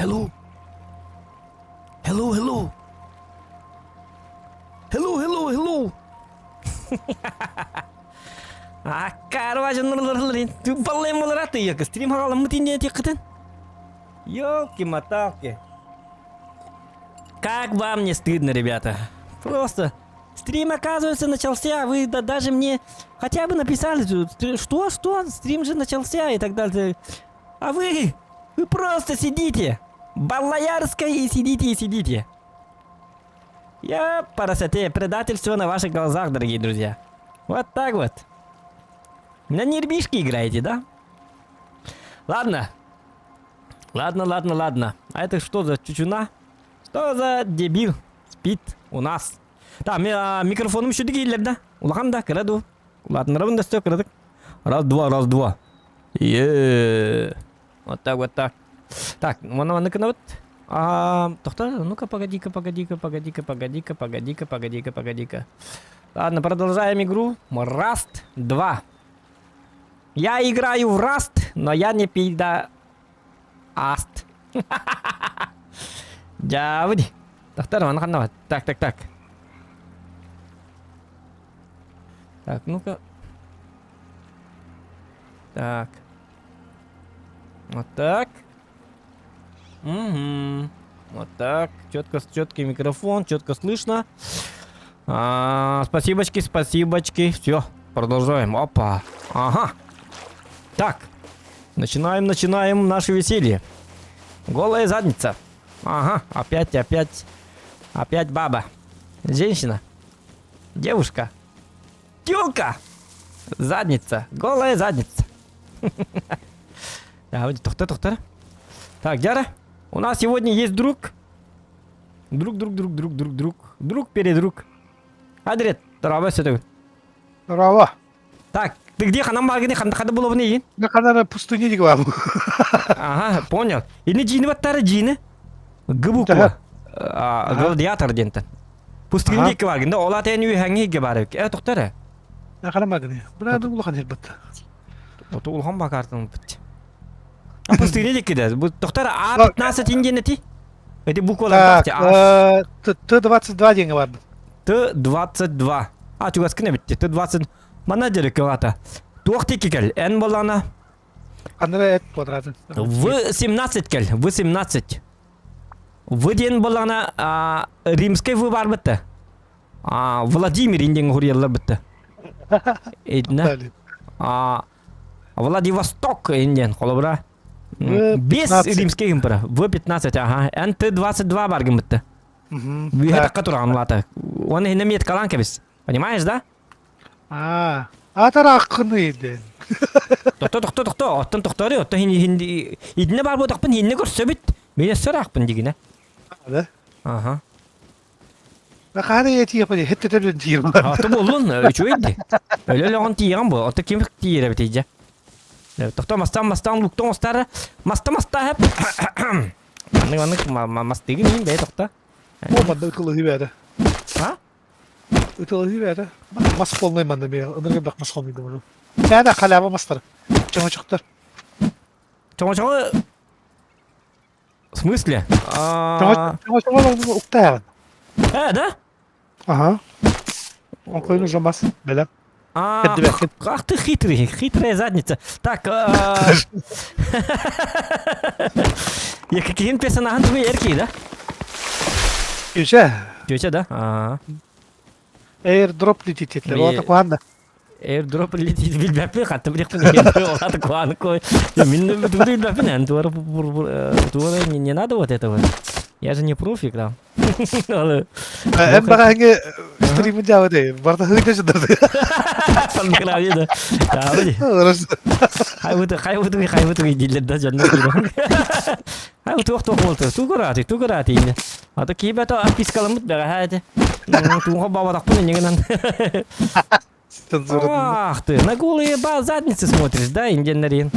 Hello. Hello, hello. Hello, hello, hello. Аккарва жоннор Баллайм болар аты якы стрим хагаламмыт инде тиккытын. Ёлки-моталки. Как вам не стыдно, ребята? Просто стрим, оказывается, начался, вы да, даже мне хотя бы написали, что, что, стрим же начался и так далее. А вы, вы просто сидите, Баллаярская и сидите, и сидите. Я парасоте, предательство на ваших глазах, дорогие друзья. Вот так вот. На нервишки играете, да? Ладно. Ладно, ладно, ладно. А это что за чучуна? Что за дебил спит у нас? Так, микрофоным үшүдү кииллэр да. Улахан да, кыра ду. Улаатыннарабын да өстө кыратык. Раз, два, раз, два. Е. Вот так, вот так. Так, манна манна гынабыт. А, тохто, ну-ка, погоди-ка, погоди-ка, погоди-ка, погоди-ка, погоди-ка, погоди-ка, погоди-ка. Ладно, продолжаем игру. Rust 2. Я играю в Rust, но я не пида... Аст. Дьаабы Тохтор, маны ханна Так, так, так. Так, ну-ка. Так. Вот так. Угу. Вот так. Четко, четкий микрофон, четко слышно. А, спасибочки, спасибочки. Все, продолжаем. Опа. Ага. Так. Начинаем, начинаем наше веселье. Голая задница. Ага, опять, опять. Опять баба. Женщина. Девушка. Тёлка! Задница. Голая задница. Тохта, тохта. Так, Дяра, у нас сегодня есть друг. Друг, друг, друг, друг, друг, друг. Друг передруг. Адрет, дорообо сөтөгүн. Дорообо. Так, ты где ханан бааргыный ханда булабын иин? На ханара пустыне дигвам. Ага, понял. Ини жиини баттары жиини. Г буква. Гладиатор диэнтэн. Пустыне диэки бааргын да, ол ата эн үөһэҥҥи иһгэ баар эбит. Э, тохтор На ханан бааргыный. Бына улахан ирбат. Ото улахан бакаартын бит. А пустыне диэки да. Бу тохтор А15 индиэн эти. Эти буквалар Так, Т-22 диэҥҥэ баарбын. Т-22. А, чугаскын эбитти. Т-20. Манна дьэрик ата. Туох диэки кэл. Эн боллаҕына Ханна эт квадратын. В-17 кэл. В-17. В диэн боллаҕына римскэй В бар бытта. Владимир индиэн хуруйаллар бытта. Итинэ. Владивосток индиэн холобура. Без римскэй гымпыра. В-15, ага. НТ-22 бар гыммытта. Үөһэ тахха тураҕын улаата. Уонна иһинэ меткалаан кэбис. Понимаешь, да? Аа, атарааххыный дэн. Тохто, тохто, тохто. Оттон тохтори, оттон хин итинне бар буотахпын хинне көрсөбүт. Мен өссө ыраахпын дигинэ. Да? Ага. Хана етиэпэ хеттетебин тиир. Аты буоллун, үчүгэй ди. Өлө өлөҕүн тиийэҕин бу. Ото ким тиийэр эбит дьэ. Тохто мастан мастан луктон остары. Маста маста хэп. Маннык маннык мастыгын иин бэйэ тохто. О, манна ытылыһыы бээтэ. А? Ытылыһыы бээтэ. Мас полный манна миэ. Ыныргы бэх мас холный думаю. Сәдә халява мастар. Чоҥочоктор. Чоҥочоҕу В смысле? Чоҥочоҕу уктайаҕын. Э, да? Ага. Он койну уже мас. Бэлэм. А, ах ты хитрый, хитрая задница. Так, я каким персонажем твой эрки, да? Тюча. Тюча, да? А. Airdrop летит, вот такой Airdrop летит билбэппин хатта билиэхпин олата куан кой. Мин билбэппин эн туора туора не надо вот этого. Я же не профик там. Эн баҕаһыҥы стримы дьаабы барта хыйда сыдарды. Панграве да. Таабы. Хайбыты хайбыты хайбыты дииллер да дьонно. Хай туох туох буолту. Тугураати тугураати инне. Ата киибэ отпискаламмыт бэҕэһээ этэ. Туҥха бабатахпын иннигинэн. Ах ты, на голые ба задницы смотришь, да, индианнарин.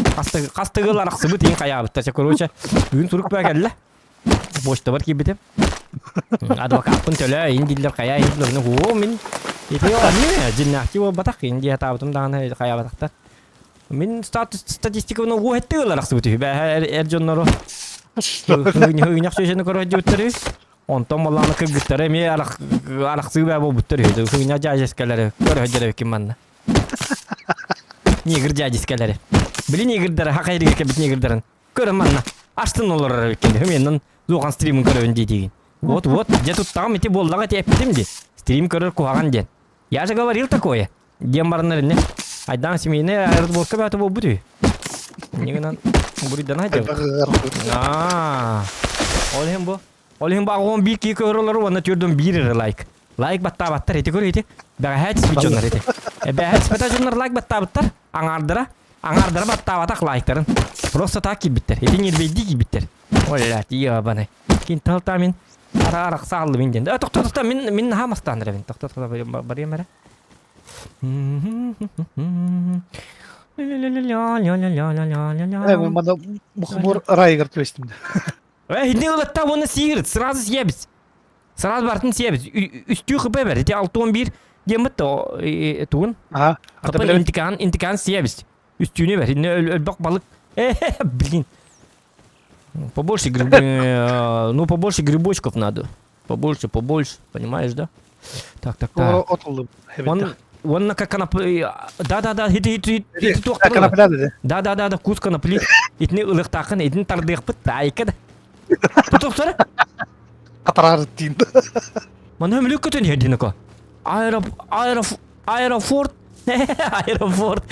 Хастыгыл арахсыбыт иин хайаабыттар. Короче, бүгүн сурук баа кэллэ. Почтабар киирбитим. Адвокаппын төлөө, иин дииллэр хайаа иин дииллэр. Оо, мин ити оонньуу дьиннээхтии буолбатах, иин дии сатаабытым даҕаны хайаабатахтар. Мин статистикабын уоһэттэ ылар арахсыбыт үһү. Бээһэ эр дьоннору. Ыгынньах сүөсэни көрө Онтон балааны кыргыттары эмиэ арахсыы баа буолбуттар үһү. Ыгынньах дьаадьыскалары көрө сылдьар эбиккин манна. Негр дьаадьыскалары. Били негрдары хака иригэр кэлбит негрдарын көрөн манна. Астын олорор эбиккин. Хүмиэннэн луохан стримын көрөбүн диэтигин. Вот, вот, дьэ туттаҕым ити буоллаҕа ити эппитим дии. Стрим көрөр куһаҕан диэн. Я же говорил такое. Диэн бараннар инне. Айдаан семейный аэроборка баата буолбут үһү. Инньэ гынан буруйдана сылдьабыт. Аа. Ол иһин бу. Ол иһин бу аҕуон биир киһи көрөлөр уонна түөрдүн биир эрэ лайк. Лайк баттаабаттар ити көр ити. Бэҕэһээ түспүт дьоннор ити. Бэҕэһээ түспэтэх дьоннор лайк баттаабыттар. Аҥаардара. Аҥаардара баттаабатах лайктарын. Просто так киирбиттэр. Ити ньирбэйдии киирбиттэр. Ой, ебаный. Кин тал мин ара арахса аллыбын диэн. Э, тохто тохто мин мин наһаа мастаан эрэбин. Тохто тохто барыам эрэ. Э, мана мухомор райыгар түбэстим. Э, хинни ылатта уонна сиир, сразу сиэбит. Сразу бартын сиэбит. Үстүү хп бер. Ити 611 диэммит тугун? Ага. Хп интикан, интикан сиэбит. Үстүүнү бер. Инне өлбөх балык. Э, блин. Побольше гриб... Ну, побольше грибочков надо. Побольше, побольше, понимаешь, да? Так, так, так. Отуллум. Он, он как конопли... Да, да, да, хити, хити, хити, Конопля dedi. Да, да, да, да, кус конопли. Итини ылыктаахын, итини тардыахпыт, таайка да. Тутуктара? Катарар дейін. Мана өмүлүк көтөн иһэрдиноко. Аэро, аэро, аэрофорт, аэрофорт,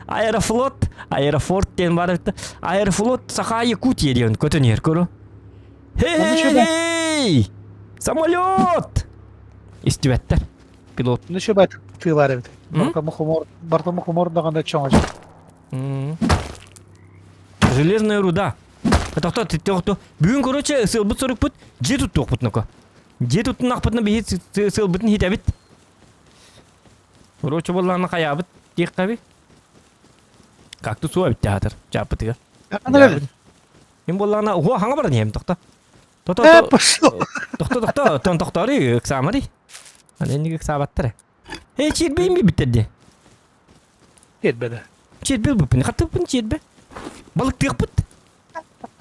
аэрофлот, аэрофорт диэн бар эбит. Аэрофлот Саха Якутия диэн көтөн иһэр көрө. Хей! Самолет! Истибэттэр. Пилот. Ну что бат ты бар эбит. Бартамы бартамы хомор даҕаны чоҥоч. Железная руда. Тохто, тохто. Бүгүн, короче, сыалбыт сорукпут дьиэ туттуохпут ноко. Дьиэ туттунахпытына биһи сыалбытын хитэбит. Короче, буоллаҕына хайаабыт диэххэби. Как ты суо эбит театр чааппытыгар. Мин буоллаҕына уһуо хаҥа баран иһэм тохто. Тото Э, пошел. тохто тохто тон тохтори ыксаамари. Аны инник ыксаабаттар. Эй, чиэрбэйин биттер дии. Тиэрбэдэ. Чиэрбэ ылбыппын. Хаттыппын чиэрбэ. Балыктыахпыт.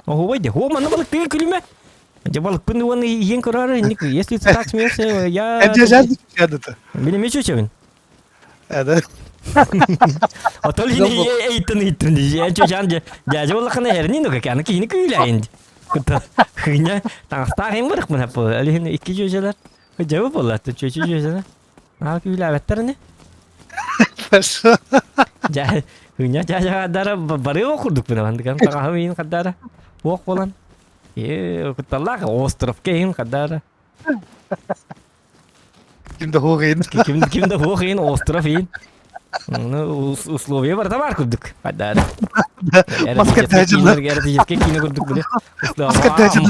Оһуобай дии. О, манна балыктыыр күлүмэ. Дьэ балыкпын уонна иһиэн көрөөр инник. Если ты так смеешься, я... Эдэ Мин эмиэ чүчэбин. Эдэ. Отол хини эйттен ыйттын дии. Эн чүчэн дьээдьэ буоллаххына эрнин ну как аны киһини күүлэйин. Кытта хыня таҥастаах им барык мына бу. Алихин икки чүчэлэр. Дьэбэ буолла чүчэ чүчэлэр. Аа күүлээбэттэр ини. Дьэ хыня дьээдьэ барыа курдук мына мандыган таҥаһым иин хаддара. Уох болан. Э кутталлаах островка иин хаддара. Ким да хуох иин. Ким, ким да хуох иин, остров иин. Ну, условия барыта бар курдук. Хаддара. Маска тәжілі. Эротический кино курдук биле. Маска тәжілі.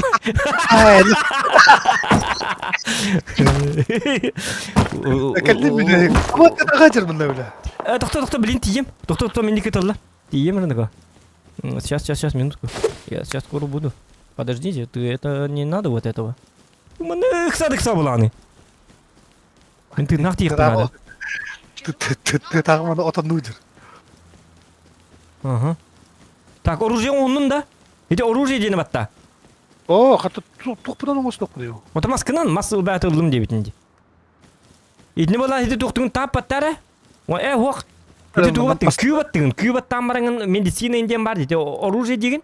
Кэллим биле. Вот это хатер мында биле. Тохто, тохто, блин, тием. Тохто, тохто, мен тылла. Тием рынок. Сейчас, сейчас, сейчас, минутку. Я сейчас скоро буду. Подождите, ты это не надо вот этого. Маны ыкса буланы. Ты нах тиих надо. Ты тағы отан нудер. Ага. Так, оружие оннун да? Ити оружие диэни батта. О, хата тухпунан оҥостуох диyo. Ота маскынан мас ылбаат ыллым диэбитин ди. Итини буолан ити туохтугун тааппаттара. О, э, хуох. Ити тугаттыгын, күүбаттыгын, күүбаттаан бараҥын медицина диэн бар ити оружие диигин.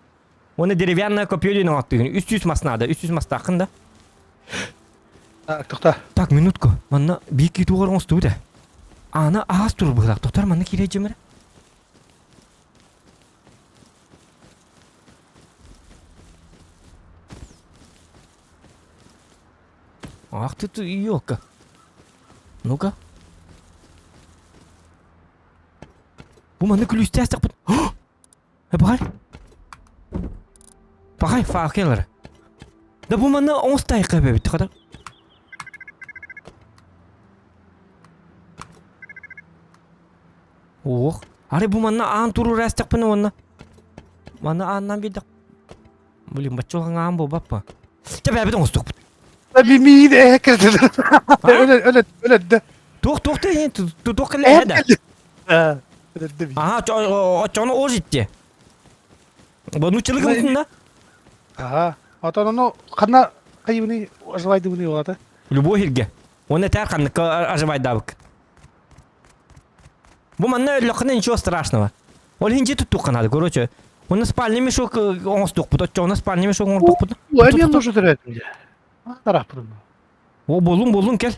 Уонна деревянное копье диэн оҥоттугун. 300 мас наада, 300 мастааххын да. Так, тохта. Так, минутку. Манна биир киһи тугар оҥостубут ээ. Аана аас турар быһыылаах. Тохтор манна киирэ дьимэрэ. Ах ты ты елка. Ну-ка. Бу манна күлүүстээх Э, пахай. Пахай, факеллары. Да бу манна оҥостайыкка эбэбит хата. Ох, арай бу манна аан турур ээстэхпинэ уонна манна ааннаан биэрдэх Блин, баччалаҕаҥ аан буолбаппа. Чэ бэйэбит оҥостуохпут. Миин ээ кэлдэ. Өлө өлө өлөддө. Туох туох да туох кэллэ да. Өлөддө. Аха, оччоҕуна ол итти. Бу нуччалыгы мутун да? Аха. Отон ону ханна хайыбыный оживайдыбыный олата? Любой сиргэ. Уонна этээр ханныкка оживайдаабык. Бу манна өллөххүнэ ничего страшного. Ол иһин дьиэ туттуохха наада, короче. Уонна спальный мешок оҥостуохпут, оччоҕуна спальный мешок оҥордохпут. Эмиэ нужно төрөөтүм дьэ. Тарааппытым. О, буллум, буллум, кэл.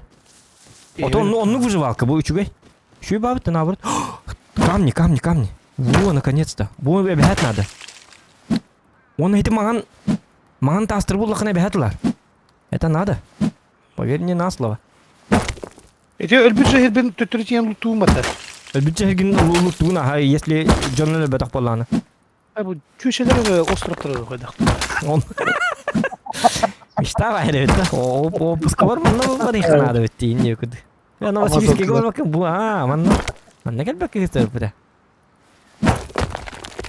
Ото онну, оннук выживалка, бу үчүгэй. Үчүгэй баабыт, наоборот. Камни, камни, камни. Во, наконец-то. Бу эбэһээт надо. Уонна ити маҥан, маҥан таастыр буллахына эбэһээт ылар. Это надо. Поверь мне на слово. Ити өлбүт жэһирбин төттөрү тиийэн луттуум бата. Өлбүт жэһиргин луттуун аха, если дьон өлбөтөх буоллаҕына. Бу чүөчэлэр островтары хайдахтар. Он Мечта баар эбит да. Опускалар манна барыахха наада эбит диин диэкүд. Я Новосибирскайга барбакка бу аа манна манна кэлбэккэ кыыстарбыта.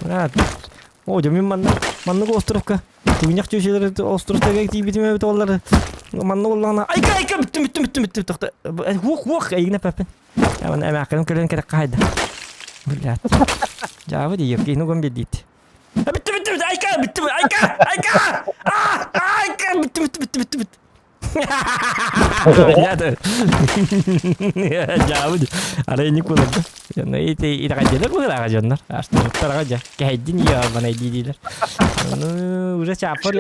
Брат, о, дьэ мин манна маннык островка Тугунньах чүөчэлэр островтарга тиийбитим эбит оллар манна буоллаҕына айка айка бүттүм бүттүм бүттүм бүттүм тохто уох уох эйигин эппэппин эмээххиним кэлэн кэрэх хаайда блядь дьаабы дии киһини уган биэрдиит бүттүм бүттүм айка бүттүм айка айка айка бүттүм бүттүм бүттүм бүттүм бүттүм Дьаабы арай ник буоларда. Ити итэҕэйдилэр быһыылааҕа дьоннор. Аштыбыттараҕа дьэ. Кэһэйдин ийэ дии диилэр. Ну, уже чааппар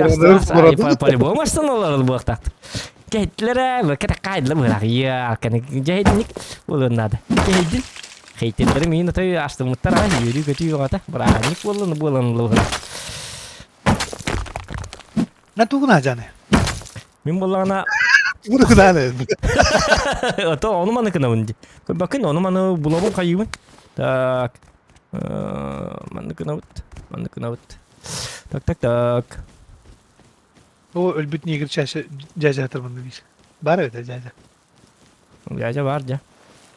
по-любому аштаналар буолуохтаахтар. Кэһэйдилэр ээ, кэтэх хаайдылар быһыылаах. Ийэ, дьэһэйдинник буолуон наада. Кэһэйдин. Хейтерлери миин отой аштыммыттар аҕай үөрүү-көтүү бөҕөтө. Бырааһынньык буоллун буолан быһыылаах. На тугуна жаны. Мин буоллаҕына Тугуна кынааны. Ото ону маны кынабын ди. Бакын ону маны булабын хайыбын. Так. Манны кынабыт. Манны кынабыт. Так так так. О өлбүт негр чаша жажа атырмын дейсің. Бар эбит жажа. Дядя бар дьэ.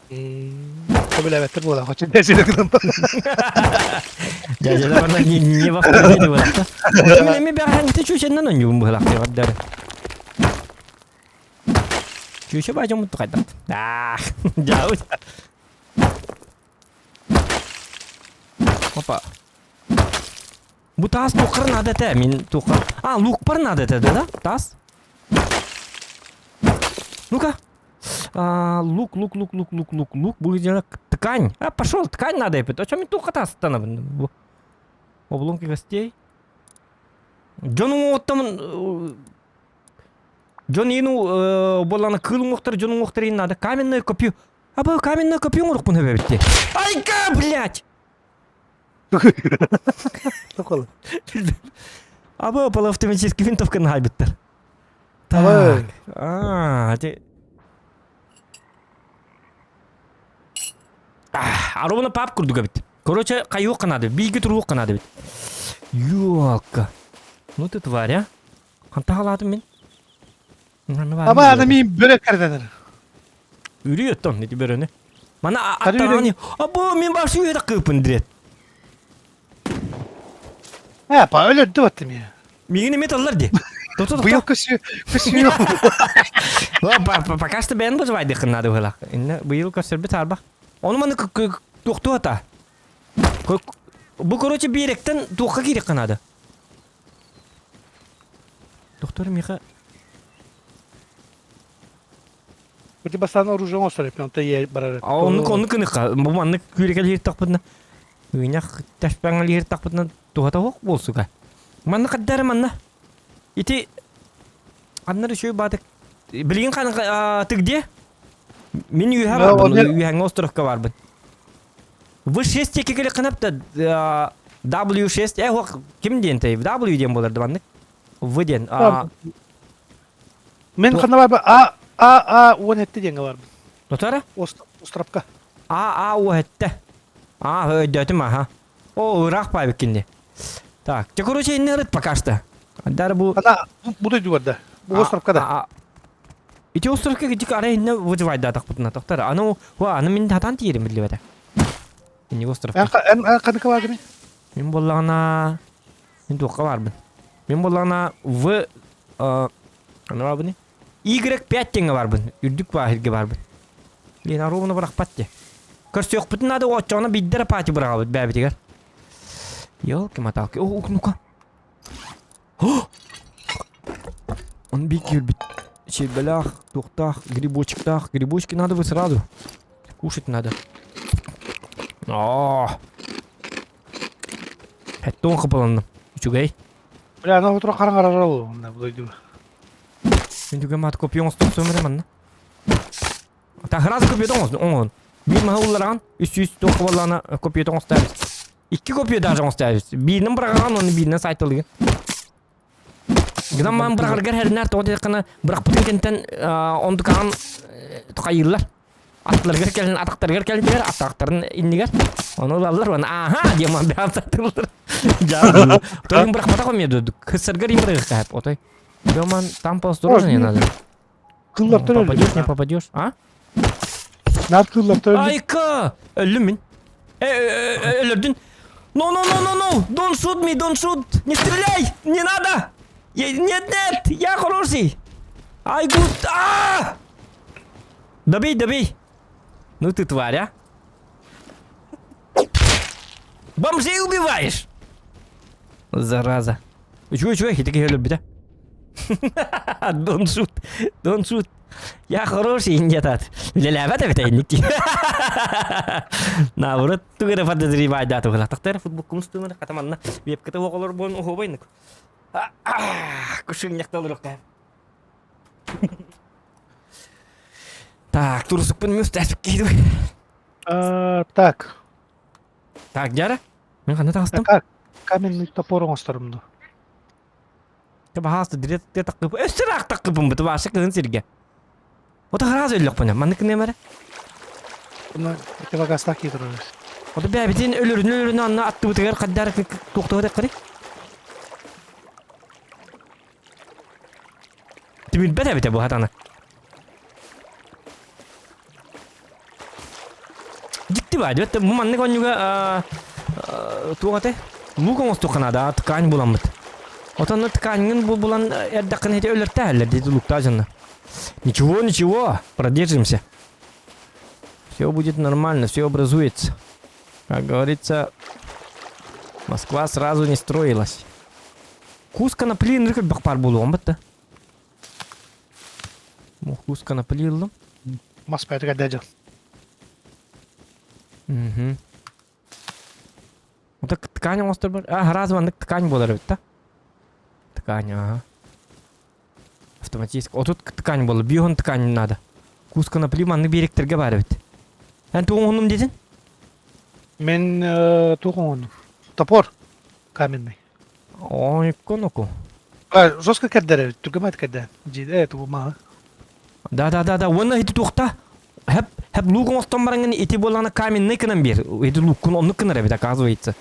Сөбүлээбэттэр буолан хочо дядя гынан. Дядя барна не не во второй буолахта. Мен эми бэҕэһээҥҥитэ чүүчэннэн онньугун быһылаахтыгар дары. Чүүчэ баадьаммыт хайдах. Аах, дьаабыт. Опа. Бу таас туоххар наада этэ? Мин туохха... А, лукпар наада этэ, да? Таас? Ну-ка. А, лук, лук, лук, лук, лук, лук, лук. Будет делать ткань. А, пошел, ткань надо эпит. О чем туохха таастанабын? Обломки гостей. Дьон уҥуоҕуттан дьон иин буоллаҕына кыыл уҥуохтара дьон уҥуохтара иин надо каменное копье аба каменное копье оҥоруохпун сөп эбит дии айка блядь Токол. Аба полуавтоматический винтовканы хайбыттар. Так. А, те... Аруна пап курдук эбит. Короче, хайуох надо, биги туруох надо эбит. Ёлка. Ну ты тварь, а? Ханта халаатым мин? Аба аны мин бөрө кэрдэнэр. Үрүй оттон ити бөрөнү. Мана аттаҕани, або мин башы үөрэ кыыпын дирэт. Э, па өлөрдү баттым я. Миигин эмиэ таллар ди. Тото Быйыл көсү көсү Пока что бэйэн быжывайдыххын надо быһылаах. Инне быйыл көссөрбүт арбах. Ону маны туохтуо ата. Бу короче биэрэктэн туохха киириэххэ наада. Доктор Миха Ити бастаан оружие оҥостор эппин, онто ийэ барар. А оннук оннук гыныхха. Бу маннык күүрэкэлиир тахпытына Үүнэх тэспэҥэлиир тахпытына туһата суох буолсуга. Манна хаддары манна. Ити ханнар үчүгэй баатык. Билигин хан тыгдиэ? Мин үөһэ барбын, үөһэҥҥэ островка барбын. В6 диэки кэлэххинэ да W6 э хуох ким диэн тэй W диэн буолар да маннык. В диэн. Мен ханна барбын А А А 17 диэҥҥэ барбын. Нотара? Островка. А А 17. А өйдөөтүм аха. О ыраах баайбыт кинди. Так, те короче инне ырыт пока что. Дар бу Ана бу дойду барда. Бу островка да. Ити островка дик арай инне выживайдаатахпытына тохтор. Аны ва аны мин хатан тиийэрим биллибэтэ. Инни островка. Эн эн ханныка бааргыный? Мин буоллаҕына мин туохха баарбын? Мин буоллаҕына В аны баарбыный? Y5 диэҥҥэ барбын. Үрдүк бааһырга барбын. Блин, ровно бырахпат дии. Көрсүөхпүтүн наада оччоҕуна биирдэ эрэ пати быраҕабыт бэйэбитигэр. Ёлки-маталки. О, ну-ка. Он бик өлбүт. Щебелях, туохтаах, грибочектаах. Грибочки надо бы сразу. Кушать надо. О! Хэттон хапаланным. Үчүгэй. Бля, ана утро хараҥарар ол онно бу дойдуга. Мен түгэн маат копия оҥостон сөмөрө манна. Таһырас копия оҥостон оҥон. Биир маһы улларан 300 туох буоллаҕына копия оҥостообут. Икки копия даже оҥостообут. Бииринэн быраҕаҕын уонна бииринэн сайталыгын. Гынан маан быраҕаргар хэринээр тоҕо диэтэххинэ бырахпытын кэнтэн онтукаҕын хайыыллар. Аттыларыгар кэлин атахтарыгар кэлин атахтарын иннигэр ону ылаллар уонна ааха диэн маан бэҕэн сатыыллар. Дьаа. Тойун бырахпатах эмиэ дудук. Хыссаргар им бырахха отой. Доман там поосторожнее надо. Кыллартан өлдүм. Попадешь, не попадешь, а? Нар кыллартан өлдүм. Айка! Өллүм мин. Өлөрдүн. No, no, no, no, no! Don't shoot me, don't shoot! Не стреляй! Не надо! Нет, нет! Я хороший! I good! А! Добей, добей! Ну ты тварь, а! Бомжей убиваешь! Зараза. Үчүгэй, үчүгэй, ити киһи өлөрбүтэ. Don't shoot, don't shoot. Я хороший индиатат. Үлэлээбэт эбит инник дии. Наоборот, тугу эрэ подозревайдаатым гына. Футболкум устуҥар хата манна вебката оҕолор буон уһуобайнык. Кушунньахталырыкка. Так, турусукпун мүстәсіп кейді. Так. Так, дьара. Мен ханна таҕыстым? Каменный топор оҥосторум дуо? Баһаас дире таккып өссө ыраах таккыппын бу баша кыһын сиргэ. Ото хараас өллөхпүнэ маннык нэмэрэ. Уна противогазтаах кии турар. Ото бэйэбитин өлөрүнэ өлөрүнэ анна аттыбытыгар хаддар туохтуга тэккэри. Тимирбэт эбитэ бу хатана. Дьикти баа, дьэ, бу маннык онньуга туох этэй? Лук оҥостуохха наада, ткань буламмыт. Отонно тканьгын булан эрдэххинэ ити өлөртөһөллөр диэти луктаа дьонно. Ничего, ничего, продержимся. Все будет нормально, все образуется. Как говорится, Москва сразу не строилась. Кус конопли нырк бахпар буолуом батта. Кус конопли ыллым. Мас бэйэтигэр дьэ. Мгм. Ото ткань оҥостор бар. А, раз маннык ткань буолар эбит да? Ткань, ага. Автоматически. Отут ткань буолар. Биоһун ткань надо. Кус конопли маннык биэрэктэргэ баар эбит. Эн туох оҥоһуннум диэтин? Мин туох оҥоһуннум? Топор каменный. Ой, коноку. А, жестко кэрдэр эбит, түргэмэт кэрдэ. Дьиэ тугу маһы. Да, да, да, да. Уонна ити туохта? Хэп, хэп лук оҥостон бараҥҥын ити буоллаҕына каменный гынан биэр. Ити луккун оннук гынар эбит, оказывается.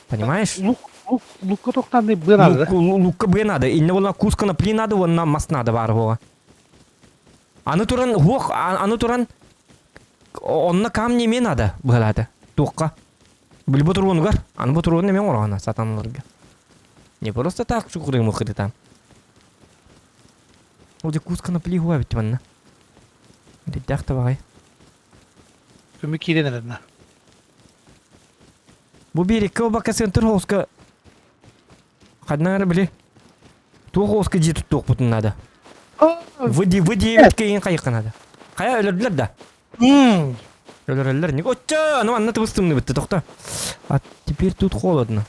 Понимаешь? Лук, лук, лукка туохтаанный быа надо, да? Лукка быа надо. Инне буоллаҕына кус конопли надо, уонна мас надо баар буола. Аны туран, хуох, аны туран, онно камни эмиэ надо быһалаата. Туохха? Били ботуруонугар, аны ботуруон эмиэ оҥороҕуна сатаналарга. Не просто так чукурыҥ там. Ол дьэ куусканы плиһуа эбит манна. Диддээх табаҕай. Күмү киирэн эрэнна. Бу биэриккэ убакка центр хоуска ханна эрэ били туох хоуска дьиэ туттуохпутун наада. В 9 хайыкка наада. Хайа өлөрдүлэр да? Өлөрөллөр. Оччо, ну анна тыбыстымныбытты тохто. А теперь тут холодно.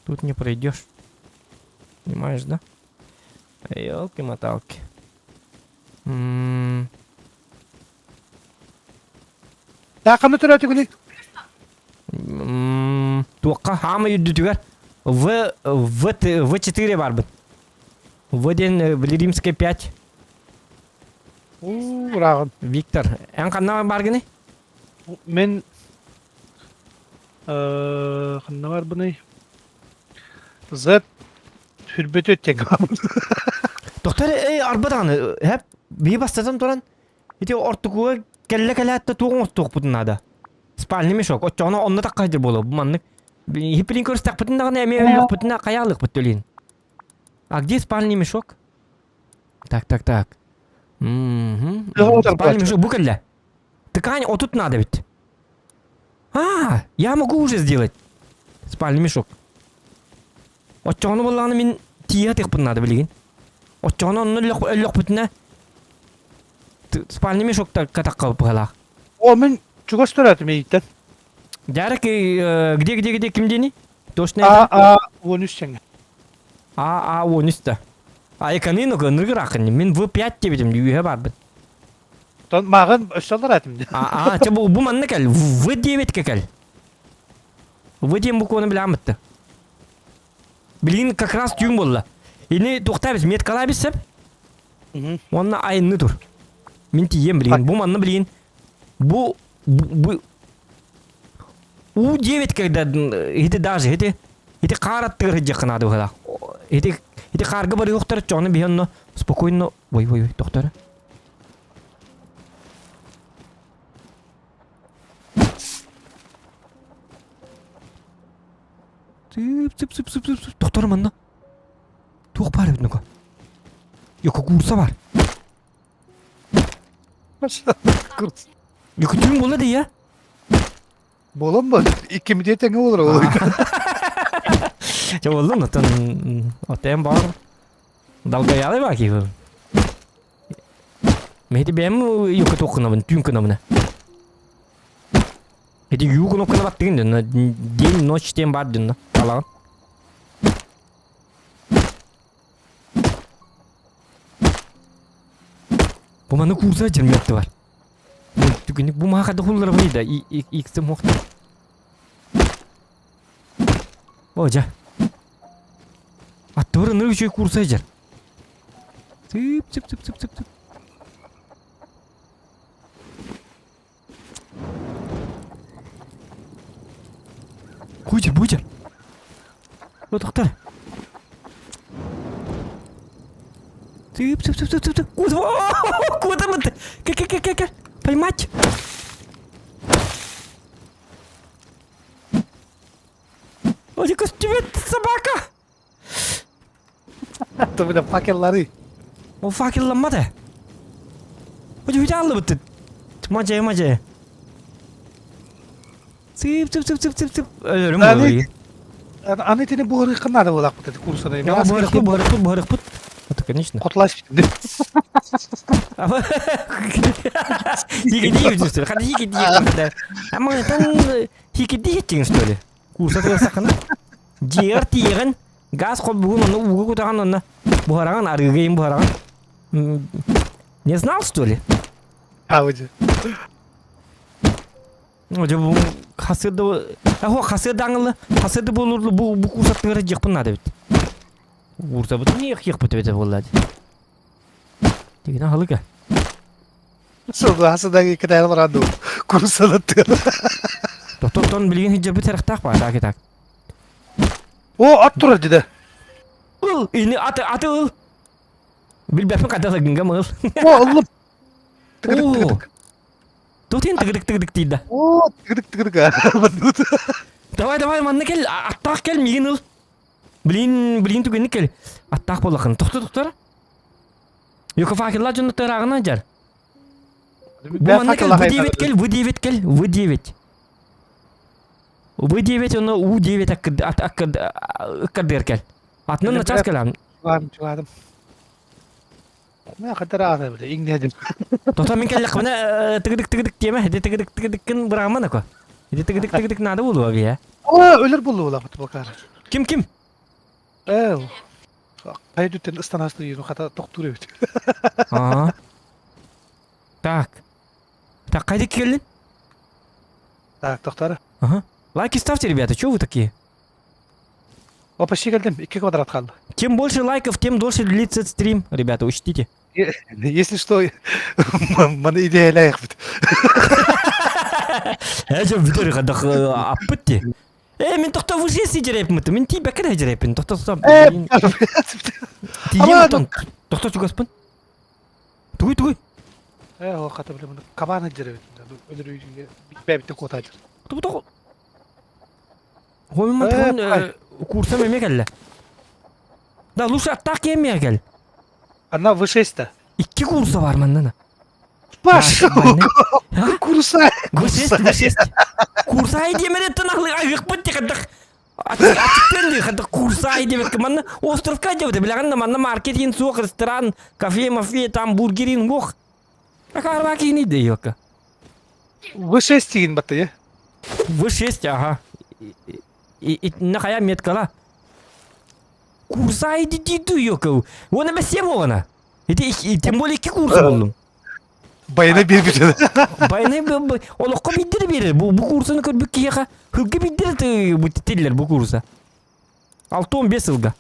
Тут не пройдешь. Понимаешь, да? Елки-моталки. Тааканы төрөөтүгүнүй? Туохха хаама үрдүтүгэр В, В, В4 барбыт. В диэн Римская 5. Уу, ырааҕын. Виктор, эн ханна баргыный? Мен ханна барбыный? Z хүрбөтү өттен Доктор, эй, арба даҕаны, хэп, бии бастатан туран, ити ортукуга кэллэ кэлээт да туох оҥостуохпутун наада. Спальный мешок, оччоҕуна онно такка сылдьар буолуо, бу маннык. Хиппилин көрүстэхпитин даҕаны эмиэ өллөхпүтүнэ хайаалыахпыт төлүүн. А где спальный мешок? Так, так, так. Спальный мешок, бу кэллэ. Ткань отут надо ведь. А, я могу уже сделать. Спальный мешок. Оччоҕуна буоллаҕына мин тиийэ сатыахпын наада билигин. Оччоҕуна онно өллөхпүтүнэ спальный мешокта катахха быһалаах. О, мин чугас төрөөтүм эйиттэн. Дярик, где, где, где, ким диэний? Точно А, А, 13 сеҥе. А, А, 13 да. А, эканы ныргырахын. Мин В5 дебитим, үйе барбын. Тон мағын өссө алар этим. А, а, чэ бу, бу манна кэл, В9-ке кэл. В диэн букваны билээмитти. Билигин как раз түүн буолла. Ини туохтаабис меткалаабис сеп. Уонна айынны тур. Мин тиийиэм билигин. Бу манна билигин бу бу У9 когда ити даже ити ити хаар аттыгар сылдьыахха наада быһыылаах. Ити ити хаарга барыахтар чоҕуна биһи онно спокойно ой ой ой тохтор. Сып сып сып сып сып тохтор манна. Туох баар эбит нука? Йоко курса бар. Курс. Йоко түүн буолла дии я? Буолан ба? Иккимитиэ тэҥэ буолар ол. Чэ буоллун оттон отен бар. Долгоялый ба киһи. Мехти бэм йоко туох гынабын, түүн гынабын. Эти ю кнопканы баттыгын дьонно день ночь диэн баар дьонно талаҕын. Бу маны курса дьэрмиэтти бар. Түгүнүк бу маха да хуллара да иксим хохта. О жа. Аттыбыр ынырык үчүгэй курса дьэр. Цып цып цып цып цып цып. Бу бу О, тоқтар. Цып, цып, цып, цып, цып, цып. Куда? Куда мы? Ке, ке, ке, ке, ке. Поймать. Ой, тебе собака. Тобына факеллары. О факелламмата. Ой, аллыбыт. Мажа, мажа. Цып, цып, цып, цып, цып, цып. Өлөрүм Аны аны итини буһарыахха наада буолаахпыт эти курсаны. Буһарыахпыт, буһарыахпыт, буһарыахпыт. Это, конечно. Котлас битти. Хикидии что ли? Хады хикидии. А мы там хикидии что ли? Курса тыгасакына. Дьиэгэр тиийэҕин, газ холбугун онно ууга кутаҕын онно буһараҕын, арыыга иһин буһараҕын. Не знал, что ли? Ауди. Дьэ бу хасыарда Ахо хасыарда аңылы хасыарда буолурлу бу бу курсаттыгар дьиэхпин наада эбит. Курсабытын иэхиэхпит эбитэ буолла дии. Тигинэ халыка. Сылгы кытайы баран дуу. Курсанаттыгар. Тотон билигин хиджабыт харахтаах баар так так. О, ат турар деді. Ыл, ини аты аты ыл. Билбэппин хата гынга ыл. О, ыллым. Тыгыдык тыгыдык. Тутин тыгыдык тыгыдык тиийдэ. О, тыгыдык тыгыдык. Давай, давай, манна кел, аттаах кел, миигин ыл. Блин, блин түгэнник кел. Аттаах буоллахын. Тохто тохтор. Йоко факелла дьону тырааҕына дьар. Бу манна кел, В9 кел, В9 кел, В9. В9 оны У9 аккардыр кел. Атынан начаас кэлэм. Чуладым, чуладым. Мен хатар аата биле, иҥнэдим. Тото мин кэллэхпинэ тыгыдык тыгыдык диэмэ, ити тыгыдык тыгыдыккын быраҕыман ако. Ити тыгыдык тыгыдык наада буолуо бия. О, өлөр буолуо бакаар. Ким ким? Ээ, хайдүттэн ыстанаасты юну хата тохтуур эбит. Аа. Так. Так, қайда келдің? Так, тохтары. Ага. Лайки ставьте, ребята, что вы такие? О, почти келдим, 2 квадрат қалды. Чем больше лайков, тем дольше длится стрим, ребята, учтите. Если что, маны идеялайық бит. Эже бүтөр хадах аппыт ти. Э, мен тоқта выше сидерепмін, мен ти бәкір хежереппин. Тоқта тоқта. Э, Тиен отон. Тоқта чугаспын. Тугуй тугуй. Э, о, хата биле муну кабан хежереппин. Өлөр үйгө бэбитте куотаачыр. Ту ту. Хойман тон курсам эме келле. Да, лучше аттак кемме кел. Ана В6-та. Икки курса бар маннана. Паш, курса. В6, В6. Курса диемереттен ахлы айык бит тикадах. Аччыктыан дии, хата курсай диэбэккэ манна островка диэбитэ билэҕин да манна маркетинг суох, ресторан, кафе, мафия, там бургерин суох. Акаарбаа киһини да ёка. В6 тигин баттайы. В6, ага. Итиннэ хайа меткала. Курсай дии ёка. Уона бэсиэ буолана. Ити тем более икки курса боллум. Байына биэрбит. Байына олоххо биирдэ биэрэр. Бу бу курсаны көрбүт киһиэхэ хылга биирдэ бу тиллэр бу курса. 65 сылга.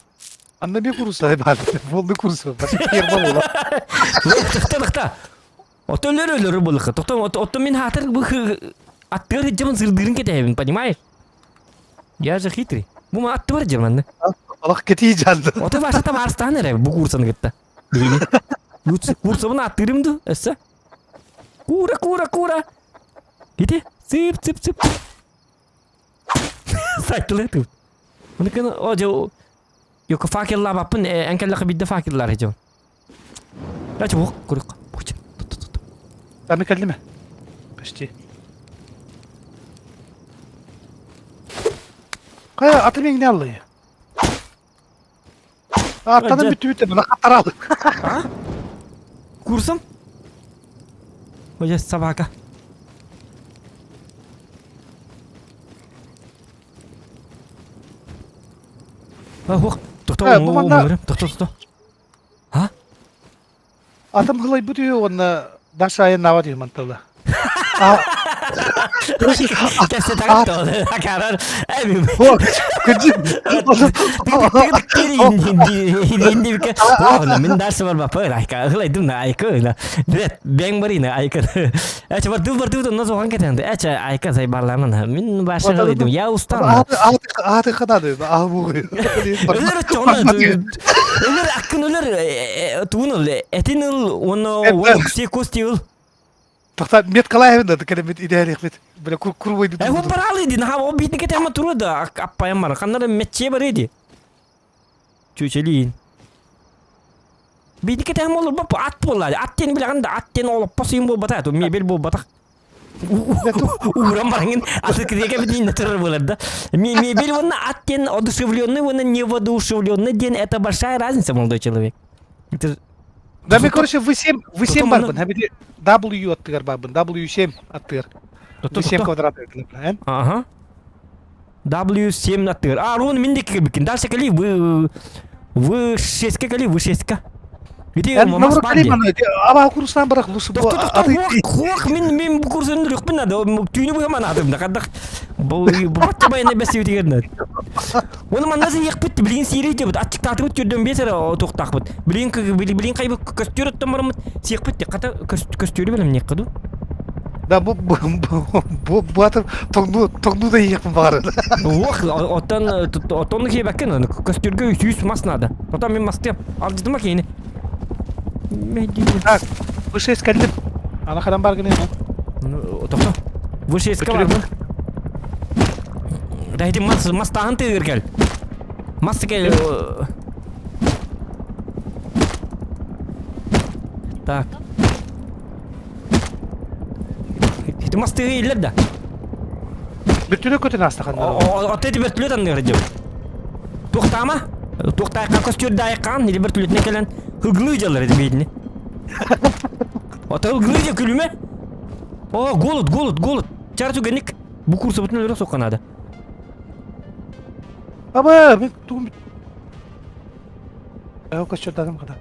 Анна би курса баар. Болду курса. Башка буола. Тохто тохто. Ото өлөр өлөр булыка. Тохто ото мин хаатыр бу аттыгар хыджамын сырдыырын кэтэһэбин, понимаешь? Я же хитрый. Бу ма аттыбар жаманны. Олох кетии жанды. Ото баша табаарыстаан эрэ бу курсаны кытта. Курсабын аттыырым ду, өссө. Кура, кура, кура. Ити, сып, сып, сып. Сайтылы тут. Оны о же Йоко факеллаабаппын, эн кэллэхэ бидде факеллар хежон. Дача ох, курукка. Буча. Аны кэллиме? Почти. Кая аты миңне аллы. Аттанан бүттүбүт мына хаттарал. А? Курсом? Ой, собака. Ох, тохто, Бу манна тохто, тохто. А? Атым хылайбыт үһү уонна Даша айаннаабат үһү мантала. Мин дальше барбаппын айка ылайдым на айка Бет бэң барина айка Эче бар дыл бар дыл соған кетенди эче айка сай барламын мин башы ылайдым я устал Ааты ханады аабугу Өлөр өлөр аккын өлөр туун ыл этин ыл уонна все кости ыл Тохта меткалаевин да кэлэммит идээлихпит. Бile курбойду. Э хо баралы ди наха о битни кетема туру да аппайам бар. Каннары метче бар иди. Чүчелиин. Битни кетема олор бап ат болла. Ат тен билеген да ат тен олоп посыйм болбата. То мебель болбатах. Ууран бараңын аты кириэгэ битин турар буолар да. Мебель уонна ат диэн одушевленный уонна невоодушевленный диэн это большая разница, молодой человек. Это Да мен короче V7 V7 барбын. Хабиди W аттыгар барбын. W7 аттыгар. V7 квадрат аттыгар. Ага. W7 аттыгар. А, рун мин дикки бикин. Дальше кали вы V6 кали V6 Ити мас бар ди. Аба курстан барах лусы бу. Хуох мин мин бу курсын рөхпин надо. Түйүнү бу хаман адым да кадак. Бу батта байына бәсеп дигән. Оны манна син яқпыт билин сири деп ачыктатып түрдөн бесер тоқтақпыт. Билин билин кайбы көстөр оттон бармыт сиэхпит хата көстүөрү билем не кыду. Да бу бу бу бу атым тоңну тоңну да иекпин баары. Ох, оттон оттон хебеккен көстүргө 300 мас надо. Потом мен мастым. Алдыма кейини. Так, выше искалдым. Ана хадан бар гыне. Ну, тохто. Выше искал. Да эти мас мастаһын тыгыр кел. Мас кел. Так. Ити мас тыгы иллер да. Бүтүнө көтөн астахан. Ото эти вертолет анныгар дьэ. Туохтаама? Туохтаайкка көстүөрдаайкаан или вертолетне кэлэн хыглыы дьаллар эти бейдини. Ото хыглыы дьэ күлүмэ. О, голод, голод, голод. Чар түгэнник бу курсабытын өлөрө суохха наада. Аба, мен тугум көстүөрдаатым хата.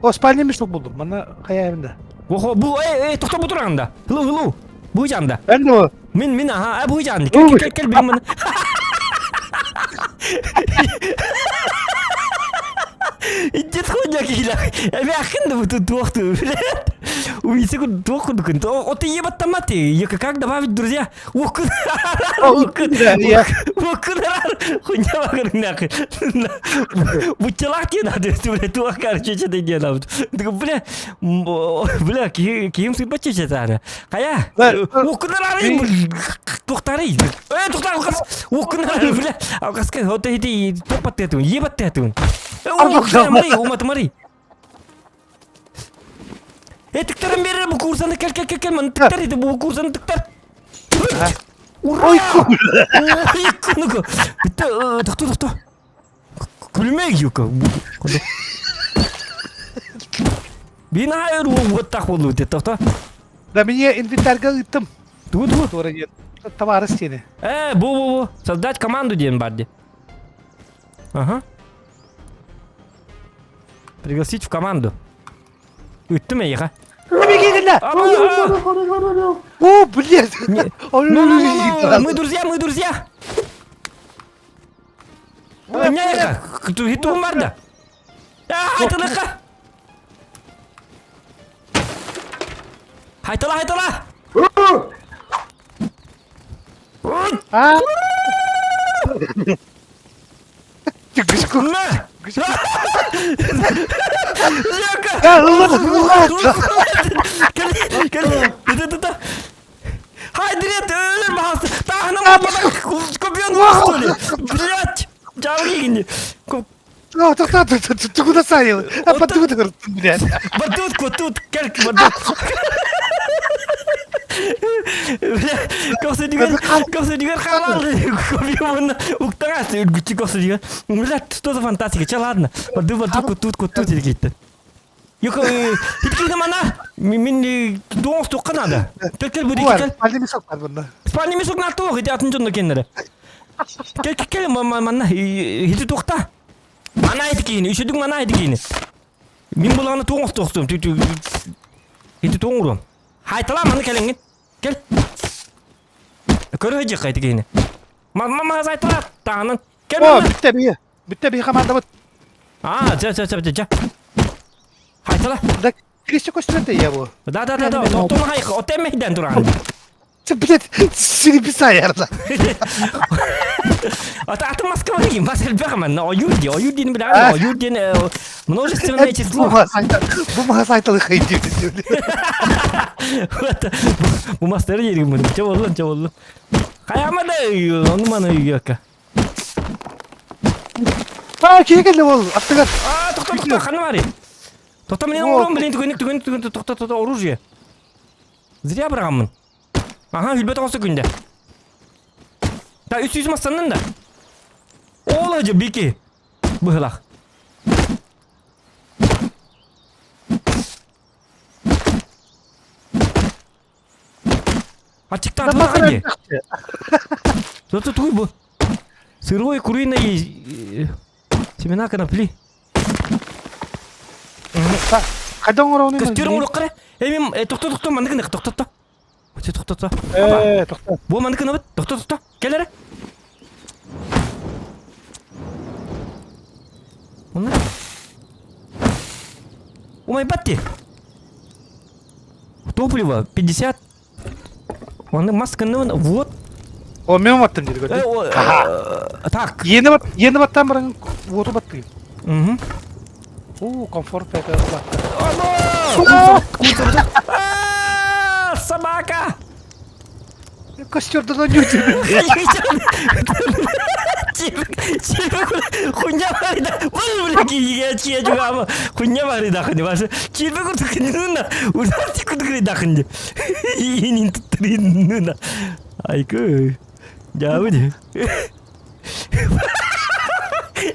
О, спальный мешок булдум. Манна хайаабында. Охо, бу эй, эй, тохто бу тураганда. Хылу, хылу. Бу жанда. Мен бу. Мин, мин, аха, бу жанда. Кел, кел, кел, билим маны. Идет хуйня киһилэ. Эбээххин да бу туох блядь. Уйсы туох курдук. От ебаттамат. Как добавить друзья? Укун. Укун. Укун. Хуйня багырнак. Бутилак тебе надо, бля, туох короче, что ты делал. Бля, бля, ким сыпать что-то. Кая? Укун Тухтарый. Э, тухтар алкас. Укун бля. Алкаска, вот эти топат ебат ты. Уматмари, уматмари. Э, тыктарын бери бу курсаны кел кел кел кел ман тыктар ити бу курсаны тыктар. Ура! Ой, Ой, куну Битте, тохто, тохто. Күлүмэ юка. Бин айыр уоттах болу те тохто. Да мне инвентарьга ыыттым. Тугу тугу? Туора диэн. Товарищ диэни. Э, бу бу бу. Создать команду диэн бар ди. Ага. Пригласить в команду. Ыттым эйиэхэ. О, блядь! Мы друзья, мы друзья! Меня Хитум барда. Хайталака! Хайтала, хайтала! А! На! Лёка! Кэл, кэл, да-да-да. Хайдрет, өлөр бахасы. Тахна копьен что ли? Блять! Жабы А, ты, ты, ты куда садил? А потом ты, блядь. Вот тут, вот тут, кэл, вот тут. Косудигер халал, копьен уктагас, косудигер. Блять, что за фантастика? Че, ладно. Вот тут, вот тут, вот тут, вот Юка, иткина мана, мин дуон стукка надо. Кел кел буди кел. Спальный мешок бар бunda. Спальный мешок на туох, иди атын дьонно кеннере. Кел кел кел манна, хити туохта. Мана иткини, үшөдүк мана иткини. Мин буланы туоң стуктум. Хити туоңурум. Хайтала маны келеңин. Кел. Көрө жык иткини. Мама зайтала таанын. Кел. О, бүтте би. Бүтте би команда бут. А, ча ча ча ча. Хайтала. Да, Кристи көстүрөтө я бу. Да да да да, токтом хай, отемейден туран. Ты, блядь, сириписа ярда. Ата аты Москва деген бас элбэхмэн, оюрди, оюрдин билэн, оюрдин множественное число. Бу мага сайталы хайди. Бу мастер дерим бу. Че болду, че болду. Каяма да ону маны үйөккө. А, киге бол, аттыгар. А, токто, токто, ханы бари. Токто, мен урон билин түгөнүк түгөнүк түгөнүк токто, токто, оружие. Зря бырагаммын. Ага, хүлбөт оҕосу күндэ. Да, үс жүз мастаннын да. Ол же бики. Быһылах. Ачыктан Да тула Зато туй бу. Сырой куриной семена конопли. Кайда оңор Көстөрүң уруккара. Эми токто токто мандыкын токто. Өтө токто. Э, токто. Бу мандыкын бит. Токто токто. Кел эрэ. Онна. Умай батти. Топливо 50. Оны масканы вот. О, мен баттым дири көрдү. Так. Yeni bat, yeni battan баран воду батты. Угу. О, комфорт это батты. Собака! Костер да не Хуйня барида. Бул бля киге чие жугама. Хуйня барида хни башы. Чилбе куртук нуна. Урати куртук дахынды. Инин туттырын нуна. Айкы. Жабы.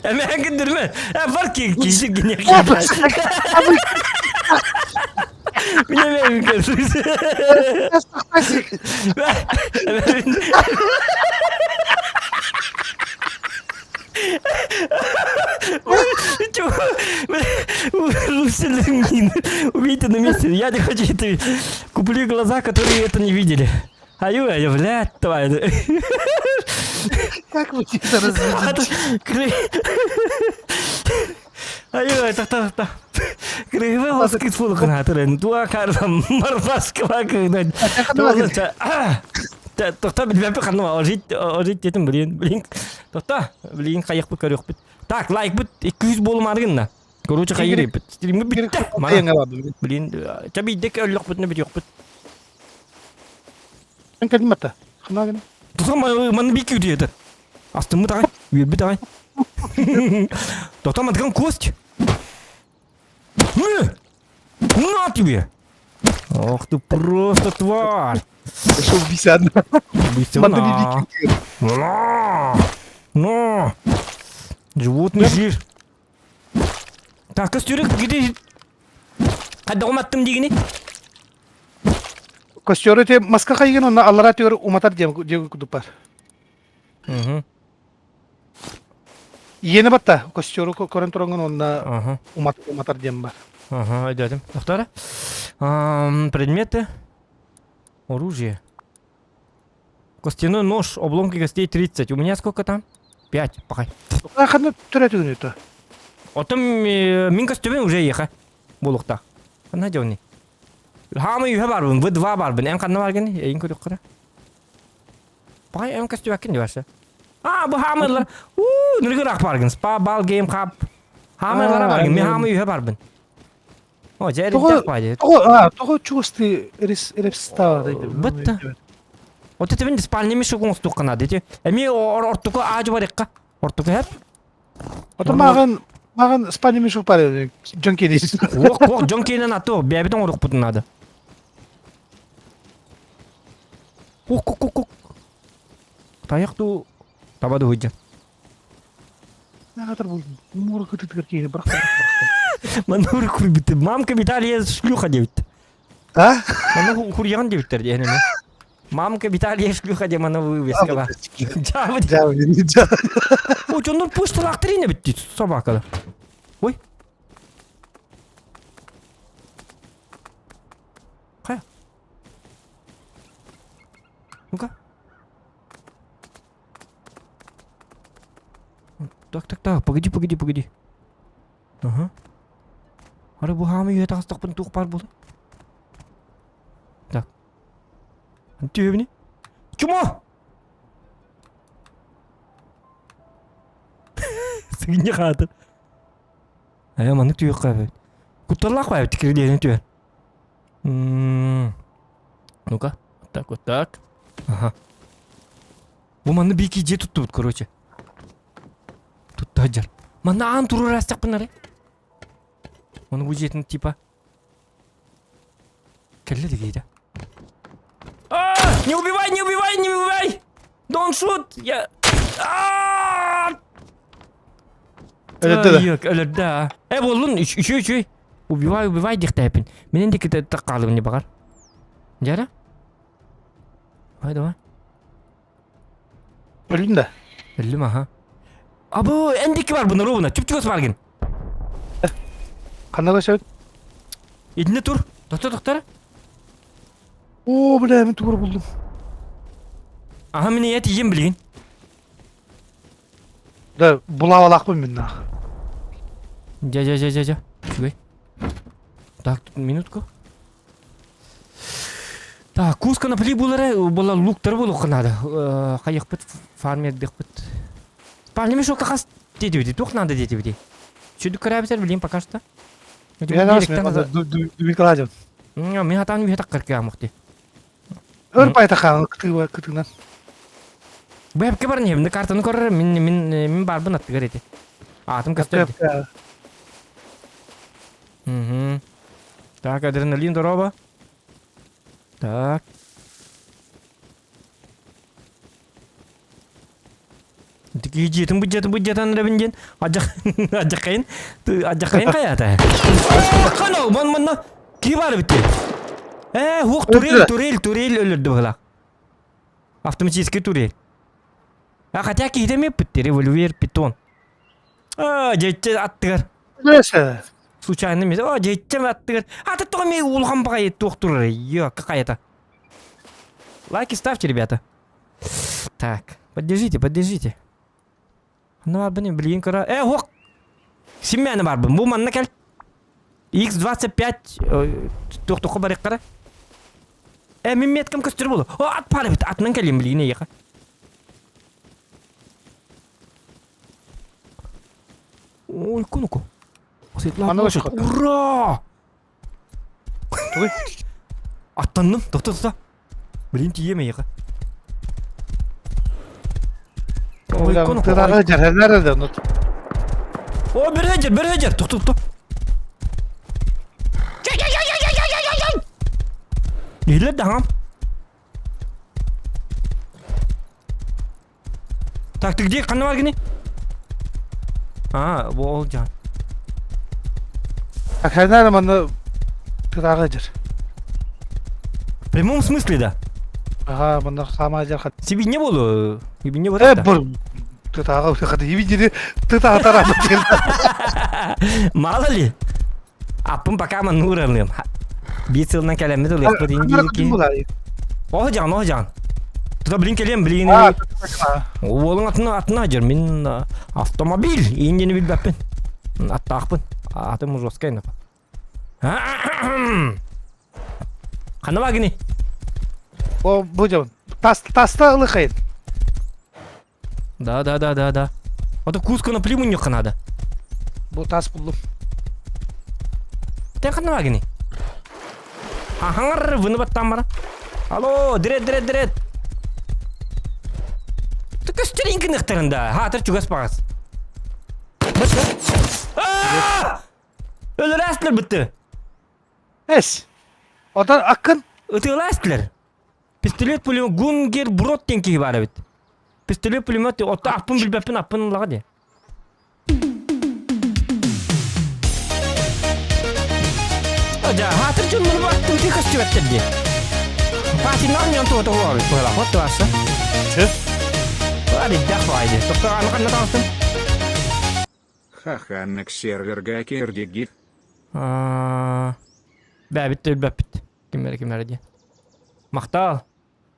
Эме күндүрмө. Бар ки киши гине. Мне Чего? Убейте на месте. Я не хочу это. Куплю глаза, которые это не видели. Аю, аю, блядь, твою. Как вы это разведете? Аю, так, так, так. Криве лоскит фулкна, туа карла марфасква кыгна. Тохта билбэппи ханна ожить ожить детим блин блин тохта блин кайык бу көрүк бит. Так лайк бит 200 болумаргын Короче хайыр бит. Стримы битте. Блин чабидек өллөх битне бит yok бит. Мен кэлим атта. Хана гына. Тохта маны бики диэти. Астымы тагай, үйөрбү тагай. Тохта мандыган кость. На тебе! Ох ты просто тварь! Что убийца? Убийца Манна биби На! На! Животный жир. Так, костюрик где? Хайдах уматтым дигини? Костер эти маска хайгын онна аллара түгөр уматар диэн диэн курдук бар. Угу. Иэни батта костеру көрөн тураҥҥын онна Ага. умат уматар диэн бар. Ага, өйдөөтүм. Доктора? Предметы. Оружие. Костяной нож, обломки костей 30. У меня сколько там? 5. Пока. Ханна төрөтүгүн это? Отом мин костюмин уже еха. Булукта. Ханна дьони. Хаамы үһэ барбын, В2 барбын. Эн ханна баргын? Эйин көрүк кыра. Пай эн костюмаккин дебашы. А, бу хаамырлар. Уу, ныргыраах баргын. Спа бал гейм хаб. Хаамырлара баргын. Мен хаамы үһэ барбын. О, дьэ Тоҕо эрдээх баайы. тоҕо а тоҕо чугастыы рес репстаа Бытта. Вот это мен спальня мешок оҥостуохха наада ити. Эмиэ ортуку аадьы барыахха. Ортуку хэп. Ото мааҕын мааҕын спальня мешок бар дьон киэнэ. Уох, уох, дьон киэнэн аты бэйэбит оҥоруохпутун наада. Ух, кук, кук, кук. Тайах дуу, таба дуу сылдьан. Наҕатар булдум. Муора кытытыгар киһини бырахта бырахта. Манна курбүттэр. Мамка Виталия шлюха диэбит. А? Манна хурьян диэбиттэр диэн эмэ. Мамка Виталия шлюха диэн манна вывеска бар. Дьаабы. Дьаабы дьаабы. О, дьоннор почталаахтар эбит собакалар. Ой. Хайа? Ну-ка. Так, так, так, погоди, погоди, погоди. Ага. Ары бу хаамы үйэ таҕыстахпын туох баар буолуй? Так. Түһэбини? Чумо! Сыгынньа хаата. Ээ, маннык түһүөххэ эбит. Кутталлаах баайбыт тикирдиэни түһэр. Ну-ка, вот так, вот так. Ага. Бу манна биики дьиэ туттубут, короче. Тутта сылдьар. Манна аан туруора астахпын эрэ. Ону бу дьиэтин типа Кэллэ дигиитэ. А, не убивай, не убивай, не убивай! Don't shoot! Я... А! Өлөрдө да. Өлөрдө а. Э буоллун, үчү үчү. Убивай, убивай диэхтээппин. Минен диэки хаалым не баҕар. Дьара? Давай, давай. Өллүн да. Өллүм аха. Абы, эн диэки бар буна ровно. Чуп-чугас баргын. Ханна көсөбүт? Итиннэ тур. Тохто, тохтор. Оо, бля, мин тугур булдум. Аха, мин ийэ тиийэн билигин. Да, булаабалаахпын мин наах. Дьэ, дьэ, дьэ, дьэ, дьэ. Үчүгэй. Так, минутку. Так, кус конопли булара була луктары булуохха наада. Хайыхпыт фармердыхпыт. Парни мешок хас диэтибити, туох наада диэтибити. Сүдүк көрөөбүтэр билим пока что. Дубикладен. Мин хатаан үһэ таккар кыамыкты. Өр пайтахан кытыыба кытыынан. Бэпке баран иһэбин, картаны көрөр мин мин мин барбын аттыгар эти. Аатым көстөр. Угу. Так, адреналин здорово. Так. Дьиэтин быдьатын быдьатан эрэбин диэн адьахайын адьахайын хайаата. Хано мон манна кии баар эбит Ээ, хуох турель турель турель өлөрдү быһылаах. Автоматический турель. А хотя киһитэ эмиэ револьвер питон. А, дьэччэ аттыгар. Несе. Случайно эмиэ. О, дьэччэ аттыгар. Аты тоҕо эмиэ улахан баҕайы туох турар. Йо, какая-то. Лайки ставьте, ребята. Так, поддержите, поддержите. Ханна барбын, билигин кыра. Э, ох! Симмэни барбын. Бу манна кэл. X25 туох-туохха барыаххара. Э, мин меткам көстөр буолу. О, ат паар эбит. Атынан кэлиим билигин эйиэхэ. Ой, кунуку. Манна лошадь. Ура! Тугуй? Аттанным. Тохто, тохто. Блин, тиийиэм эйиэхэ. Ой, кунуку. Тырары дьэрэнэр да онут. О, бөрө дьэр, бөрө дьэр. Тохто, тохто. Иһиллэр да хаҥам. Так, ты где? Ханна бар гини? А, бу ол жан. Ханна манна тырага жыр. В прямом смысле, да? Ага, манна сама жар хат. Себе не было, тебе не Э, бur. Тытага хат. Ибидери тытага тарабы. Мало ли. Аппын пока манна ууралыам. Биир сылынан кэлэммит ылыахпыт ин диир Оһо дьаҕан, оһо дьаҕан. Тута блин кэлиэм, блин. Уолуҥ атына атына дьэр мин автомобиль иин диэни билбэппин. Аттаахпын. Атым жесткай напа. Ханна баагыный? О, бу дьон. Тас таста ылыхайын. Да, да, да, да, да. А то куска на плимунньукка надо. Бу тас буллум. Тен ханна баагыный? Ахаңар выны баттан бара. Алло, дирет, дирет, дирет. Көстөрин кыныктарында. Хатыр чугас багас. Өлөрәстілер бітті. Эс. Одан аккын. Ытыылаастылар. Пистолет пулемет Гунгер Брод диэн киһи баар эбит. Пистолет пулемет отто аппын билбэппин аппын ыллаҕа дии. Дьэ, хаатыр дьоннор бааттыы ытыы көстүбэттэр дии. Паатиннаах ньон туота хуабит быһалаах вот туасса. Чы. Ариддах баайды. Тохто аны ханна таҕыстым? Хаханнык серверга кирдигит. Бэбит өлбөппүт. Ким эрэ ким эрэ диэн. Махтал.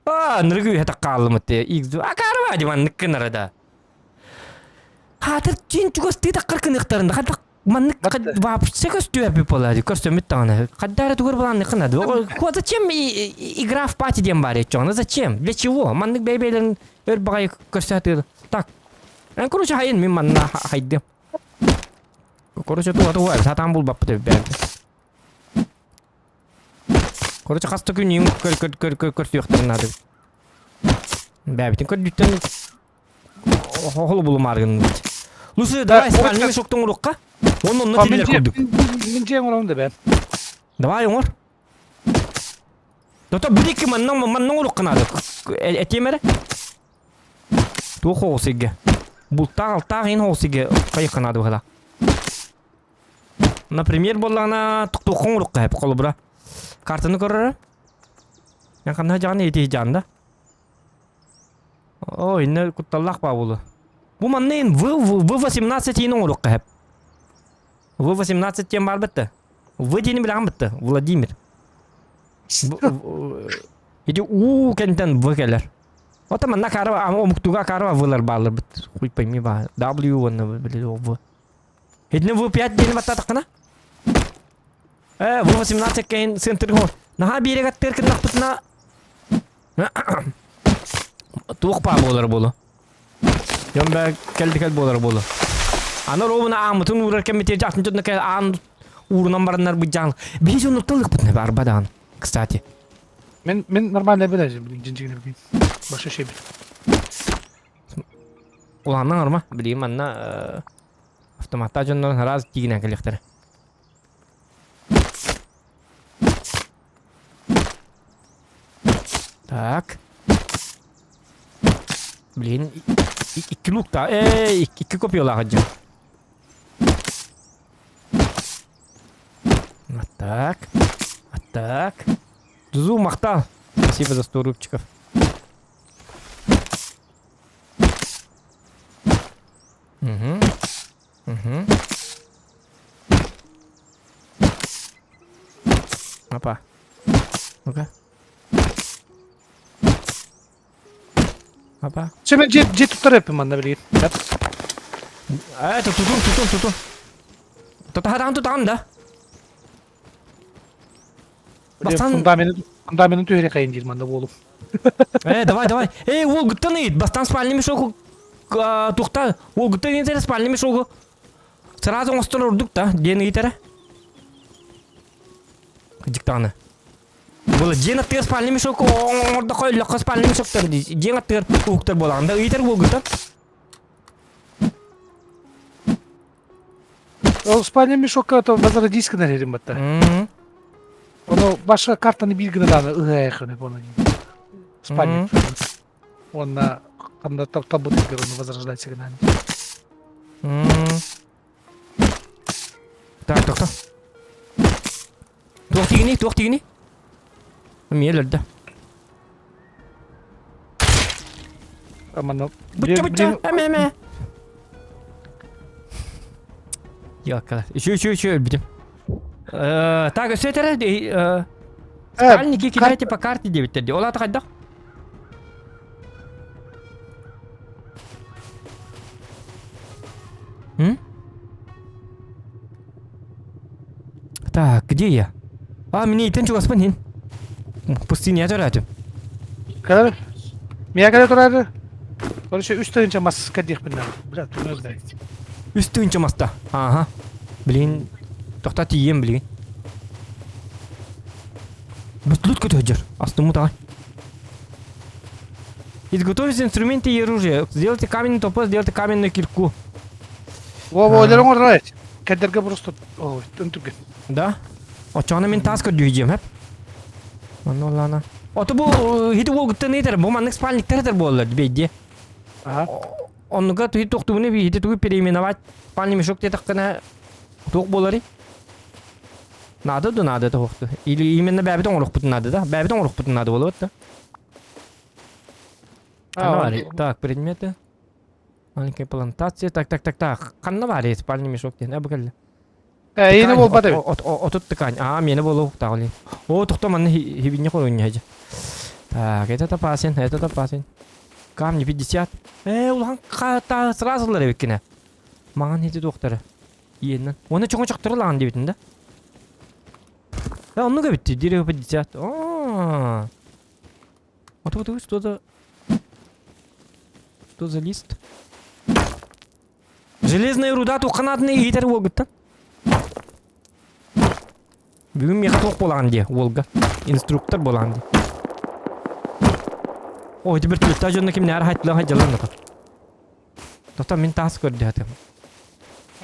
Аа, нырыгы үһэ таккааллымыт X акаарба дии маннык гынара да. Хаатыр чин чугастыы таккар кыныктарында хадак маннык вообще көстүөппүт буолаа дии көрсөммүт даҕаны хаддаара тугар булааннык гынады зачем игра в пати диэн баар еччоҕуна зачем для чего маннык бэйбээлэрин өр баҕайы көрсө так короче хайын мин манна хайдым короче туга туга сатаан булбаппыт эбит Короче, хас да күн иҥ көр көр көр көр көрсүөхтэрин наада. Бэбитин көрдүттэн хоһолу булумаар гынныбыт. Лусы, давай спальный мешоктон урукка. Онно онно тилер курдук. Мин дьиэм оҥором да бэм. Давай оҥор. Тото бирики манна манна урукка наада. Этиэм эрэ. Туох хоҕус сигэ. Бултаах алтаах иин хоҕус сигэ хайыхха наада быһыла. Например, буоллаҕына тохтуохха оҥоруохха сөп холобура. Картаны көрөрө. Мен ханна дьаҕан ити дьаанда. О, инне кутталлаах баа буолу. Бу манна ин В, В18 иин оҥоруохха сөп. В18 диэн баар бытта. В диэни билэҕин бытта, Владимир. Ити уу кэнтэн В кэлэр. Ота манна акаарба, омуктуга акаарба В-лар бааллар быт. Хуй пойми баа. W уонна В. Итини В5 диэни баттаатаххына? Э, В18 кэһин центрго. Наһаа биэрэк аттыыр кыннахпытына туох баа буолар буолу. Дьон бээ кэлди кэл буолар буолу. Аны ровно ааммытын уурар кэммитигэр атын дьонно кэл аан уурунан бараннар быдьаан. Биһи дьоннуттан ылыахпытына барба даҕаны, кстати. Мен мен нормально билэжим, блин, дьинжигин билин. Баша шебит. Улааннаҥ арма, билигин манна автоматтаах дьоннорун араас тиигинэн кэлиэхтэрэ. Так. Блин, икки лук-та. Эй, икки копиялаах дьон. Вот так. Вот так. Зузу махтал. Спасибо за 100 рубчиков. Угу. Угу. Опа. Ну-ка. Опа. Чэ мен дьиэ дьиэ туттар эппин манна билигин. А, это тутун, тутун, тутун. Тутаһадаҕын тутаҕын да? Бастан... Фундаменты, фундаменты түһэри хайын диир манна буолум. Э, давай, давай. Эй, уолгуттан ыйыт. Бастан спальный мешогу тухта. Уолгуттан ыйыт спальный мешогу. Сразу оҥостор ордук да, диэн ыйытара. Дьиктааны. Була дьиэн аттыгар спальный мешок оҥордоххо өллөххө спальный мешоктар дьиэн аттыгар уһуктар буолаҕын да ыйытар уолгуттан. Ол спальный мешокка то возродись гынар эрим батта. Ону башка картаны биир гына дааны ыһыайхыны бону. Спальник. Онна. Ханна табытыгар оны возрождать гынан. Так, тохто. Туох тигини, туох тигини? Эмиэ өлөрдө. Амана. Бычча, бычча, эмэ, эмэ. Ёкала. Еще, еще, еще өлбүтүм. Так, өссө этэрэ, спальники кидайте по карте диэбиттэр дии. Ол аата хайдах? М? Так, где я? А, мне итен чугаспын хин. Пустыня төрөөтүм. Кэлэр. Мия кэлэ турар. Короче, үс тыһыынча мас кэрдиэхпин наада. Бля, тумар да. Үс тыһыынча маста. Ага. Блин, тохта тиийиэм блин. Бүтлүт көтөжөр. Астыммыт аҕай. Изготовить инструменты и оружие. Сделайте каменный топор, сделайте каменную кирку. Во-во, өлөр оҥорор Кэрдэргэ просто ой, өнтүргэн. Да? Оччоҕуна мин таас көрдүүдьүм, хэп. Онно оллаана. Ото бу хити уолгуттан ыытар, бу маннык спальниктар этэр буоллар бейди. Ага. Оннуга туһи тохтубуну хити тугу переименовать спальный мешок диэтэххинэ туох буоларый? Наада да наада тоһохту. Или именно бэбит оҥорохпутун наада да? Бэбит оҥорохпутун наада буолуот да? Ханна баарый? Так, предметы. Маленькая плантация. Так, так, так, так. Ханна баарый спальный мешок диэн? Бу кэллэ. Эйини буолбат эбит. Отут ткань. Аа, миэнэ буолуохтаах олин. О, тохто манна хибинне хоруйня хажа. Так, этот опасен, этот опасен. Камни 50. Улахан та сразу лар эбиккинэ. Маған хити туохтары. Иэннэн. Оны чоҥо чохтору лаҕан диэбитин да. Э, оннук эбит дерево 50. Аа. Вот вот что за... Что за лист? Железная руда тухханаатыны иитэр уолгуттан. Бүгүн миэхэ туох буолаҕын диэ, уолга. Инструктор буолаҕын диэ. Ой, теперь түлүттаа дьонно кимнээр хайтылан хайдьалан да Тота мин таас көрдөһөтүм.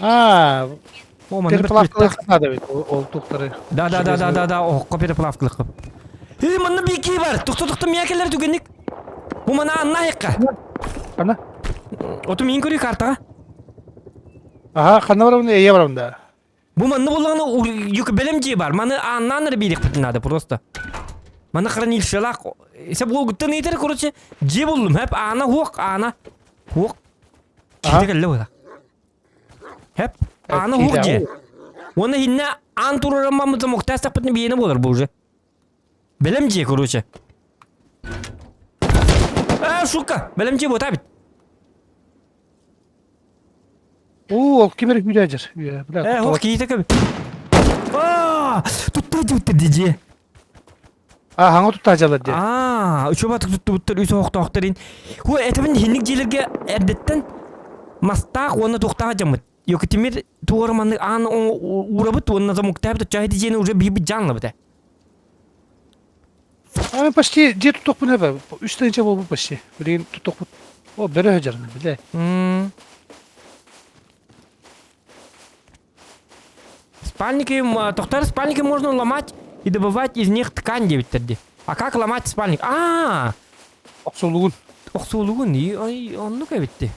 Аа, О, манна переплавкалыахха наада эбит ол туохтары. Да, да, да, да, да, да, оһоххо переплавкалыахха. Эй, манна бики бар. Тохто, тохто, мия кэлэр түгэнник. Бу мана анна айыкка. Ханна? Оту мин көрүй картаҕа. Аха, ханна барабын, эйэ барабын да. Бу манна буллаҕына юк бэлэм дьиэ бар. Маны ааннаан эрэ биэриэхпитин наада просто. Маны хранилищелаах сеп уолгуттан ыйтар, короче, дьиэ буллум. Хэп аана хуох, аана хуох. Киһитэ кэллэ була. Хэп аана хуох дьиэ. Уонна хиннэ аан тураран маммыта муктаастахпытын биэнэ буолар бу уже. Бэлэм дьиэ, короче. Э, шутка! Бэлэм дьиэ буотаа бит. Уу, ол ким эрэ күүрээдьэр. Бля, Э, ол киһитэ көбү. Аа, туттаа дьиэбиттэр дии. А, хаҥа туттаа дьалар дии. Аа, үчүгэй туттубуттар үс оһохтоохторин. Ху, этэбин хинник дьиэлэргэ эрдэттэн мастаах уонна туохтаах дьаммыт. Йокитимир туора маннык аан уурабыт уонна замоктаабыт оччоһити дьиэни уже биһибит дьаанлабыт э. А мен почти дьиэ туттуохпун эбэ. Үс тыһыынча буолбут почти. Билигин туттуохпут. О, бөрө сылдьарына, билэ. Спальники, тохтар спальники можно ломать и добывать из них ткань диэбиттэр дии. А как ломать спальник? А, Охсулугун. Охсулугун, ой, оннук эбитти.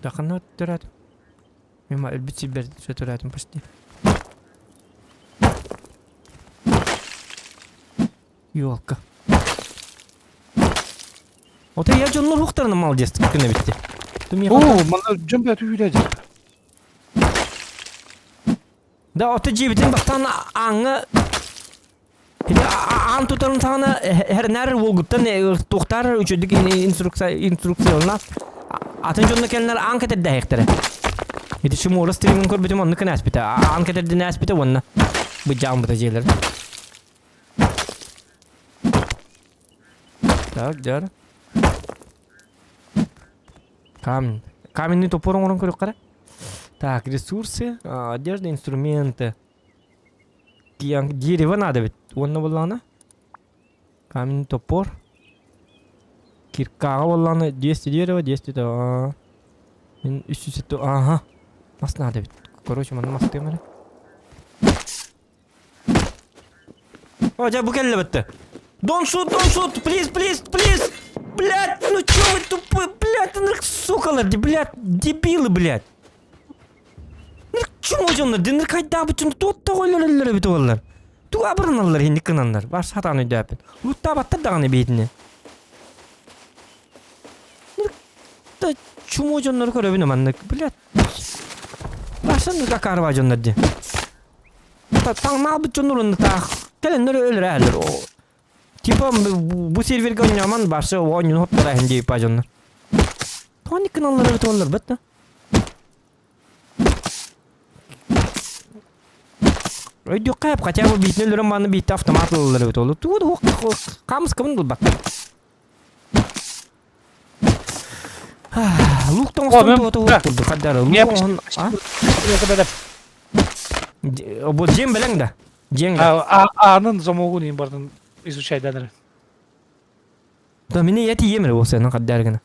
Даханна төрөөтүм. Мимо өлбүт сирбэр сөтөрөөтүм почти. Елка. Вот я дьоннор уохтарына молодец күнэ битти. Оо, манна дьон бэйэтэ үүрээдьэ. Да, ото дьиэбитин бастаан ааҥҥа аан тутарын саҕана хэрнээр уолгуттан туохтаар үчүгдүк инструкция инструкциялана атын дьонно кэлэннэр аан кэтэрдээһиэхтэрэ. Ити шумуора стримин көрбүтүм оннук кэнээспитэ. Аан кэтэрдинээспитэ уонна быдьааммыта дьиэлэр. Так, дьар. Камень. Каменный топор оҥорон көрүөххэ Так, ресурсы, одежда, инструменты. Дерево надо ведь. Уонна буоллаҕына. Каменный топор. Киркаҕа буоллаҕына 200 дерево, 200 да. Мин 300 ага. Мас надо ведь. Короче, манна мастыам эрэ. О, дьэ бу кэллэ бытты. Don't shoot, don't shoot, please, please, please. Блядь, ну чё вы тупые, блядь, ну сукалар, блядь, дебилы, блядь. Чума дьоннор, динер хайдаабытын туотта ойлор эбит олар. Туга абырыналлар инник гынаннар. Бар сатаан өйдөөппүн. Луттаабаттар даҕаны биитини. Да чумо дьоннору көрөбүн маннык, блядь. Барсан акаарба дьоннор ди. Таҥнаабыт дьоннор таах кэлэннэр өлөрөөлөр. Типа бу серверге оонньоомон барса оонньууну хоттор иһин диэбиппа дьоннор. Тоҕо гыналлар эбит оллар бэт да. Өйдүөххэ хотя бы биитин өлөрөн мааны биитте автомат ылаллар эбит олу. Тугу да хаамыскабын булбаттар. Лук тоҥостон туота уох курдук хаддары. Лук оҥоһун а? Бу дьиэм бэлэҥ да? Дьиэҥ да? Аанын замогун иин бардын изучайданыр. Да мини я тиийем эрэ уопсайынан хаддары гына.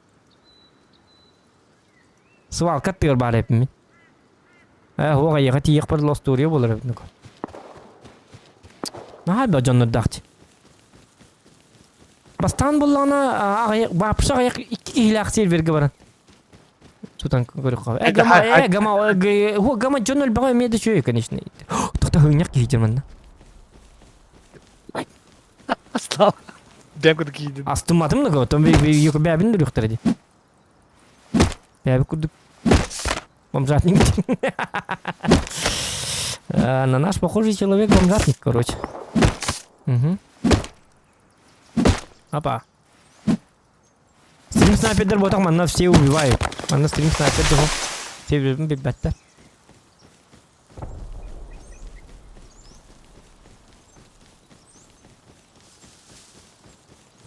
Свалка аттыгар баар эппин мин. Ээ, уох эйиэхэ тиийиэхпэр лостуоруйа буолар эбит нука. Наһаа элбэх дьоннордоох дии. Бастаан буллаҕына аҕыйах, вообще аҕыйах икки киһилээх сервергэ баран тутан көрүөххэ. Э, гама, э, гама, э, гама дьон элбэҕэ эмиэ да үчүгэй, конечно. Тоқта хыынньах киһи дьон манна. Астал. Дэм курдук киирдим. Астымматым да потом бэбин дүрүхтэрэ дии. Бэби курдук бомжатник. На наш похожий человек бомжатник, короче. Угу. Опа. Стрим снайпердер ботах манна все убивают. Манна стрим снайпер дохо. Все билбэттэр.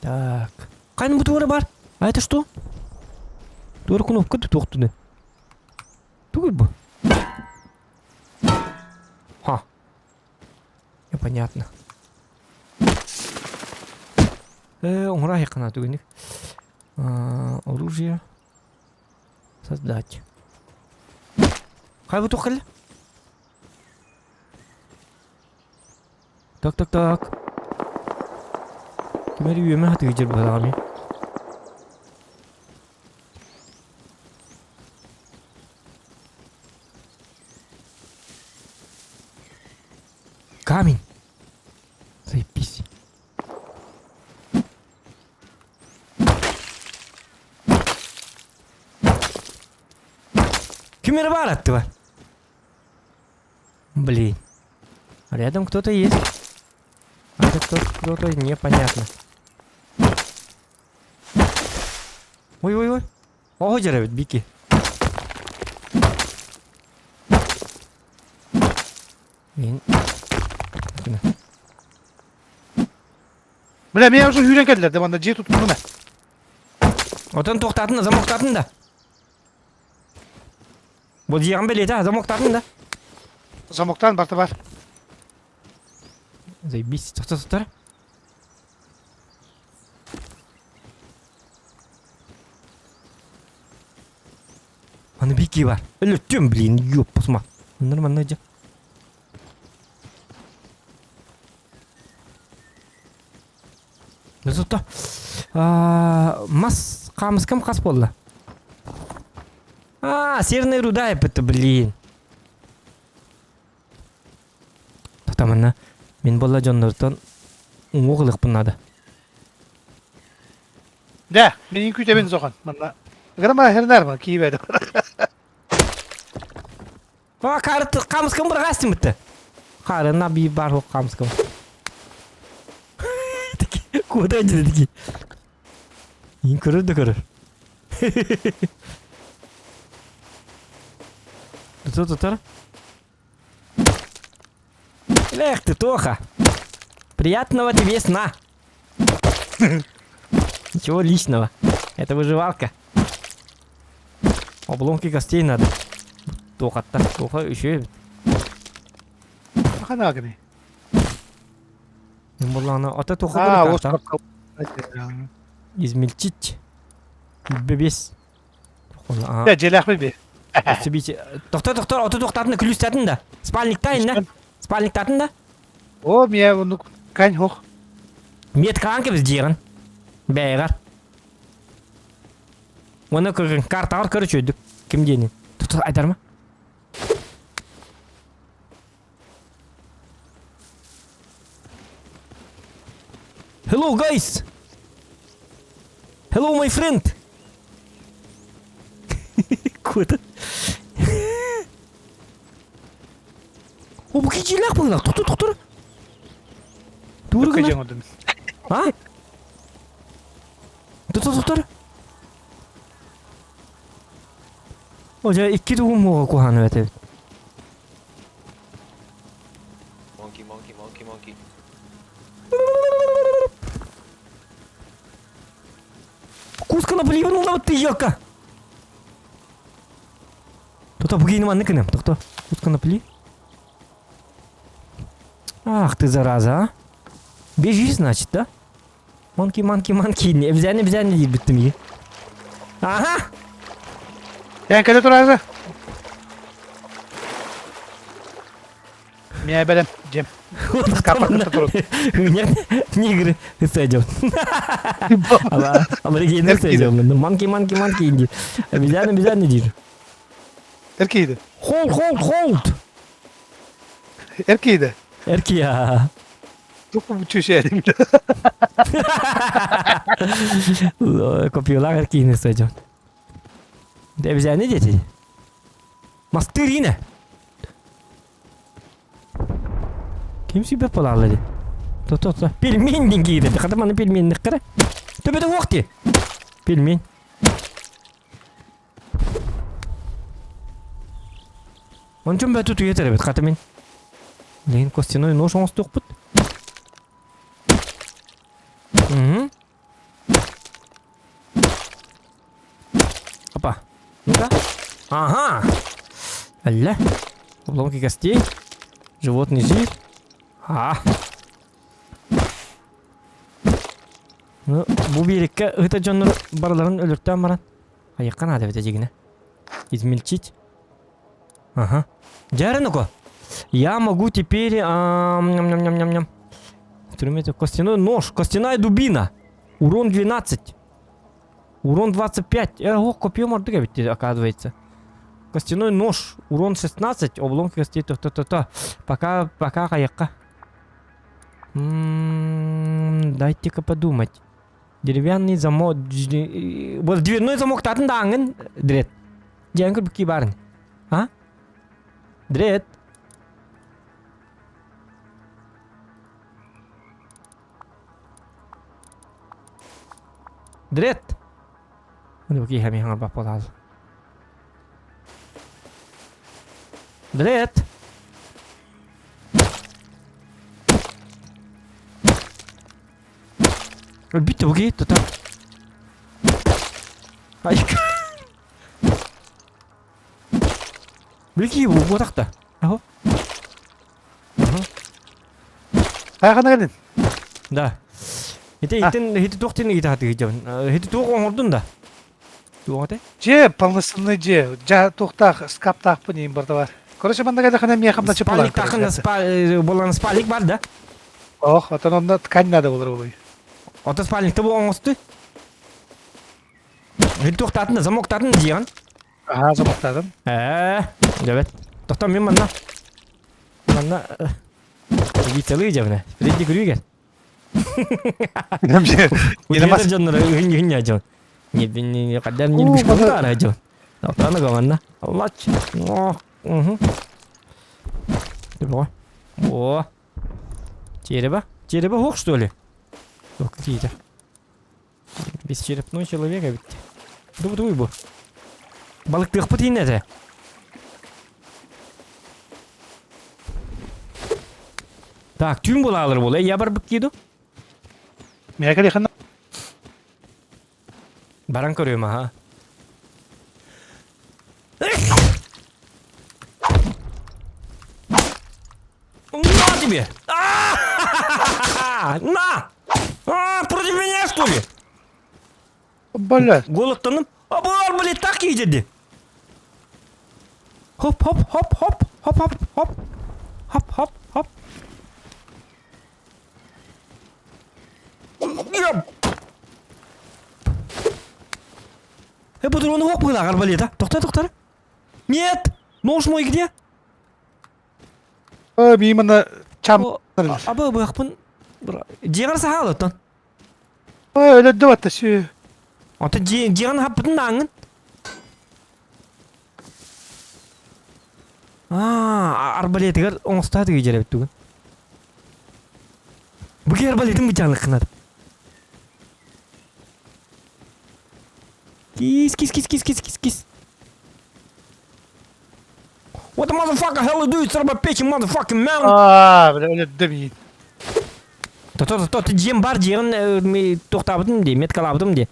Так. Қайын бу туора бар? А это что? Туора кнопка туохтуны. Тугуй бу? Ха. Непонятно. Э, оҥоро айыккана түгэнник. Оружие. Создать. Хай бу туох кэллэ? Так, так, так. Ким эрэ үөмэ сатыы дьэр быһалаҕа Камень. Заебись. Ким эрэ баар аттыбар. Блин. Рядом кто-то есть. А это кто кто-то непонятно. Ой-ой-ой. Оҕо дьэрэбит Бики. Мин... Бля, меня уже үүрэн кэллэр да манна дьиэ туттунуна. Отон туохтаатын да, замоктаатын да. Бу дьиэҕин бэлиэтэ, замоктаатын да. Замоктаан барта бар. Заебись, тохто тутар. Аны бики бар. Өлөттүм, блин, ёппусма. Нормально дьэ. Зато мас хаамыскам хас буолла? А, серная руда это, блин. Тотамана мин буолла дьоннортон уҥуох ылыахпын наада. Да, мин күүтэбин сохан. Манна. Грама хернар ма киибэдэ. А, карты хаамыскам бырҕаастым бытта. Хаарына би бар хук хаамыскам. Куда деді Ин көрөр да көрөр. Тутар тутар. Эх ты, Тоха. Приятного тебе сна. Ничего личного. Это выживалка. Обломки костей надо. Тоха-то. Тоха еще. Хана гыны. Булланы ата Тоха А, көрө вот карта. Измельчить. Бебес. Да, дьиэлээхпин би. Тохтор, тохтор, оту тохтатын да, күлүстатын да. Спальниктайын да. Спальниктатын да. О, мия оннук кань хох. Меткалаан кэбис дьиэҕин. Бэйэҕэр. Уонна картаҕар көр үчүгэйдик. Ким диэнин. Тут айдарма. Hello guys! Hello my friend! Куда? О, бу кичилээх быһыылаах. Тохтор, тохтор. Тугу гына? А? Тохтор, тохтор. О, дьэ, икки тугум муоҕа куһааны эбит. Monkey, monkey, monkey, monkey. Кускана блин, ты елка! Тута бугейны манны кынам. Тохто. Кускана пли. Ах ты, зараза, а. Бежишь, значит, да? Манки, манки, манки. Обезьяны, обезьяны диир бүттүм ии. Ага! Эн кэлэ турааза. Миэ бэлэм, дьэм. Скапа кытта Нет, негры сойдет. Аборигены сойдет. Манки, манки, манки инди. Обезьяны, обезьяны диир. Эркииде. Hold, hold, hold! Эркииде. Эркия. Тупо чүшэрим. Копиялаах эркиини сойдет. Обезьяны дети. Мастырина. Ким сүбэ буолаалла дии? То-то-то. Пельмень диэн киирэр. Хата маны пельменнэххэ эрэ. Төбөтө уох дии. Пельмень. Ончун бөтү туйа эбит хата мин. Лейн костяной нож оҥостуохпут. Угу. Опа. Ну-ка. Ага. Алля. Обломки костей. Животный жир. А. Ну, бу биэриккэ ыта дьоннор барыларын өлөртөөн баран айыкка наада эбит эдьигинэ. Измельчить. Ага. Дьэ, Я могу теперь... Ням-ням-ням-ням. Инструменты. Костяной нож. Костяная дубина. Урон 12. Урон 25. Э, ох, копье ордук эбит, оказывается. Костяной нож. Урон 16. Обломки костей. То-то-то. Пока, пока хайыкка. М-м, дайте-ка подумать. Деревянный замок. Вот дверной замок татын да аңын. Дред. Дьээн көрбүккүү баарын. А? Дред. Дред. Оны бу киһи хаҥар баппалаал. Дред. Өлбүт бу киһи тута. Ай. Били буотах да. Аһо. Хайхана кэлин? Да. Ити итин ити туох тин ити хатыгы дьон. Ити туох оҥордун да? Туох этэй? Дьиэ, полноценный дьиэ. Дьа туохтаах, скаптаахпын иин барда бар. Короче, манна кэлэхинэ миэхэ мдачы Спальник тахын спа болан спальник бар да? Ох, отон онно ткань надо болар болуй. Ото спальникты бу оҥосту. Ити туохтаатын замоктаатын дьиэҕин. Аһаа, замоктаатым. Ээ, дьэбэт. Тохтоо мин манна. Манна Вицелы дьэбинэ. Приди күрүүгэр. Удиэтер дьоннор ыһын дьон. Не не қадар не бишкутара дьон. Тоқтаны гоманна. Аллач. Угу. О. Череба? Череба хох, что ли? Ох, какие-то. Бесчерепной человек эбит. Дуб-дуй бу. Балыктыахпыт иһин этэ. Так, түүн буолаалар буолла. Я барбыт киду. Миэхэ кэлиэхин Баран көрүөм аха. На тебе! На! А, против меня, что ли? Бля. Голодтаным. А бар, блядь, так едет. Хоп, хоп, хоп, хоп, хоп, хоп, хоп. Хоп, хоп, хоп. Э, патроны ох быһыылаах арбалета. Тохто, тохто. Нет! Нож мой где? Э, мимана чам. Аба быахпын. Дьиэҕэр саһаал оттон. Ой, өлөрдө батта сүү. Оттон дьиэҕин хаппытын ааҥҥын. Аа, арбалетыгар оҥостоо тыгы дьэрэбит тугун. Бу ки арбалетын бычаалыккынат. Кис, кис, кис, кис, кис, кис, кис. What the motherfucker hell you do, son of a bitch, motherfucking man? Аа, бля, өлөрдө миин. То-то, то, то, дьиэм бар, дьиэҕин туохтаабытым дии, меткалаабытым дии.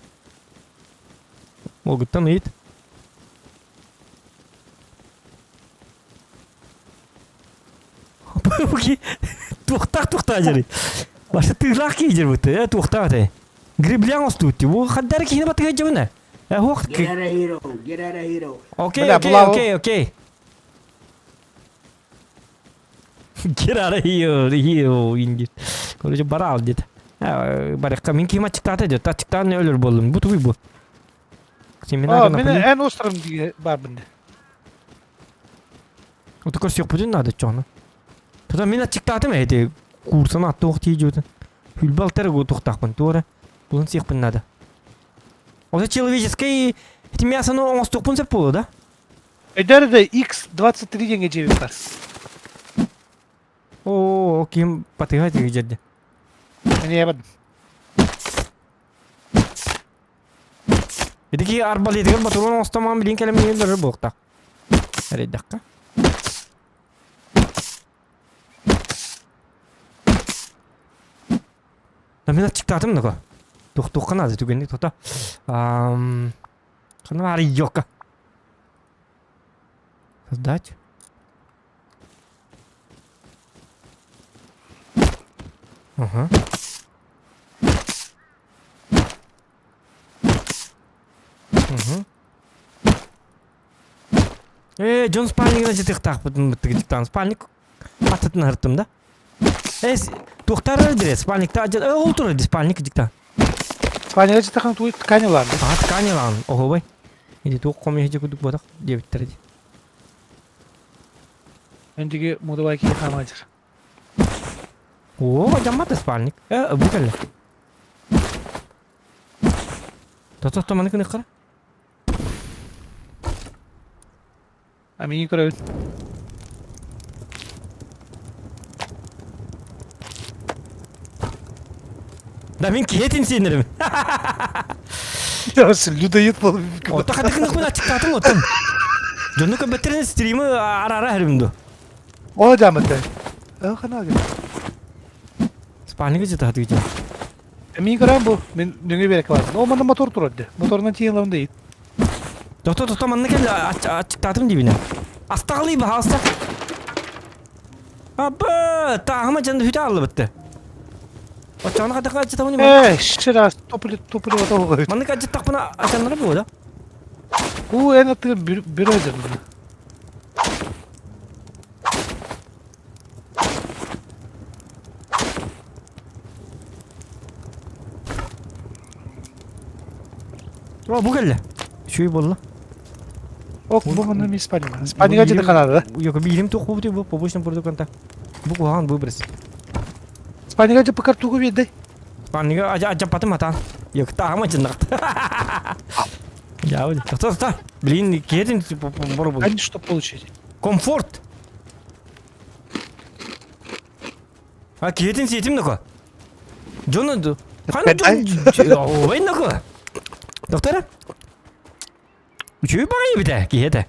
Олгуттан ыйыт. Туохтаах-туохтаах дьэрий. Баша тыылаах киһи дьэрбит, э, туохтаах этэй. Гриблян остуут дии. Бу хаддары киһини батыга дьэбинэ. Э, хуох. Get out of here, get out of here. Окей, окей, окей, окей. Get out of here, here, индит. Короче, барал дед. Барыққа мен киім ачыктаата дед. Ачыктаан өлөр болдум. Бу тугуй бу. Семена О, мен эн острым барбын. Ото көрсүөхпүтүн наада чоҕуна. Тута мин аччыктаатым эти курсан аттуох тиийдьүтүн. Хүлбэ алтар туохтаахпын туора булан сиэхпин наада. Ото человеческий эти мясоны оҥостуохпун сөп буолуо да? Өйдөр да X23 диэҥҥэ дьиэбит бар. Оо, ким батыга тиийдьэрдэ. Эмиэ бардым. Итики арбалетыгар батурун оҥостомаан билин кэлэмниин көрөр буолуохтаах. Эрэйдэххэ. Да мин аччыктаатым да Туох-туохха наада түгэнник тота. Ханна баар идиотка. Создать. Ага. Угу. Э, дьон спальнигына дьытыахтаахпытын быттыгытыктаан спальник аттытын аһыртым да. Э, туохтаар дире спальникта э, ол турар ди спальник дикта. Спальника дьытахан туй ткань ылаан. Ага, ткань ылаан, оһобай. Иди туох комья кудук ботах диэбиттэр ди. Эндиги мудабай киһи хаамаадьыр. О, дьаммат спальник. Э, бу кэллэ. Тото маны кыныххара. А мини көрөбүт. Да мин киһитин сиэнэрим. Людоед буолуп. Отто хаты кыныхпын ачыктаатым оттон. Дьону көбөттерин стримы арара хэрим ду. О жамыты. Э хана ге. Спальника жета хаты жа. Мин көрөм бу. Мин нөҥүө биэрэккэ бардым. О манна мотор турар де. Моторунан тиийэн ылабын да иит. Тохто тохто манна кэл аччыктаатым диибинэ. Астаҕалыы баһаалыста. Абы тааһыма дьан хүтэ аллыбытты. Оччоҕуна хатыха аччытабын Э, шира топли топли отоҕу. Маннык аччыттахпына ачаннара буо да? Уу эн аттыгар бүрө дьанна. О, бу кэллэ. Үчүгэй буолла. Ок, бу манна ми спальня. Спальняга дьэ ханада. Йока биирим туох буолбутуй бу побочный продукт Бу куһаҕан выброс. Спальняга дьэ пыкар тугу биэрдэй? Спальняга ажаппатым атаан. Йок таама жыннакт. Я Тоқта, тоқта. Блин, киһитин боробул. Они что получить? Комфорт. А киһитин сиэтим нако. Дьону хана дьон ой нако. Доктор? Үчүгэй баҕайы эбит киһи этэ.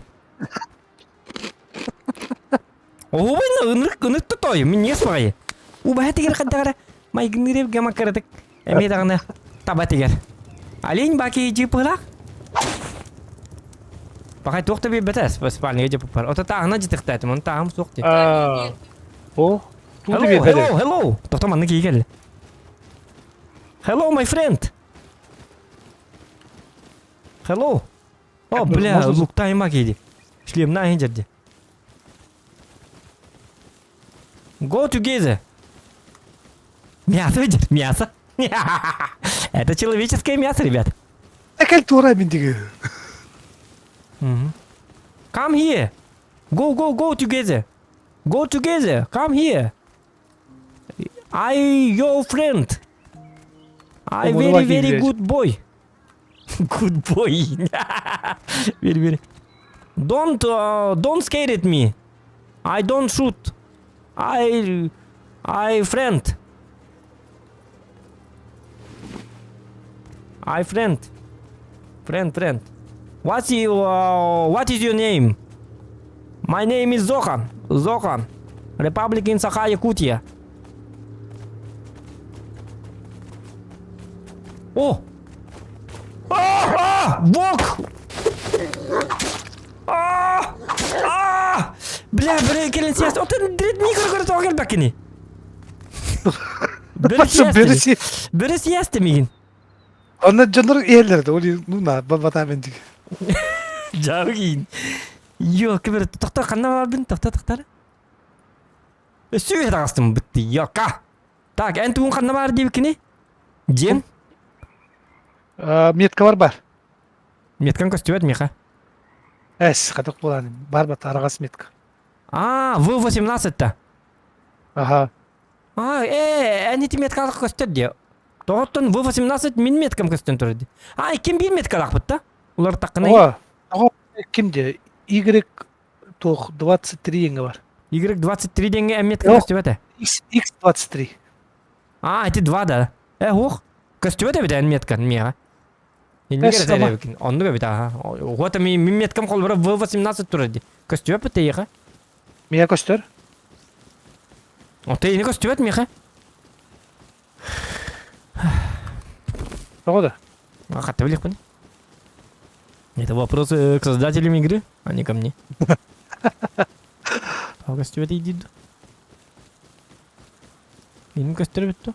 Оһуобай ынырык ынырык тотоойу минньигэс баҕайы. Убаһа тигэр хайдаҕара майгынныыр эбгэ маккаратык эмиэ даҕаны таба тигэр. Олень баки дьыппылаах. Пахай туох да биэрбэтэ спальныга дьыппар. Ото тааһына дьытыхтаатым, оны тааһым суох дии. О, тугу Hello, биэрбэтэ. hello, hello. Тохто маннык киһи кэллэ. Hello, my friend. Hello. О, бля, луктайма киһи. Шлемна иһин дьэрди. Go together. Мясо видит? Мясо. Это человеческое мясо, ребят. Кэл туора мин диги. Come here. Go, go, go together. Go together. Come here. I your friend. I very, very good boy. Good boy. Very, very. Don't, don't scare at me. I don't shoot. I, I friend. I friend. Friend, friend. What's you, what is your name? My name is Zohan. Zohan. Republic in Sakha, Yakutia. О! А! А! Волк! А! А! Бля, бля, кэлин сиэс. Отын дред микро көрө тоҕо кэлбэккини. Бөрө сиэсти. Бөрө сиэсти мигин. Онно дьоннор иһэллэр да, ол ну на батамен дик. Жабыгин. Йо, кибер тохтор ханна барбын, тохтор тохтор. Өссө таҕыстым бытты, йока. Так, эн тугун ханна бар диэбиккини? Дьиэм? Меткалар бар. Меткаҥ көстүбэт миэхэ. Эс, хатык буолан бар бат араҕас метка. А, В18-та. Аха. А, э, эн ити меткалах көстөр дии. Тоҕоттон В18 мин меткам көстөн турар дии. А, ким биир меткалаахпыт да? Улар таххына. О, тоҕо ким дии? Y туох 23 диэҥҥэ бар. Y23 диэҥҥэ эн меткам көстүбэт ээ. X X23. А, ити 2 да. Э, уох. Көстүбэт эбит эн меткан миэхэ. Иннигэр Оннук эбит аха. Вот ми мин меткам холбора В18 турар дии. Көстүбэт тэйиэхэ. Миэ көстөр. О, тэйини көстүбэт миэхэ. Тоҕо да? Хатта билиэхпин. Это вопрос к создателям игры, а не ко мне. Тоҕо көстүбэт иди Мин көстөр эбит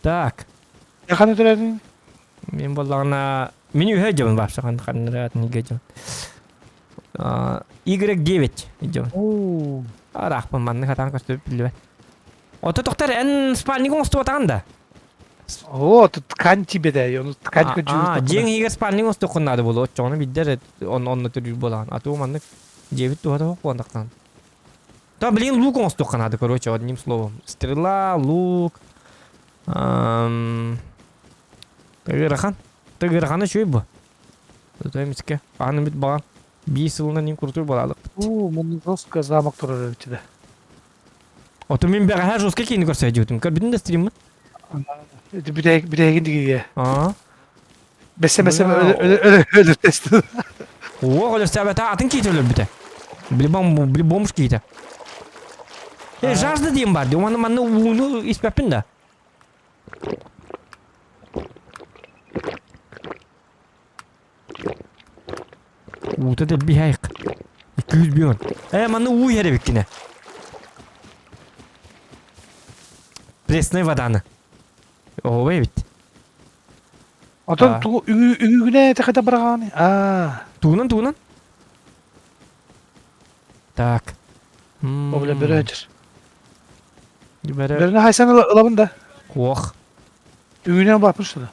Так. Ханы төрөтүн? Мин буоллаҕына мин үһэ дьон вообще ханнырат неге дьон. Y9 дьон. Араахпын маннык хатаан көстүбүт биллибэт. Ото тохтар эн спальник оҥостубатаҕын да? О, тут ткань тебе да, ону ткань А, дьиэҥ иһигэр спальник оҥостуоххун наада буолуо. Оччоҕуна билдэр онно төрүүр буолаҕын. А то маннык дьиэбит туһата суох буолан Да, блин, лук оҥостуохха наада, короче, одним словом. Стрела, лук. Тыгырахан. Тыгыраханы үчүгэй бу. Эмискэ. Аны бит баҕан. Биир сылынан им крутой балаалыкпыт. Уу, муннук жестко замок турар эбит да. Ото мин бэҕэһээ жестко киини көрсө дьиэтим. Көрбүтүн да стриммын. Бүтэһигин дигиге. Аа. Бэсэ бэсэ өлөр тест. Уох өлөрсөбөтө атын киит өлөрбүтэ. Били бомж киитэ. Э, жажда диэн бар ди. Оны манна ууну испэппин да. Уута дэлби хайык. 200 бион. Э, манна уу иһэр эбиккинэ. Пресная воданы. Оһуобай эбит. Отон тугу үҥүүгүнэ тэхэтэ быраҕааны? Аа. Тугунан тугунан? Так. О бля бөрө өтөр. Бөрө. Бөрөнү хайсан ылабын да. Ох. Үҥүүнэн баппын что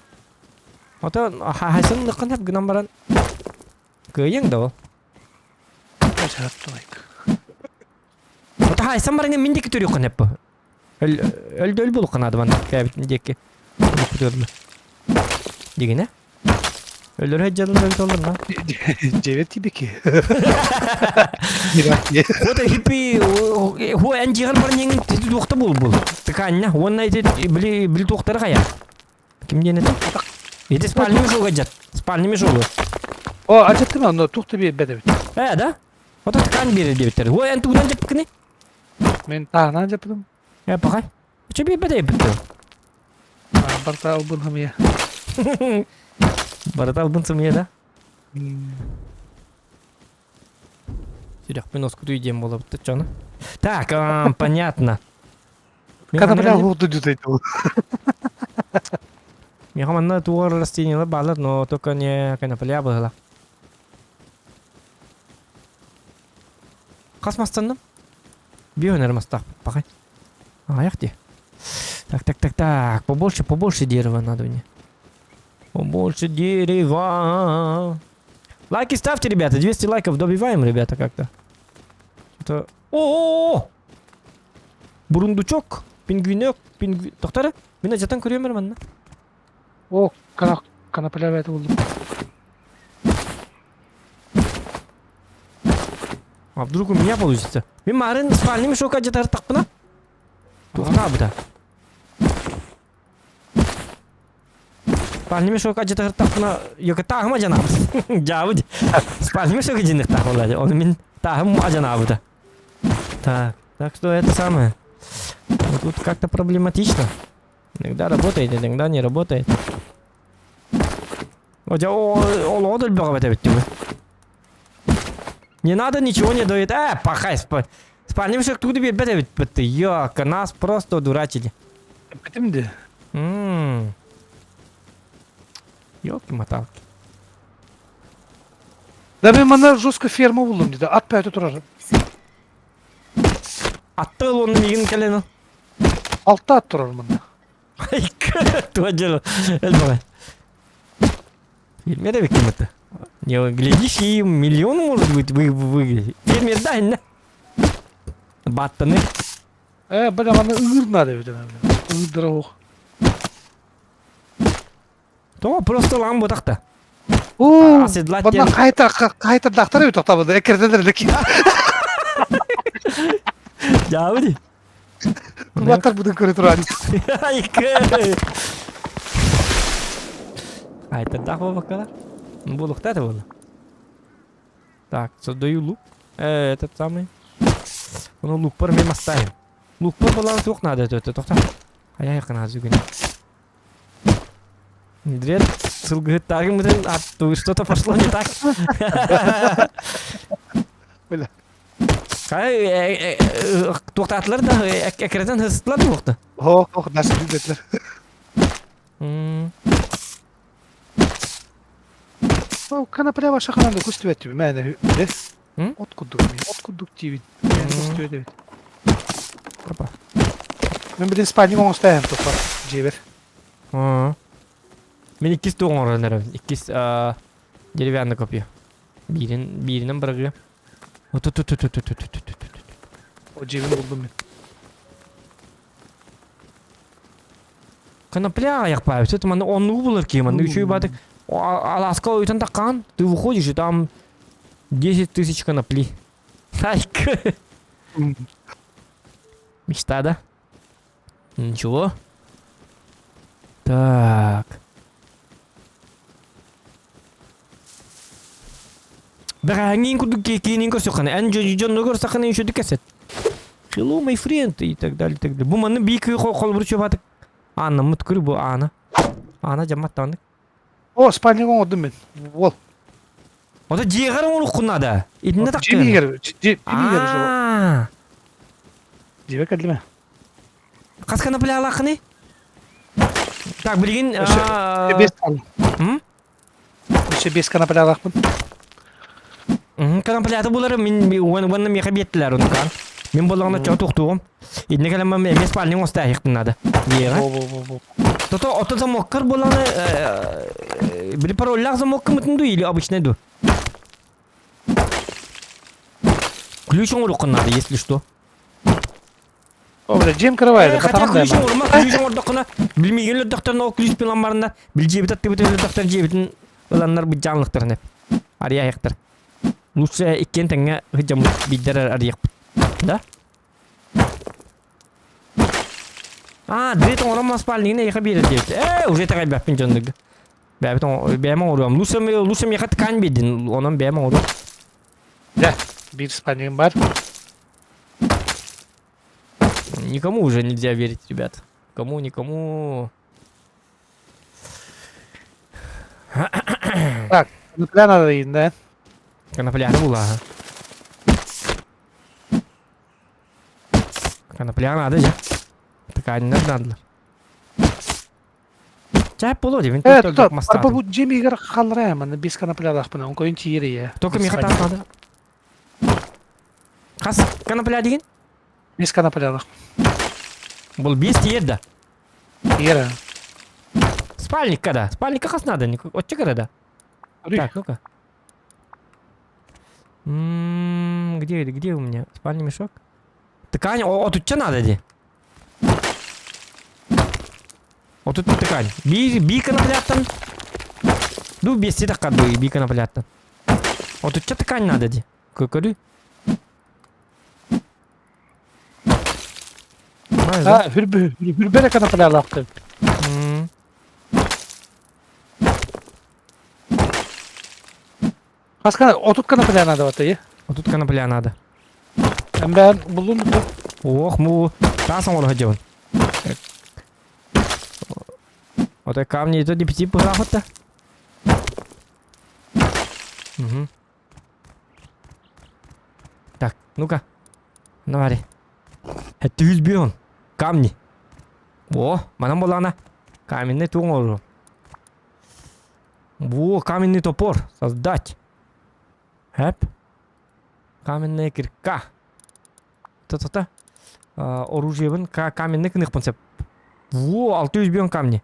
Ото хайсан лыккын хап гынан баран кыайыаҥ да ол. Ото хайсан баран мин диэки төрүөххүн хеп. Өлдө өл булукка наада манна кээбитин диэки күтүөрлү. Дигинэ. Өлөр хәдьалын өлтө олорна. Девет тибики. Вот хиппи ху эн жигар бар неңин туохта бул бул. Тыканна уонна ити били били туохтары хая. Ким диэн этэ? Ити спальный мешок жат. Спальный мешок. О, ачаттым онно туохта биэрбэт эбит. Э, да? Ото ткань берер диэбиттэр. Ой, эн тугунан жаппыкыны? Мен таһынан жаппытым. Э, пахай. Че биэрбэт эбит Барта албын хамыя. Барыта албын сымыйа да? Сүрэхпин оскутуй диэн буолабыт чону. Так, понятно. Конопля уһукту дьутайтыл. Миэхэ манна туох растениялар баалар, но только не конопля быһыла. Хас мастанным? Биир өнөр мастаах пахай. Аяқ де. Так, так, так, так. Побольше, побольше дерева надо мне. Побольше дерева. Лайки ставьте, ребята, 200 лайков добиваем, ребята, как-то. Это... О-о-о! Бурундучок, пингвинек, пингвин... Тоқтары, мен ажатан көрөмөр манна. О, кана конопля бэйэтэ буллум. А вдруг у меня получится? Мен марын спальный мешок ажатар тақпына. Туохтаабыта. Спальный мешок адьытыгыртахпына йокытааһым адьанаабыт. Дьаабыт. Спальный мешок дьиныктаах буолла. Ону мин тааһым адьанаабыта. Так, так что это самое. Вот тут как-то проблематично. Иногда работает, иногда не работает. Ол өлбөҕө эбит Не надо, ничего не дает. Э, пахай, спальный мешок тугу биэрбэт эбит Йока, нас просто дурачили. Эппитим дии. Ммм. Ёлки-моталки. Да мен манна жестко ферма буллум диде. Ат бэйэтэ турар. Атты ыл онно миигин кэлэн Алта ат турар манна. Туа дьыл элбэҕэ. Фермер эбиккин это. Не, глядишь, и миллион может быть вы, вы, фермер да, инна. Баттаны. Э, бля, манна ыыр надо эбит. Ыырдара ох. То просто лам ботахта. Оо, Оседлать манна хайта хайта дактар эбит токтабыды. Эккирденер леки. Дьаабы Тубаттар будун көрө туран. Айтырдаах буолбаккалар. Буолуохтаа это буолла. Так, создаю лук. Э, этот самый. Ону лукпар мен оставим. Лукпар болан суох надо это тохта. А я якын азы күн. Дред сылгыһыттаагым а что-то пошло не так. Бля. Хай туохтаатылар да эккирэтэн хыстылар туохта. Ох, ох, даже билбэтилэр. Ол конопля ваша ханан көстүбэт мээнэ биле. От курдук от курдук диибин. Мээнэ көстүбэт эбит. Опа. Мен билин спальник оҥостойм тупа дьиэбэр. Мен иккис туох оҥорон эрэбин. Иккис деревянный копье. Биирин бииринэн бырагыа. О дьиэбин булдум мин. Конопля аяқпаабыт. Это манна оннугу булар киһи манна үчүгэй баатык алааска ойутан таккаан ты выходишь и там 10 тысяч конопли. Айк. Мечта, да? Ничего. Так. Бэҕэһээҥҥиин курдук киинин көрсөххүнэ, эн дьонну көрсөххүнэ үчүгэй кэсэт. Hello, my friend, и так далее, и так далее. Бу манны биир холбур чуобатык. Ааннаммыт көрү бу аана. Аана дьаммат даҕаны. О, спальник оҥордум мин. Уол. Ото дьиэҕэр оҥоруоххун наада. Итиннэ Дьиэм тахтыан. иһигэр, дьиэм иһигэр Аа. Дьиэбэ кэллим Хас конопляалааххыный? Так, билигин Өссө бес М? Өссө бес коноплялаахпын. Коноплята булары мин уонна миэхэ биэттилэр онукаан. Мин боллоҕуна чоо туохтугум. Инне кэлэммэ эмиэ спальник оставихпын надо. Дьиэҕэ. Во-во-во-во. Тото ото замоккар буоллаҕына били пароллаах замоккамытын дуу или обычный дуу? Ключ оҥоруоххун надо, если что. О, бля, дьиэм кырабайда, Э, хотя хатаҕын да ключ оҥорума, ключ оҥордоххуна, билмиигин өлөрдөхтөрүнэ ол ключ ылан бараннар, билдьиэбит аттыбыт өлөрдөхтөр дьиэбитин ыланнар быдьаанлыктарын эп. Арыйаайахтар. Лучше иккиэн тэҥҥэ сылдьаммыт биирдэр арыйахпыт. Да? А, дрит оҥорон маспааллыгын эйиэхэ биэрэр диэбит. Ээ, уже итэҕэйбэппин дьоннорго. Бэйэбит бэйэм оҥоруом. Лучше, лучше миэхэ ткань биэрдин, онон бэйэм оҥоруом. Дьэ, биир спальнигым бар. Никому уже нельзя верить, ребят. Кому, никому. Так, конопля надо да? Конопля була. Конопля надо же. Такая не надо. Чай полоди, мен Э, тут то, только арба бу дьиэм иһигэр хаалларайа манна бес коноплялаахпына, онкойун тиийэр Только миэхэ таах надо. Хас конопля деген? Бес коноплялаах. Бұл бес тиер да. Тиийэр Спальник когда? Спальника хас надо? Отче да? Так, ну-ка. М, Где, где у меня? Спальный мешок? Ткань, о, отучча надо ди. Отут ткань. Би, би коноплятtan. Ду бести такка ду, би коноплятtan. Отучча ткань надо ди. Көрү. А, хүрбү, хүрбэрэ коноплялаахтын. Хаска отут конопля надо вот Отут конопля надо. Эмбээн буллун Ох, му таас оҥоро сылдьабын. Ото камни это депти пыраахытта. Угу. Так, ну-ка. Навари. Түз бион. Камни. О, манан болана. Каменный туң оҥору. Во, каменный топор. Создать. Хэп. Каменная кирка. Та-та-та. Оружиебын каменный кыныхпын сеп. Во, 600 бион камни.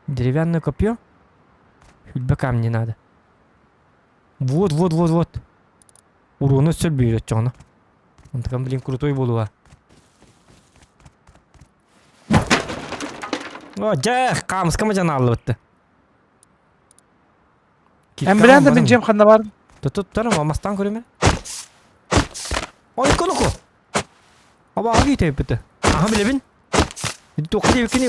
Деревянное копье. Хүлбэ камни надо. Вот, вот, вот, вот. Уруну өссө бүүрөт чоҕуна. Онтукам, блин, крутой буолуа. О, дьэ, хаамыскама дьанааллыбытты. Эмбилээн да мин дьиэм ханна бар? Туттарым, амастан көрүмэ. Ой, конуку. Аба аги теппити. Аха билебин. Туох диэбиккини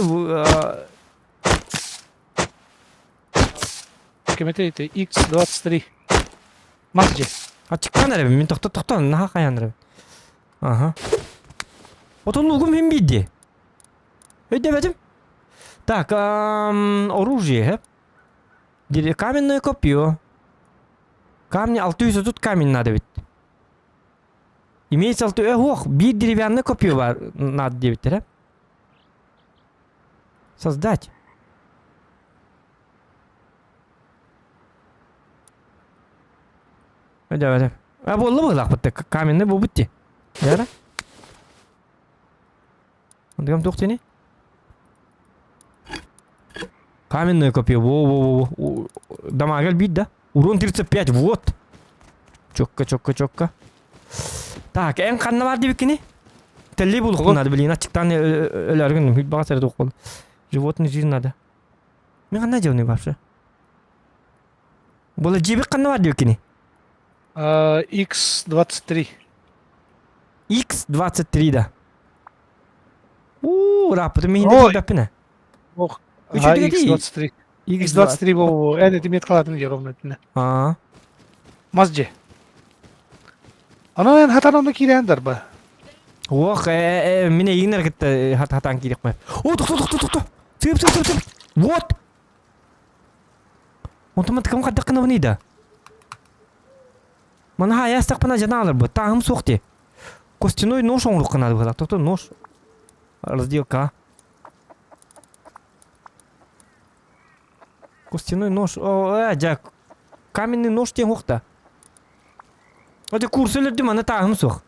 Кемете ити X23. Мас дьиэ. Ачыккан эрэбин, мин тохто тохто, наха хайан эрэбин. Аха. Отон лугум хим биирди. Өйдөбөтүм. Так, оружие. Каменное копье. Камни, 630 камень надо ведь. Имеется алты... Ох, биир деревянное копье бар надо диэбиттэр, Создать. Өйдөөбөтүм. А буолла быһыылаахпыт каменный буолбут дии. Яра? Онтукам туох диэний? Каменное копье. Во-во-во. Дамага бит да? Урон 35, вот. Чокка, чокка, чокка. Так, эн ханна бар диэбиккини? Тэлли булуохпун надо, блин, ачыктаан өлөргүн баҕа сэрэ туох Животный жизнь надо. Мен ханна дьиэбиний вообще? Була дьиэбит ханна бар диэбиккини? X23. X23 да. Уу, ырааппытым миһин да Ох, X23. X23 бу эн эти меткалатын дьэ ровно этинэ. Аа. Мас дьэ. Онон эн хатан онно киирэн дарба. Ох, мин эйигин кытта хатаан киириэхпин. О, тохто, тохто, тохто. Сып, сып, сып, сып. Вот. Онтон кым хайдах гынабыный да? Манаха айаастахпына дьанааларбыт, тааһым суох дии. Костяной нож оҥоруохха наада быһыылаах. Тохто нож. Разделка. Костяной нож. О, э, дьэ, каменный нож диэн суох да. О, дьэ, курса өлөрдүм, аны тааһым суох.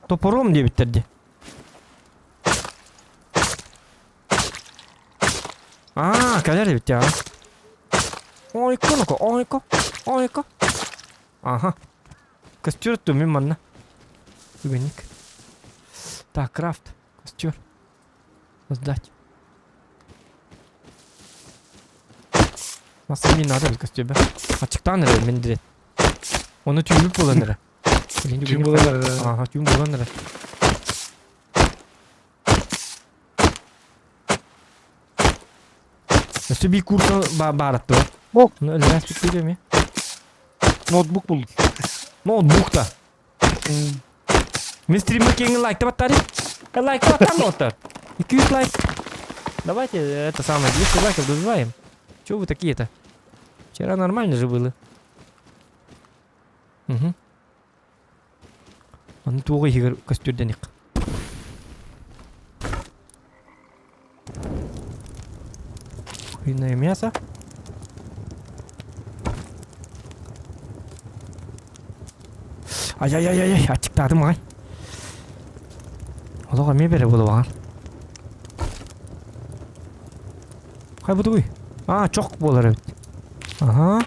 Топором диэбиттэр дии. Аа, кэлэр эбит аа. Ойко, ну-ка, ойко, ойко. Ага. Костер мин манна. Бүгүнник. Так, крафт. Костер. Создать. Мас мин надо костюбе. Ачыктаан эрэ мин дирет. Оны түүнүк буолан эрэ. Түүн буолан эрэ. Ага, түүн буолан эрэ. Өссө биир курса баараттыба. О! Ну, өлөрөөс бүттү ми? Ноутбук булдум. Ноутбукта. Мин стриммер кеңин лайкта баттари. Лайкта баттар лоттар. 200 лайк. Давайте это самое, 200 лайков добиваем. Чего вы такие-то? Вчера нормально же было. Угу. Аны туоҕа иһигэр көстүрдэник. Куриное мясо. Ай-яй-яй-яй, ачыктаатым аҕай. Олох эмиэ бэрэ буолуоҕар. Хай бутугуй. А, чох буолар эбит. Ага.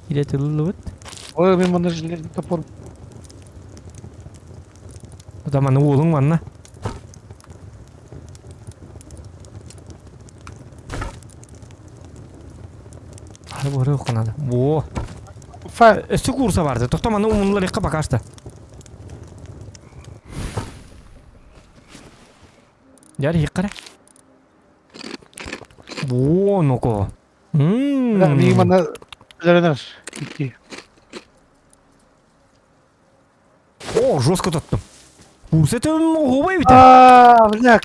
Илэ тыллыбыт. Ой, мин манна железный топор. Ота маны уолуҥ манна. Ары бары канада. Во. Фа. Өссө курса барды. Тохто маны умнулар якка пока что. Дяри хиккара. Во, ну-ка. Мин манна үлэлэнэр. Икки. О, жестко тоттум. Курса это оҕобай бит. Аа, бля.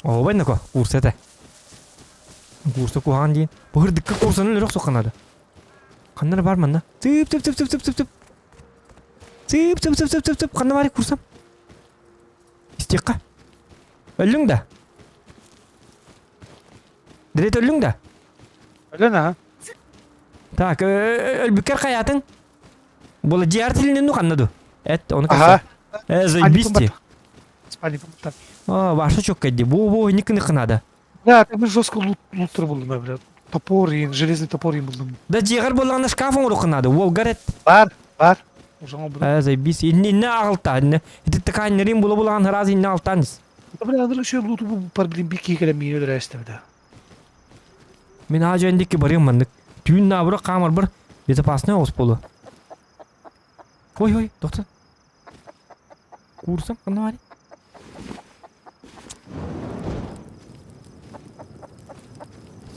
Оҕобай нако, курса это. Курса куһаҕан диин. Бу ырдыкка курсаны өлөрөх сухханады. Ханна бар манна? Тып тып тып тып тып тып тып. Тып тып тып тып тып тып. Ханна бар курсам? Истиэххэ. Өллүҥ да? Дирет өллүҥ да? Өлөн аха. Так, өлбүккэр хайаатыҥ? Була дьиэр тилинин ну ханна ду? Эт, ону Аха. кэпсэ. Э, заебись Спальником там. А, ваша чокка ди. Бу бу никны кынада. Да, ты жестко лут лутер булдум, бля. Топор и железный топор им булдум. Да дьиэгэр буоллаҕына шкаф оҥоруохха наада. Уолгар эт. Бар, бар. Уже оҥорбутум. Э, заебись. Инне инне аҕалта. Инне. Ити такааннарым була булаҕан раз инне алтан ис. Бля, андрей еще луту бу блин бики кэлэн миин өлөрөөстө да. Мин аа дьон дикки барыам маннык. Түүн наабыра хаамарбар безопасный оҕус буолуо. Ой ой, доктор. Курсам ханна баарый?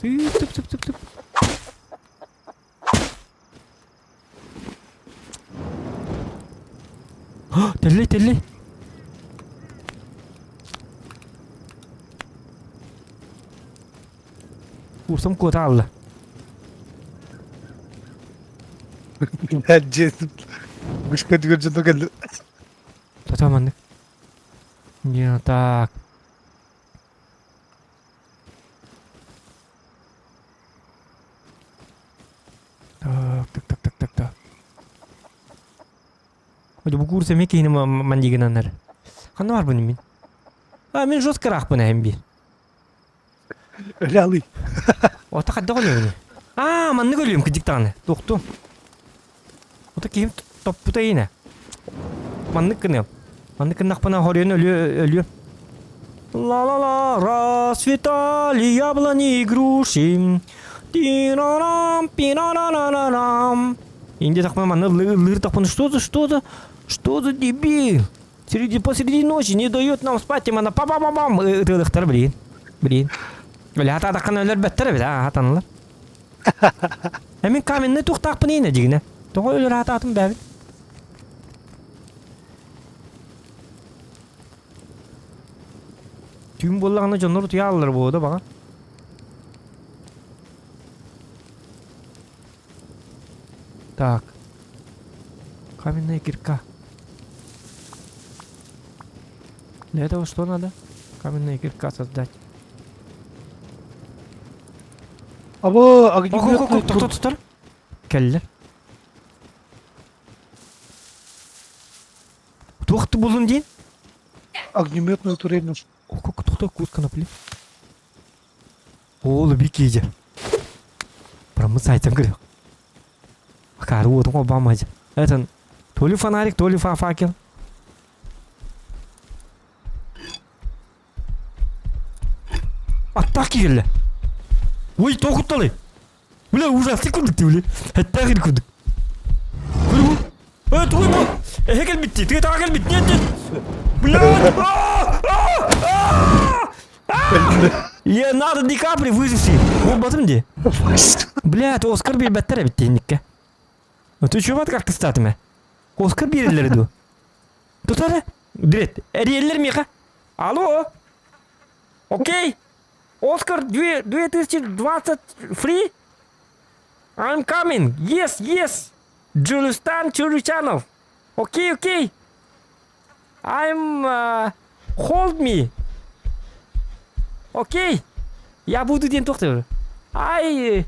Сып сып сып сып сып. Тэллэй тэллэй. Курсам куота алла. Бышка түгөр дьоно кэлли. Тата маннык. Не так. Так, так, так, так, так, так. Хоть бу курса ми киһини мандигинанар. Ханна бар мин? А, мин жестко рахпын эһим бир. Өлө алый. Ота хайдах өлүөмүнүй? Аа, маннык өлүөм кырдьык даҕаны. Туохтуом. Ото киһим топпута иинэ. Маннык гыныам. Маннык гыннахпына хоруйан өлүө өлүөм. Ла-ла-ла, расцветали яблони и груши. Тирарам, пирарарарам. Инде тахпына манны ыллыыр тахпына что за, что за, что за дебил? Среди, посреди ночи не дает нам спать, именно па-па-па-пам ытыалыхтар блин. Блин. Бля, хатаатаххына өлөрбөттөр эбит, аа, хатанылар. Э, мин каменный тухтаахпын иинэ дьигинэ. Тоҕо өлөр хатаатым бээбит? Түүн буоллаҕына дьоннор утуйааллар буолуо да баҕар. Так. Каменная кирка. Для этого что надо? Каменная кирка создать. Або Ох, ох, ох, огнеметный ох, тохтор, Кэллэр. Туох булун диэн? Огнеметную турель. Ох, ох, тохтор, кус конопли. Оол бикиже. Брамы сайтан көрүөх. Акаары уотун холбооммажы. Этэн то ли фонарик, то ли фа факел. Аттаах киһилэ. Ой, тоҕо кутталый? Бля, ужасный курдук ты, бля. Эттээх ир курдук. Көрү Э, тугуй бу? Эһэ кэлбит тыа таҕа кэлбит. Нет, нет. Блядь! Леонардо Ди Капри выживший. Буолбатым дии. Блядь, Оскар биэрбэттэр эбит тиһинниккэ. Ты чего как кыстаатыма? Оскар биэрэллэр дуо? Тутары? Билет. Эрийэллэр миэхэ. Алло? Окей? Оскар 2020 free? I'm coming. Yes, yes. Джулистан Чуручанов. Окей, окей. I'm hold me. Окей. Я буду диэн туох диир? Ай,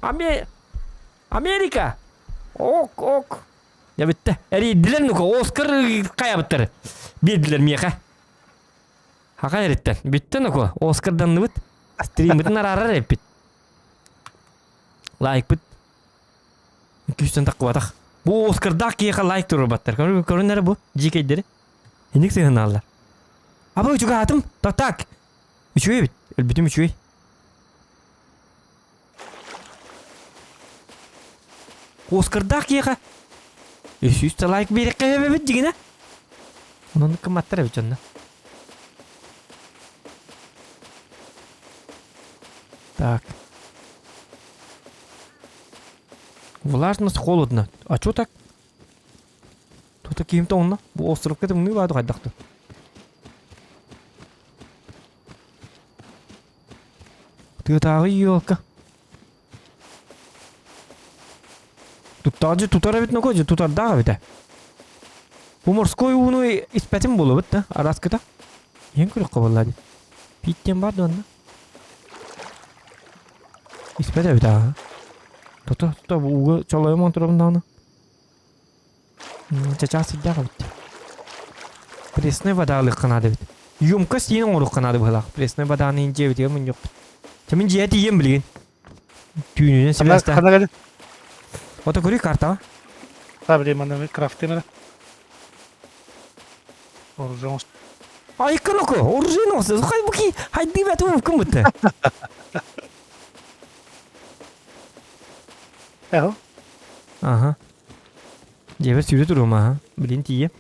Аме... Америка. Ок, ок. Я бүттэ. Эрийдилэр ну-ка, Оскар хайабыттар. Биэрдилэр миэхэ. Хака эриттэн. Бүттэ ну-ка, Оскарданныбыт. Стриммытын араарар эппит. Лайкпыт. Күүстэн таххыбатах. Бу Оскардаах киһиэхэ лайк туруорбаттар. Көрүн эрэ бу дьиикэйдэри. Инник сыһынааллар. Аба үчүгэйатым. Так так. Үчүгэй эбит. Өлбүтүм үчүгэй. Оскардаах киһиэхэ 300 лайк биэриэххэ сөп эбит дьигинэ. Онон кыматтар эбит дьонно. Так. Влажность холодно. А чё так? Тута киһим тоҥно. Бу островка тымныы баады хайдахты. Тыатааҕы елка. Туттаҕа тутар эбит ноко дьэ тутардаах эбит ээ. Бу морской ууну испэтим буолубут да араскыта. Иһэн көрүөххэ буолла дии. Пит диэн баар дуо онно? Испэт эбит аа. Тута тута бу ууга чолойум онтуробун даҕаны. Чачаас сирдээх эбит. Пресная вода ылыахха наада эбит. Емкость диэн оҥоруохха наада быһыылаах. Пресная воданы дьиэбитигэр мунньуохпут. Чэ мин дьиэ тиийиэм билигин. Түүнүнэн сибээстээн. Ханна кэлин? Ото көрүй картаҕа. Та блин, манна крафтым эрэ. Оружие оҥост. Айкын око, оружие оҥосто. Хай бу ки хайды бэт ууккун бутта. Эхо. Ага. Дьиэбэр сүүрэ туруом аха. Билин тиийэ.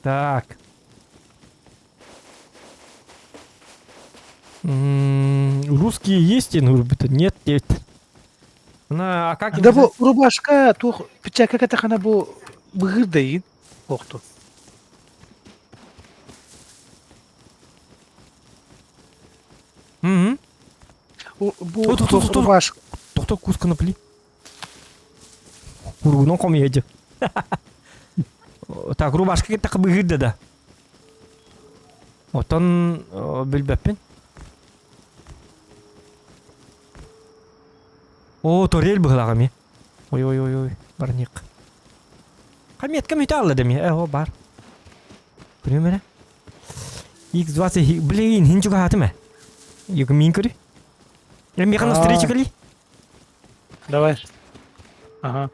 Так. Русские есть, ну, нет, нет. На, а как Да бу рубашка туох пичака катахана бу быгыр дайын охту. Угу. Бу рубашка. Тохто кус конопли. Ургунан хомуйа Так, рубашка кытта быһыырда да. Отон билбэппин. О, турель быһылаах эмиэ. Ой-ой-ой-ой, барниq. Хаметка мүтэ алла да эмиэ. Э, о, бар. Көрүм эрэ. X20, блин, хин чугаһаатым ээ. Юг мин көрү. Миэхэ навстречу кэлий. Давай. Ага.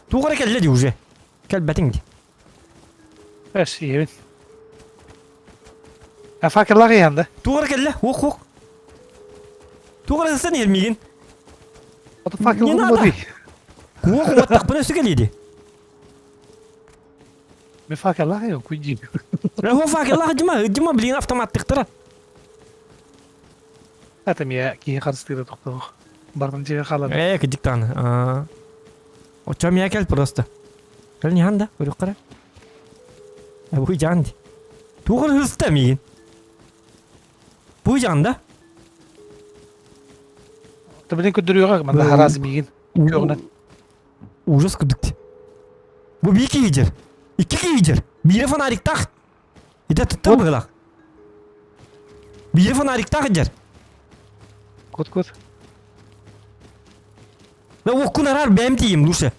Туох эрэ кэллэ дии уже. Кэлбэтиҥ дии. Эс, иһэбин. А факеллаах иһэн да? Туох эрэ кэллэ, уох уох. Туох эрэ ылсан иһэр миигин. Ото факел Не надо. Уох уоттахпына өссө кэлиэ дии. Мен факеллаах иһэн куйдиин. О факеллаах дьима, дьима блин автоматтыктара. Это меня киһи харыстыыра тохтоох. Бардым дьиэ хаалан. Ээ, кыдьык даҕаны. Оччо миэхэ кэл просто. Кэл нихан да, көрүөххэ эрэ. Бу жаан ди. Туох ырыста миигин? Бу жаан да? Ты блин көрдөрүөҕэ манна хараас миигин. Көҕүнэн. Ужас курдук. Бу биир киһи дьэр. Икки киһи дьэр. Биирэ фонариктаах. Итэ туттар быһыылаах. Биирэ фонариктаах дьэр. Кут кут. Да уоккун араар бэйэм тиийим лучше.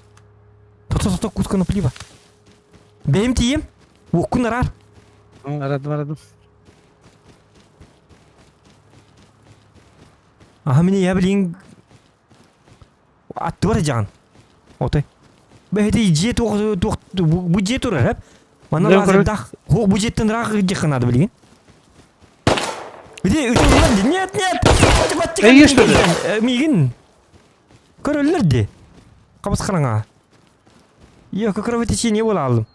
Тото тото кутканы плива. Бэйэм тиийим. Уоккун араар. Арадым арадым. Аха мини я блин Аттыбар дьаҕан. Отой. Бэһити дьиэ туох туох бу дьиэ турар эп. Манна лазердах хуох бу дьиэттэн ыраах дьиэххэ наада билигин. Иди ытыллар ди. Нет, нет. Эйе что ли? Миигин. Көрөллөр ди. Хабыс хараҥа. Йо, кровотечение буола алдым.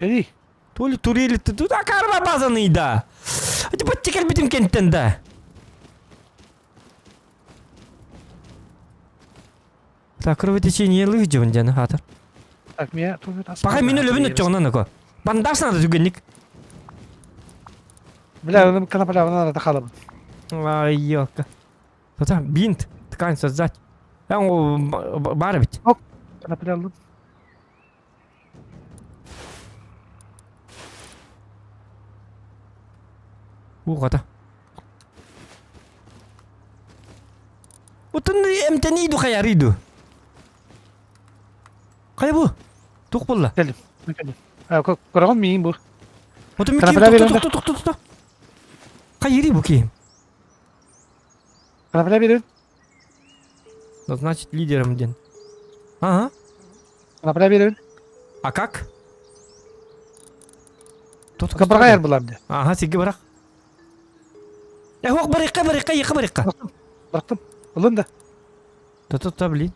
Эй. То ли турели тут акарба базаны да. Типа кэлбитим кенттен да. Так, кровотечение лыждевын диэн хаатар. Так, меня тут Пока мин өлөбүн өттөҕүнэн око. Бандаж надо түгэнник. Бля, ну конопля, надо тахалабын. Ай, ёлка. Тота, бинт, ткань создать. Бар бит. Конопля алдым. Уҕата. Утун эмтэнии ду хайарый ду? Хайа бу? Туох буолла? Кэлим. Кэлим. Көрөҕүн миин бу. Отун микин тохто тохто тохто тохто. Хайыри бу киһим? Конопля берин. Ну, значит, лидером ден. Ага. Конопля берин. А как? Тут Кабырҕа булам де. Ага, сиги бырах. Э, барыqqa, барыqqa, yıqı барыqqa. Бырахтым. Ылын да. Та-та-та, блин.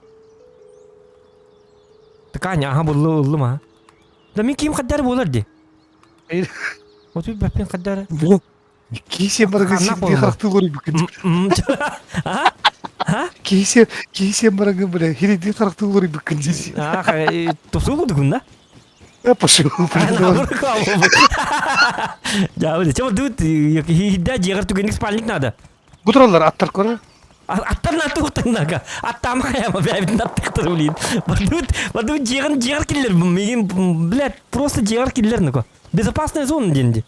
Ткань, ага, буллу, ыллым, ага. Да мин ким хаддар буолар ди. Вот бэппин хаддары. Бу кисе баргын сирди харахтылар бүкүн. А? А? Кисе кисе баргын бля хириди харахтылар бүкүн десе. А, тосулу дугун да? Э, пошел. Да, вот, чего тут, да, дегар түгенник спальник надо. Бу тураллар аттар көрөр. Аттар на туохтаннага. Аттаама хайама бэйбитин аттыктар блин. Бардыбыт, бардыбыт дьиэҕин дьиэҕэр киллэр миигин, блядь, просто дьиэҕэр киллэр нука. Безопасная зона диэн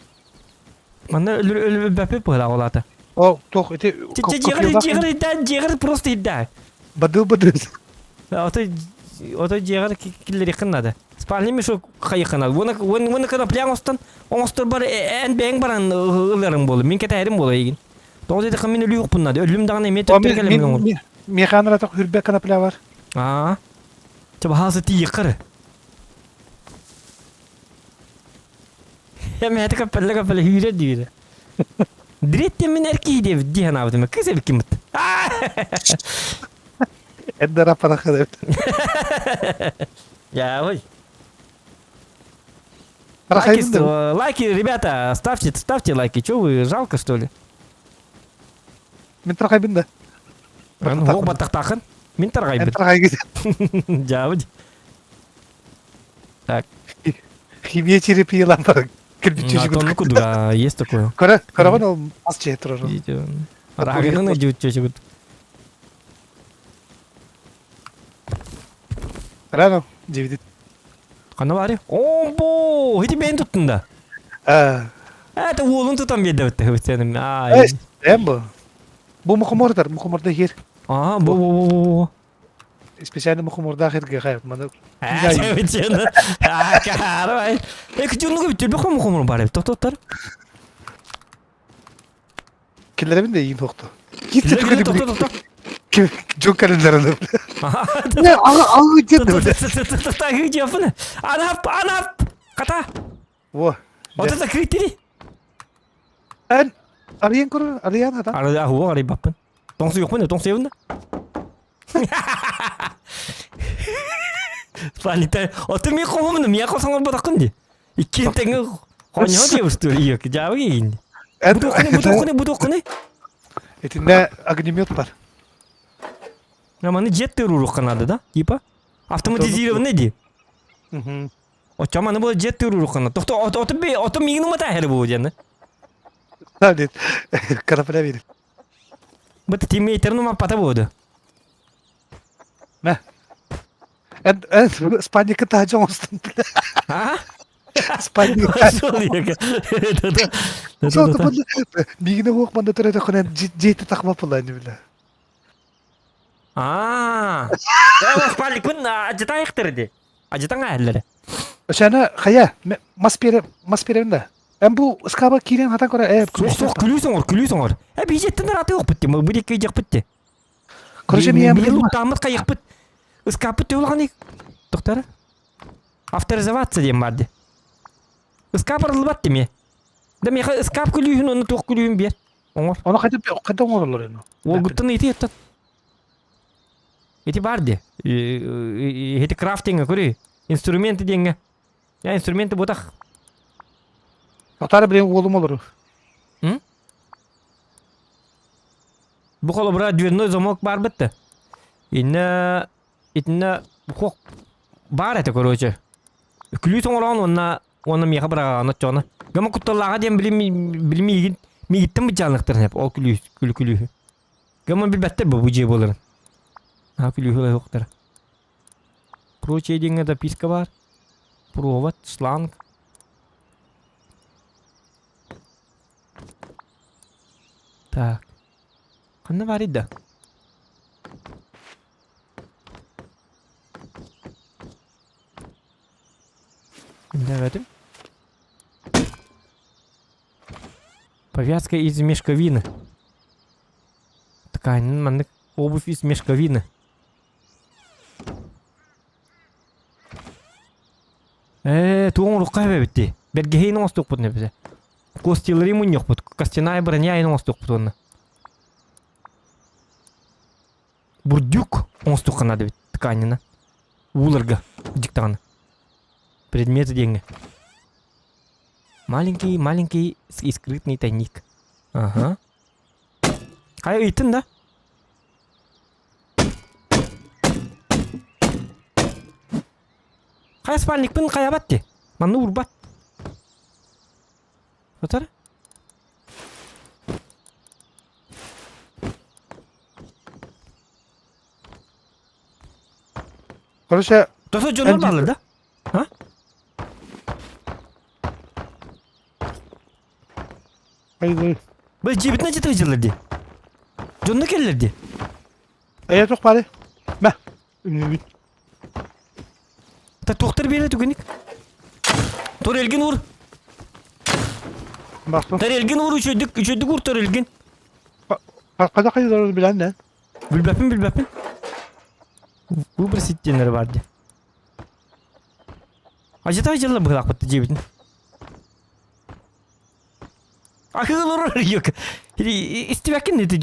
Манна өлөр өлбөппүт быһыылаах ол аата. О, туох ити Дьиэҕэр дьиэҕэр ирдээ, дьиэҕэр просто ирдээ. Бадыл бадыл. Ото ото дьиэҕэр киллэриэххин наада. Спальный мешок хайыххын наада. Уонна уонна конопля оҥостон оҥостор эн бэйэҥ баран ыларыҥ буолуо. Мин кэтэһэрим буолуо эйигин. Тоҕо диэтэххэ мин өлүү наада. Өллүм даҕаны эмиэ төттөрү кэлэммин оҥор. Миэхэ анаратах үрбэ конопля бар. Аа. Чэ баһаалыста тиийиэххэ эрэ. Эмэһэтэ көппөллө көппөллө үүрэр диирэ. Дириэттэн мин эр киһи диэбит дии санаабытым. Кыыс эбиккин быт. Эддара парахы эбит. Я ой. Лайки, лайки, ребята, ставьте, ставьте лайки. Че вы, жалко что ли? Мин тархайбын да. Ох баттахтаахын. Мин тарҕайбыт. Тарҕайгыт. Дьаабыт. Так. Химия терапиялан бар. Кирпичи куда есть такое. Кара, караван ол ас чее турар. Рагын идет чечегут. Рано, дивидит. Ханна баары? Омбо! Ити бэйэн туттун да? Это уолун тутан биэрдэ битте Ай. Эм бу. Бу мухомордар, мухоморда хер. А, бу бу бу бу. Специально мухоморда херге хайт. Маны. А, карай. Э, күтүнүгү бүтүр бу мухомор бар. Токтоттор. Киллеребин да иин тохто. Китте тохто. Жон календарына. Не, ага, ага деді. Так, жапын. Анап, анап. Ката. Во. Вот это критерий. Эн арыйан көрөр, арыйан ата. Ары, ахуа арый баппын. Тоңсы yok mu? Тоңсы евінде. Фалита, оты мен қоғымын, мен қосаңар батақын де. Иккен теңі қоңы деп ұсты, иек, жабы кейін. Бұтоқыны, бұтоқыны, бұтоқыны. Этинде огнемет бар. Маны жет уруққанады да, типа. Автоматизированный ди. Оччо маны бұл жет уруққана. Тохто, оты бе, оты мигін умата хәрі бұл дені. Да, нет. Конопля берет. Бұт тиммейтерін умаппата болды. Мә. Эн, эн, спальника та жоңостун. А? Спальника. Сол екі. Сол мигіне оқманда тұрады құнан жеті тақма була не біле. А. Спальник күн ажыта аяқтыр Ажытаң әллері. Ошаны хая мас бере мас беремин да. Эм бу ыскаба кирен хатан кора э Суох суох күлүүсүң ор күлүүсүң ор. Э бижеттен аты yok битти. Бу дикке жак битти. Короче мен Бир луттамыт кайык бит. Ыскап бит улган Доктор. Авторизоваться диэн барды. Ыскап арылбат деме. Да меха ыскап күлүүһүн оны туох күлүүһүн биэр. Оҥор. Оны кайда кайда оҥороллор эну. Ол гуттан ити еттен. Ити бар де. Эти крафтинга көрүй. Инструменты деньги. Я инструменты ботах. Токтары билен уолум олору. Бу холобура дверной замок бар битти. Инна итинна хок бар это короче. Күлүү тоңорон онна онна миха бара ана чона. Гама кутталлаага диэн билим билимигин мигиттен бычаанлыктар хеп ол күлүү күлүү күлүү. Гама билбеттер бу бу же боларын. А күлүү хоктар. Прочее деньги записка бар. Провод, шланг. Так. Ханна бар ида? Билбэтим. Повязка из мешковины. Ткань, маннык обувь из мешковины. Ээ, туох оҥоруохха эбэбит дии. Бэргэһиин оҥостуохпут нэбизэ. Костилары мунньуохпут, костяная броня оҥостуохпут уонна. Бурдюк оҥостуохха наада эбит тканина. Ууларга дьиктаҕына. Предметы диэҥҥэ. Маленький, маленький и скрытный тайник. Ага. Хайа ыйыттын да? Хайа спальникпын хайабат ти. Манна уурбат. Отар? Короче, Тосо дьоннор бааллар да? А? Айгы. Бу дьиэбитинэн дьиэ тыгыдьыллар дии. Дьонно кэллэр дии. Эйэ туох баары? Мэ, үнүүбүт. Та туохтар биэрэ түгэнник. Торелгин уур. Бастым. Торелгин уур үчүгдүк үчүгдүк уур торелгин. Хада хайдары билэн да. Билбэппин билбэппин. Выбросить диэннэри бар дии. Ажыта дьылла быһылаахпыт дьиэбитин. Акыылар юк. Истибэккин ити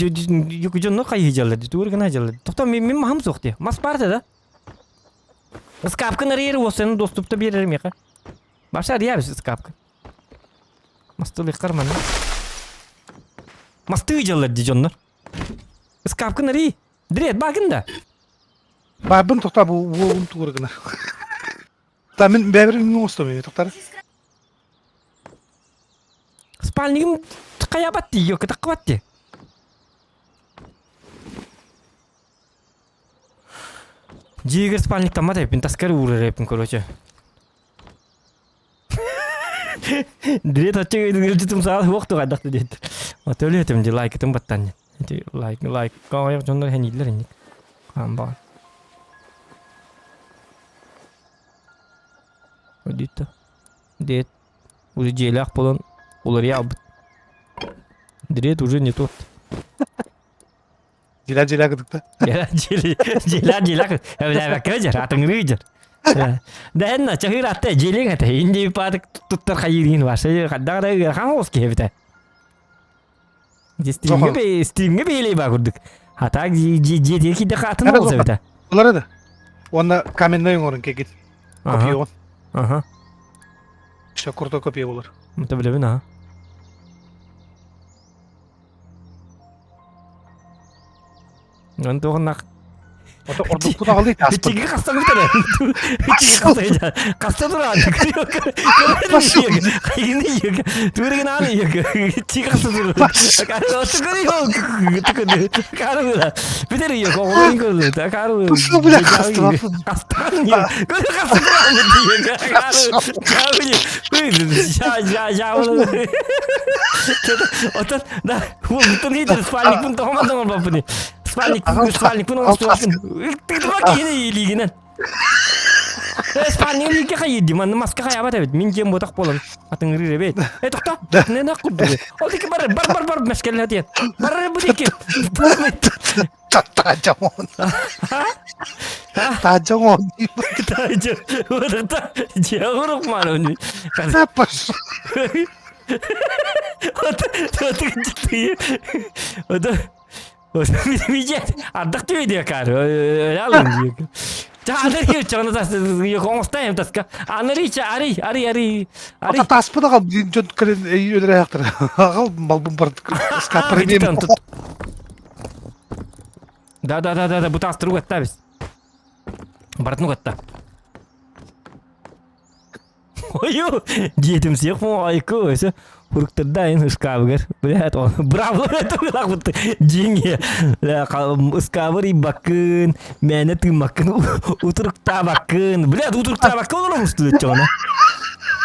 юк дьонно хайыы дьаллар ди тугур гына дьаллар. Тоқтон мин мин махам суох ди. Мас бар да. Ыскаапкын арыйар уосаны доступта биэрэр миэхэ. Баша арыйабыз ыскаапкын. Мастылыххар манна. Мастыы дьаллар ди дьоннор. Ыскаапкын арый. Дред бакын да. Баабын тоқтаа бу уолун тугур гына. Та мин бэбэр үҥҥү оҥостом тоқтар. Спальнигым хайабат дии, кытаккыбат дии. Дьиэгэр спальниктаммат эппин, таскар уурар эппин, короче. Дирет оччо ыйдыгырдьытым саал суох тугайдах диэт. Отөлү этим ди лайкытым баттан. Ити лайк лайк каайах дьоннор хэниллэр инник. Хаан баар. Одитто. Дед уже дьиэлээх буолан уларыйа албыт. Дред уже не тот. Дьилэ дьилэ кытыкта. Дьилэ дьилэ эбилээбэккэ дьэр атыҥырыы дьэр. Дэһэнна чаһыыр атта дьиэлиҥ этэ. Инди паатык туттар хайыырыын ваша хайдах эрэ ыарахан оҕус киһи эбитэ. Стримҥэ бе стримҥэ бэйэлэй баа курдук. А так дьиэтигэр киирдэххэ атын оҕус эбитэ. Булар да. Уонна каменный оҥорун кегит. Копьеҕун. Ага. Все крутой копье болар. Это билэбин аха. Антоҕуннах Ото ордукку таҕалый тааспын. Ичиги хастан бүтэрэ. Ичиги хастан хаста туран. Хайгины йөк. Түгүргин аны йөк. Ичиги хаста туран. Бүтэр йөк. Оҕолорун көрдө. Кару. Пошел, бля, хастан. Хастан йөк. Көрө хаста туран. Кару. Кару. Я я я. Отон да Уолбуттан иитэр спальникпын тоҕо оҥорбоппун Спальник спальникпын оҥостубаппын. Тыытыма киһини илиигинэн. Спальник илиикке хайыыр дии, манна маска хайаабат эбит. Мин дьиэм буотах буолан атыҥырыыр эбит. Э тохто, нэнэх курдук. Ол диэки бар бар бар бар мэскэллэ диэн. Бар бу диэки. Таажаҥон. Таажаҥон. Таажа. Дьиэ орук мааны. Ардах түөйдүө каар. Өлөалын диэк. Чаанар чоно тас оҥостайым таска. Анары ари ари ари ари. Таспын аҕал дьон кэлин өлөрөөхтөр. Аҕал малбын бар скаппар Да да да да да бу таастыры угатта бис. Барытын угатта. Ою, дьиэтимсиэх айку өсө фруктарда ыскаабыгар. Блядь, браво это дьиҥе ыскаабыр ыйбаккын, мээнэ тыыммаккын, утуруктаабаккын. Блядь, утуруктаабаккын олорон устууччаҕына.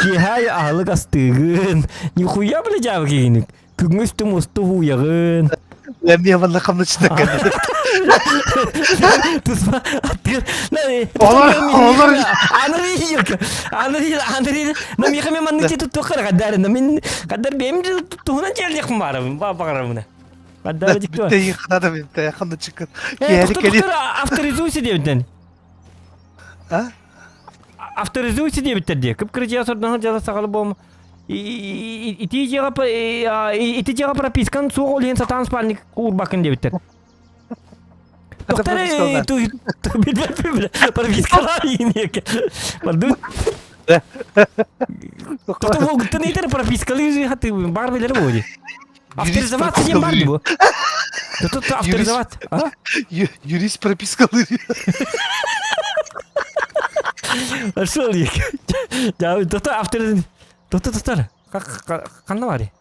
Киэһэ аһылык астыыгын. Нихуя, блядь, дьаабы киһиник. Күҥҥэ үстүм усту һууйаҕын. Эмиэ манна хамначчыта кэллэ. Туспа аттыгар. Олор олор Анри Анри Анри на миха мен маннык туттуохха каддар на мин каддар бэйэм туһунан дьиэлиэх баарабын баҕарабына. Каддар диктуа. Бүтэ ханада бүтэ хамначчыкын. Киэри кели. Авторизуйся диэбиттэн. А? Авторизуйся диэбиттэр дии. Кып-кыра дьиэ сордоһон дьала саҕалы буом. Ити дьиэҕэ ити дьиэҕэ пропискан суох ол иһин сатаан спальник уурбаккын диэбиттэр. Доктор пропискалаа иниэке. Бардыбыт. Тото волгуттан ыйтар пропискалыы хаты бар билер буо Авторизоваться диэн бар бу. Тут авторизовать. А? Юрист пропискалыы. Ашыл ек. Я тота авториз Тота тота. Ханна бари?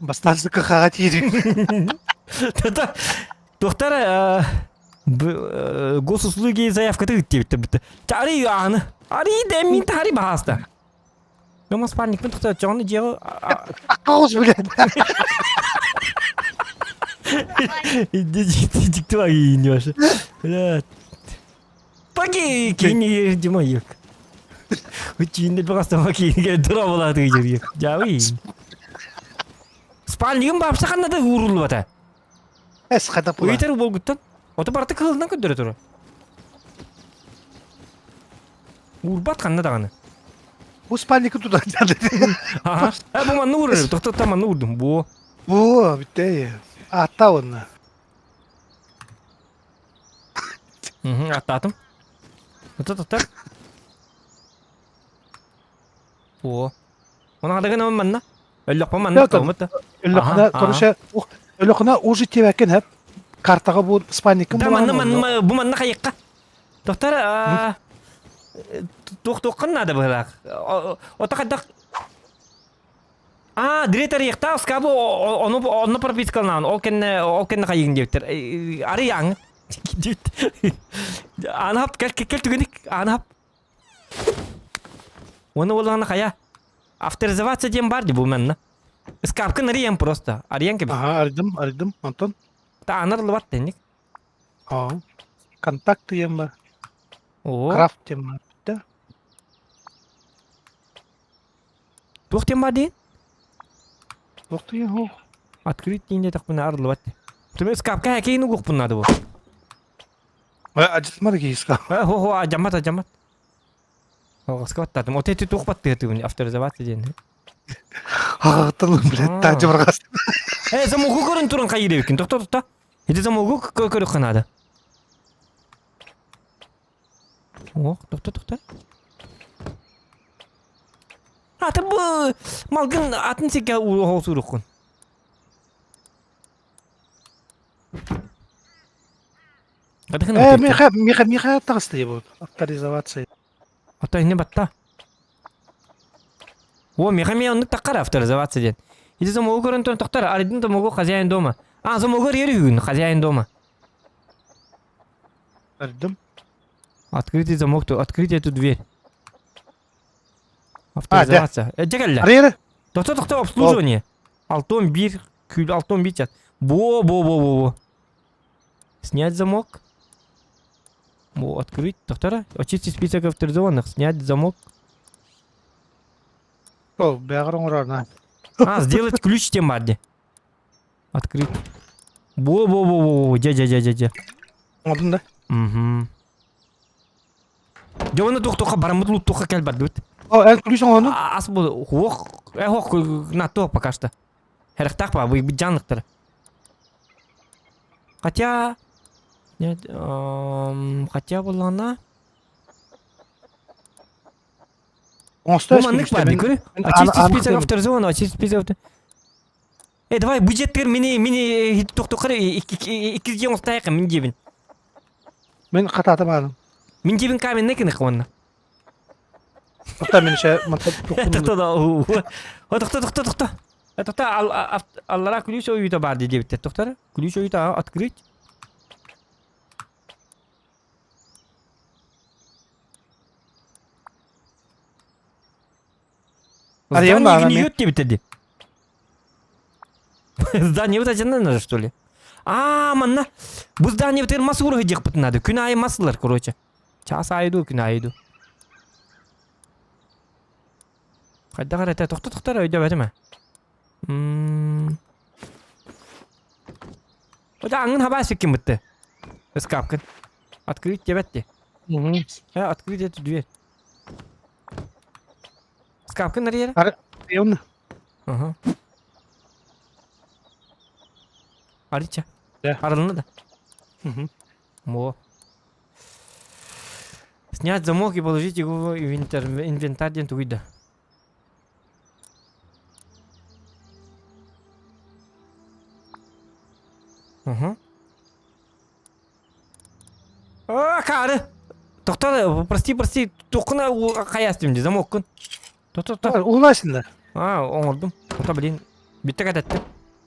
Бастарсыкка хаға тиирин. Тота Доктор госуслуги заявкаты ыттебиттер битте. Ари аны. Ари демин тари баһаста. Дома спальникпын тохто чоҕону дьиэҕэ Аккаус блядь. Дикти баги вообще. Блядь. Паги кини Дима юк. Учинде просто маки дура була тыгыр. Жави. Спальнигым бапса ханна да ууруллубата. Эс хата була. Ыйтар болгуттан. Ото барты кылынан көдөрө тура. Уурбат ханна даҕаны. Бу спальникы туда. Аха. Э, бу манны уурар. Тохтотта манны уурдум. Бу. Бу, бүтэ. Атта онна. Мгм, аттаатым. Тохтотта. О. Оны хадагын аман манна. Өллөхпө манна тоомут. Өллөхүнэ, короче, өллөхүнэ уже тебәккен хәп картаға бу спальникым Да манна манна бу манна хайыкка. Доктор, туох туоххан надо быһылаах. Ото хайдах А, директор яхта скабу ону онно пропискалнаан ол кэннэ ол кэннэ хайыгын диэбиттэр. Ары яҥ. Анахап кэл кэл түгеник анахап. Уонна буоллаҕына хайа авторизоваться диэн баар дии бу манна. Ыскаапкын арыйан просто. Арыйан кэбис. Аха, арыйдым, арыйдым. Онтон? Таанар ылыбат тэнник. Аа. Контакт диэн бар. Оо. Крафт диэн бар. Да. Туох диэн бар диэн? Туох диэн хоо? Открыть диэн диэтэхпинэ арыллыбат. Түмэ ыскаапка хакейин угуохпун наада бу. Адьытмар киһиска. Хо-хо, адьаммат, адьаммат. Алҕаска баттаатым. От эти туох баттыатыгын авторизоваться диэн. Аҕаттан блядь, таажы барҕас. Э, замогу көрөн туран хайыр эбиккин. Тохто, тохто. Ити замогу көрүөххэ наада. Ох, тохто, тохто. Аты бу малгын атын сиргэ ууруккун. Э, миха, миха, миха таҕыста буут. Авторизовация. Ото инни батта. О, миха ми оннук таххар авторизовация диэн. Ити замогу көрөн туран тохтор, арыйдын замогу хозяин дома. А, замогу арыйар үһүгүн, хозяин дома. Арыйдым. Открытый замок, то открыть эту дверь. Авторизовация. Э, дьэ кэллэ. Арыйары. Тохто, тохто, обслуживание. Алтон бир, күл, алтон бир чат. Бо, бо, бо, бо, бо. Снять замок. Бо, открыть. Тохтора. Очистить список авторизованных. Снять замок. О, бэҕэр оҥорор А, сделать ключ тем барди. Открыть. Бо, бо, бо, бо, бо, дьэ, дьэ, дьэ, дьэ, дьэ. Оҥордун да? Угу. Дьэ уонна туох-туохха бараммыт лууттуохха кэл бардыбыт. О, эн ключ оҥоһуннуҥ? Ас бу хуох, э хуох на пока что. Хэрахтаах ба, бу жанлыктар. Хотя нет, хотя буллаҕына Оҥосто Бу маннык баар дии, көрү. Очистить список авторизованного, очистить список Э, давай бюджеттер мини мини тохтоххар иккис дьиэ оҥостаайахха мин диэбин. Мин хатаатым ааным. Мин диэбин каменный кынык уонна. Тоқта мен ше Тохто да О тохто тохто тохто. Тохто аллара ключ ойута бар диэбиттэр. Тохтор ключ ойута открыть. Арыйан Здание баара гниет диэбиттэр дии. Здание вот надо, что ли? А, манна. Бу здание бытыр мас уруһу диэхпит надо. Күн аайы мас ылар, короче. Час аайы дуу, күн аайы дуу. Хайдах эрэ этэ тохто-тохто эрэ өйдөөбөтүм ээ. М. Ота аңын хабаас ким бытты. Ыскаапкын. Открыть диэбэт дии. Э, открыть эту дверь. Ыскаапкын нарыйара? Ары, онно. Ага. Арыча. Да. Арылына да. Мгм. Во. Снять замок и положить его в инвентарь диэн тугуйда. Угу. А, кары! Тохтоо, прости, прости, туххуна хайастым дии, замоккун. Тохто, Улаасин да. А, оҥордум. Ото, блин, бүттэ кэтэттим.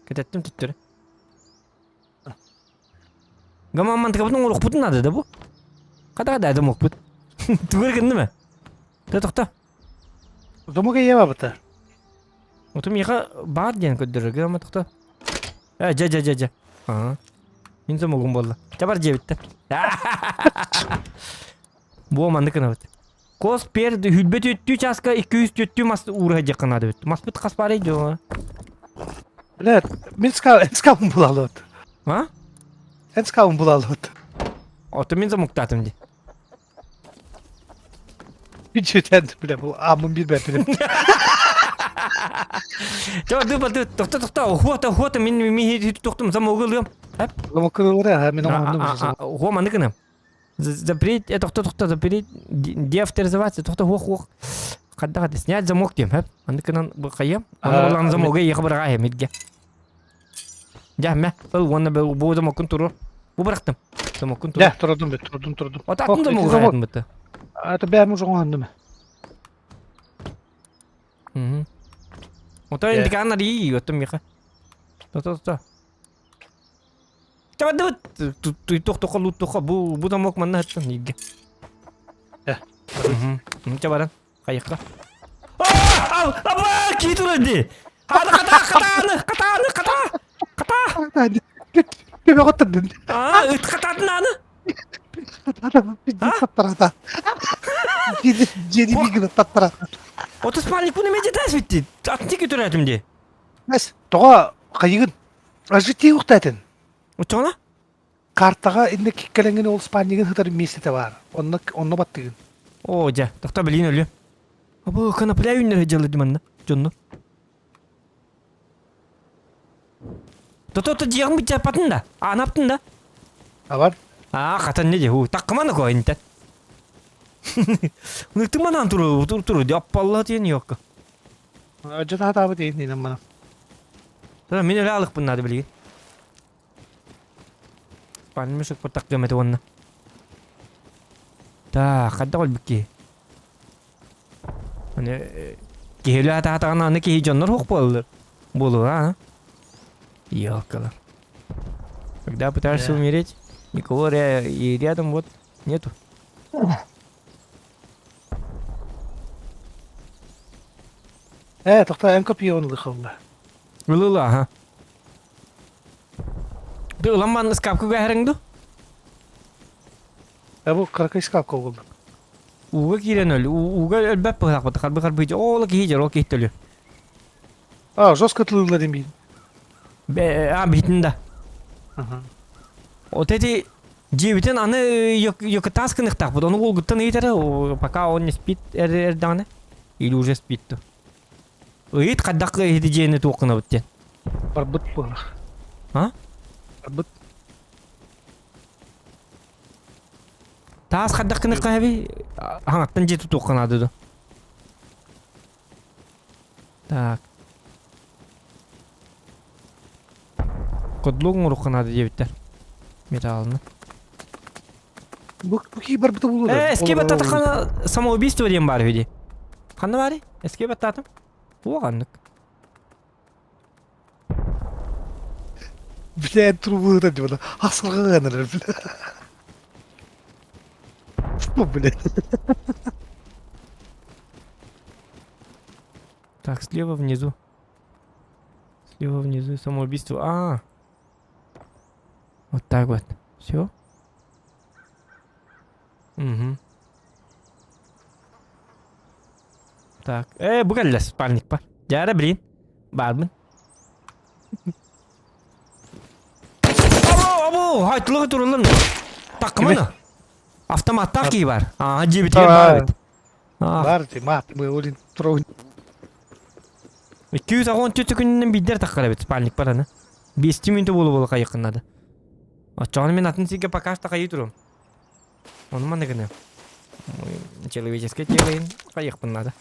Кэтэттим түттөрү. Гамаммантыкабытын оҥоруохпутун наада да бу? Хата да замокпут. Тугу гынным ээ? Тэ тохто. Замок ийэ бабыта. Оту миэхэ баар диэн көрдөрөр. Гамма тохто. Э, дьэ, дьэ, дьэ, дьэ. Аа. Мин замогум буолла. Чабар дьиэбиттэн. Буо маннык гынабыт. Кос пер хүлбэ түөттүү чааска 200 түөттүү мас уураһа диэххэ наада эбит. Маспыт хас баарый дьоҥо? Бля, мин скалым булалыт. А? Эн скалым булалыт. Ото мин замуктаатым дии. Бүтүтэн, бля, бу аммын билбэппин. Чо, ды барды, тохто тохто, хуота хуота мин ми тохтум замогу ылыам. Эп. Замоккылары, мин оҥоһуннум. Хуо маны гынам. Запреть, тохто тохто, запреть, деавторизоваться, тохто хуох хуох. Хадда хадда, снять замок диэм, хэп. Аны кынан хайам. Аны булан замогы ехы быраға хемитге. Дьэ, мэ, ыл уонна бу замоккун туру. Бу бырахтым. Замоккун туру. Дьэ, турдум, турдум, турдум. Отатын замогу хайатын бытты. Это бэм уже оҥоһуннум. Ото индикан арии, оттон миха. То-то-то. Табадыбыт туох луттуха бу бу замок манна хаттан иге. Мча баран хайыкка. Ал, аба, ки турады. Хата хата хатааны, хатааны, хата. Хата. Төбө готтырдын. А, ыт хататын аны. Таттарата. Жери бигин таттарата. Отыз спальник буну медитас битти. Атын тики туратым ди. Мәс, тоҕо хайыгын? Ажити ухтатын. Очоҕуна? Картаҕа иннэ киккэлэҥҥин ол спальнигын сытар миэстэтэ баар. Онно онно баттыгын. Оо, дьэ, тохто билиин өлүөм. Абы, конопля үүннэрэ дьалыды манна, дьонну. То-то дьиэҕин быччаппатын да, анаптын да. Абар. Аа, хатан не дии, таккыман ко интен. Ныктыманан туру, туру, туру, аппалла диэн йокка. Дьатаатаабыт иһин мана. Мин өлө алыкпын наада билигин. Пальмышек пыртак диэмэтэ уонна. Так, хайдах өлбүт киһи? Аны киһи өлө атаатаҕына аны киһи дьоннор суох буолаллар. Буолуо, а? Ёлкалар. Когда пытаешься умереть, никого и рядом вот нету. Ээ, тохтоо эн копион ылыхылла. Ылыла, аха. Ты ыламман ыскаапка көһөрөҥ ду? Э, бу кыракый ыскаапка угуллар. Ууга киирэн өл, ууга өлбөт быһылаахпыт, харбы-харбы оол киһи дьэр, ол киһи төлү. А, жестко тылыылар имиин. А, битин да. Ага. Вот эти дьиэбитин аны йокотаас гыныахтаахпыт, ону уолгуттан ыйытара, пока он не спит эрдэҕинэ, или уже спит то. Ыйыт хайдах иһити дьиэни туох гынабыт диэн. Барбыт буолар. А? Барбыт. Таас хайдах гыныахха эби? Хаҥаттан дьиэ тутуохха наада дуо? Так. Кодлук оҥоруохха наада диэбиттэр. Металлны. Бу бу кии барбыта буолуо да? Э, эскиэ баттатаххана самоубийство диэн баар үһү дии. Ханна баарый? Эскиэ баттаатым. Туох аннык. Бля, трубы дии ахсырҕа гынар бля. Что, блядь? Так, слева внизу. Слева внизу самоубийство. А, вот так вот. Все? Угу. Так. Э, бу кэллэ спальник бар. Дьара, блин. Баарбын. Або, або, хайтылыгы туруллар. Таккыманы. Автоматтаах кии бар. Аа, дьиэбитигэр баар эбит. Бар ти мат мы олин троун. 214 күнүнэн биирдэр таххар эбит спальник бар аны. 5 мүнөтө буола-буола хайыаххын наада. Оччоҕуна мин атын сиргэ пока что хайыы туруом. Ону манна гыныам. Человеческое тело хайыахпын наада.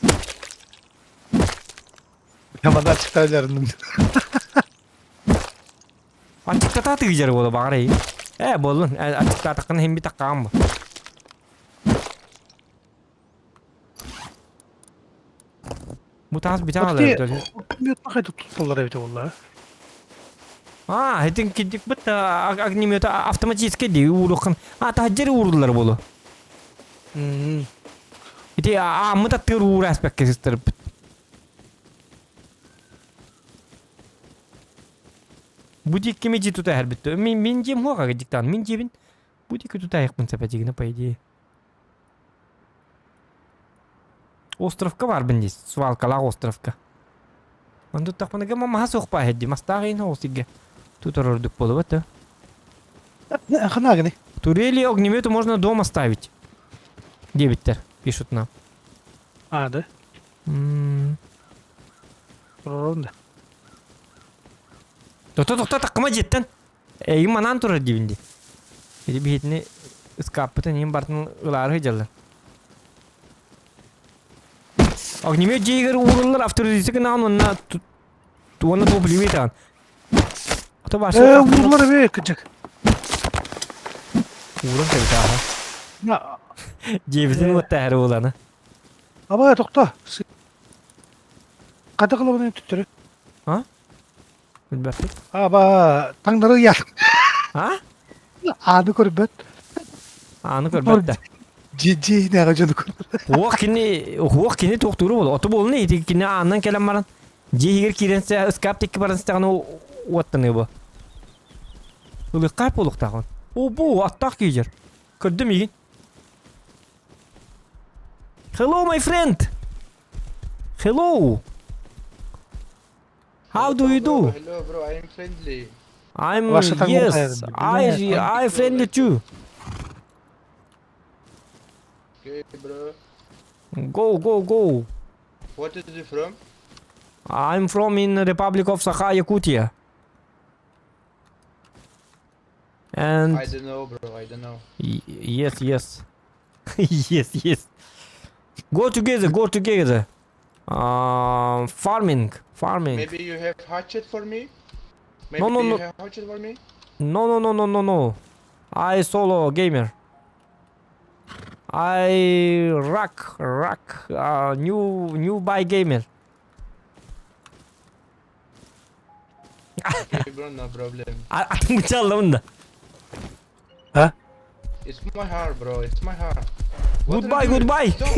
Яман ачыктайларының. Ачыктата тыгыдьар буола баҕар эйин. Ээ буоллун, ачыктаатаххына иһин битаххаҕын бу. Бу таас бүтэ хаалар. Мөт тутталлар эбитэ буолла. Аа, этин кидик бит огнемета автоматически дии ууруххын. А таһдьыр ууруллар буолу. Ити ааммыт аттыгар уура аспекка сыстарбыт. Бу дикки ми тута эрбит. Мин мин дьиэм хуаҕа диктан мин дьиэбин бу дикки тутаайыкпын сэпэтигинэ по идее. Островка баарбын дии, свалкалаах островка. Онно туттахпына мамаһа суох баа дии, мастаах иин оҕус сиргэ тутар ордук буолубат да. Ханаагыны? Турели огнемету можно дома ставить. Диэбиттэр, пишут нам. А, да? Турорун да. Тохто тохто таккыма дьиэттэн. Эйигин манаан турар диибин дии. Ити биһитини ыскааппытын иһин бартын ылаары сылдьаллар. Огнемет дьиэгэр ууруллар авторизация гынаҕын уонна уонна топливо итаҕын. Ото башы Э, уурулар эбээ, кыдьык. Уурун кэбитэ аха. Дьиэбитин уоттаһар буолана. Аба, тохто. Хата кылабынан түттөрү. А? Билбэппит. Аба, таҥнары ыйар. А? Ааны көрбөт. Ааны көрбөт да. Дьиэ дьону көрбөт. Уох кини, уох кини туохтууру буолу. Оту буолуна ити кини аанынан кэлэн баран дьиэ иһигэр киирэн ыскаап тикки баран сытаҕына уоттаныы бу. Ылыахха буолуохтаах. О, бу аттаах киирэр. Көрдүм игин. Hello, my friend. Hello. How do you do? Hello, bro. I am friendly. I'm Ваша так yes. I I friendly too. Okay, bro. Go go go. What is you from? I'm from in Republic of Sakha, Yakutia. And I don't know, bro. I don't know. yes, yes. yes, yes. Go together, go together. Farming, farming. Maybe you have hatchet for me? Maybe No, no, you no. have hatchet for me? No, no, no, no, no, no. I solo gamer. I rock, rock, new, new buy gamer. Okay, bro, no problem. Атын бычалламын да. А? It's my heart, bro. It's my heart. What are Goodbye, you doing? goodbye. Stop.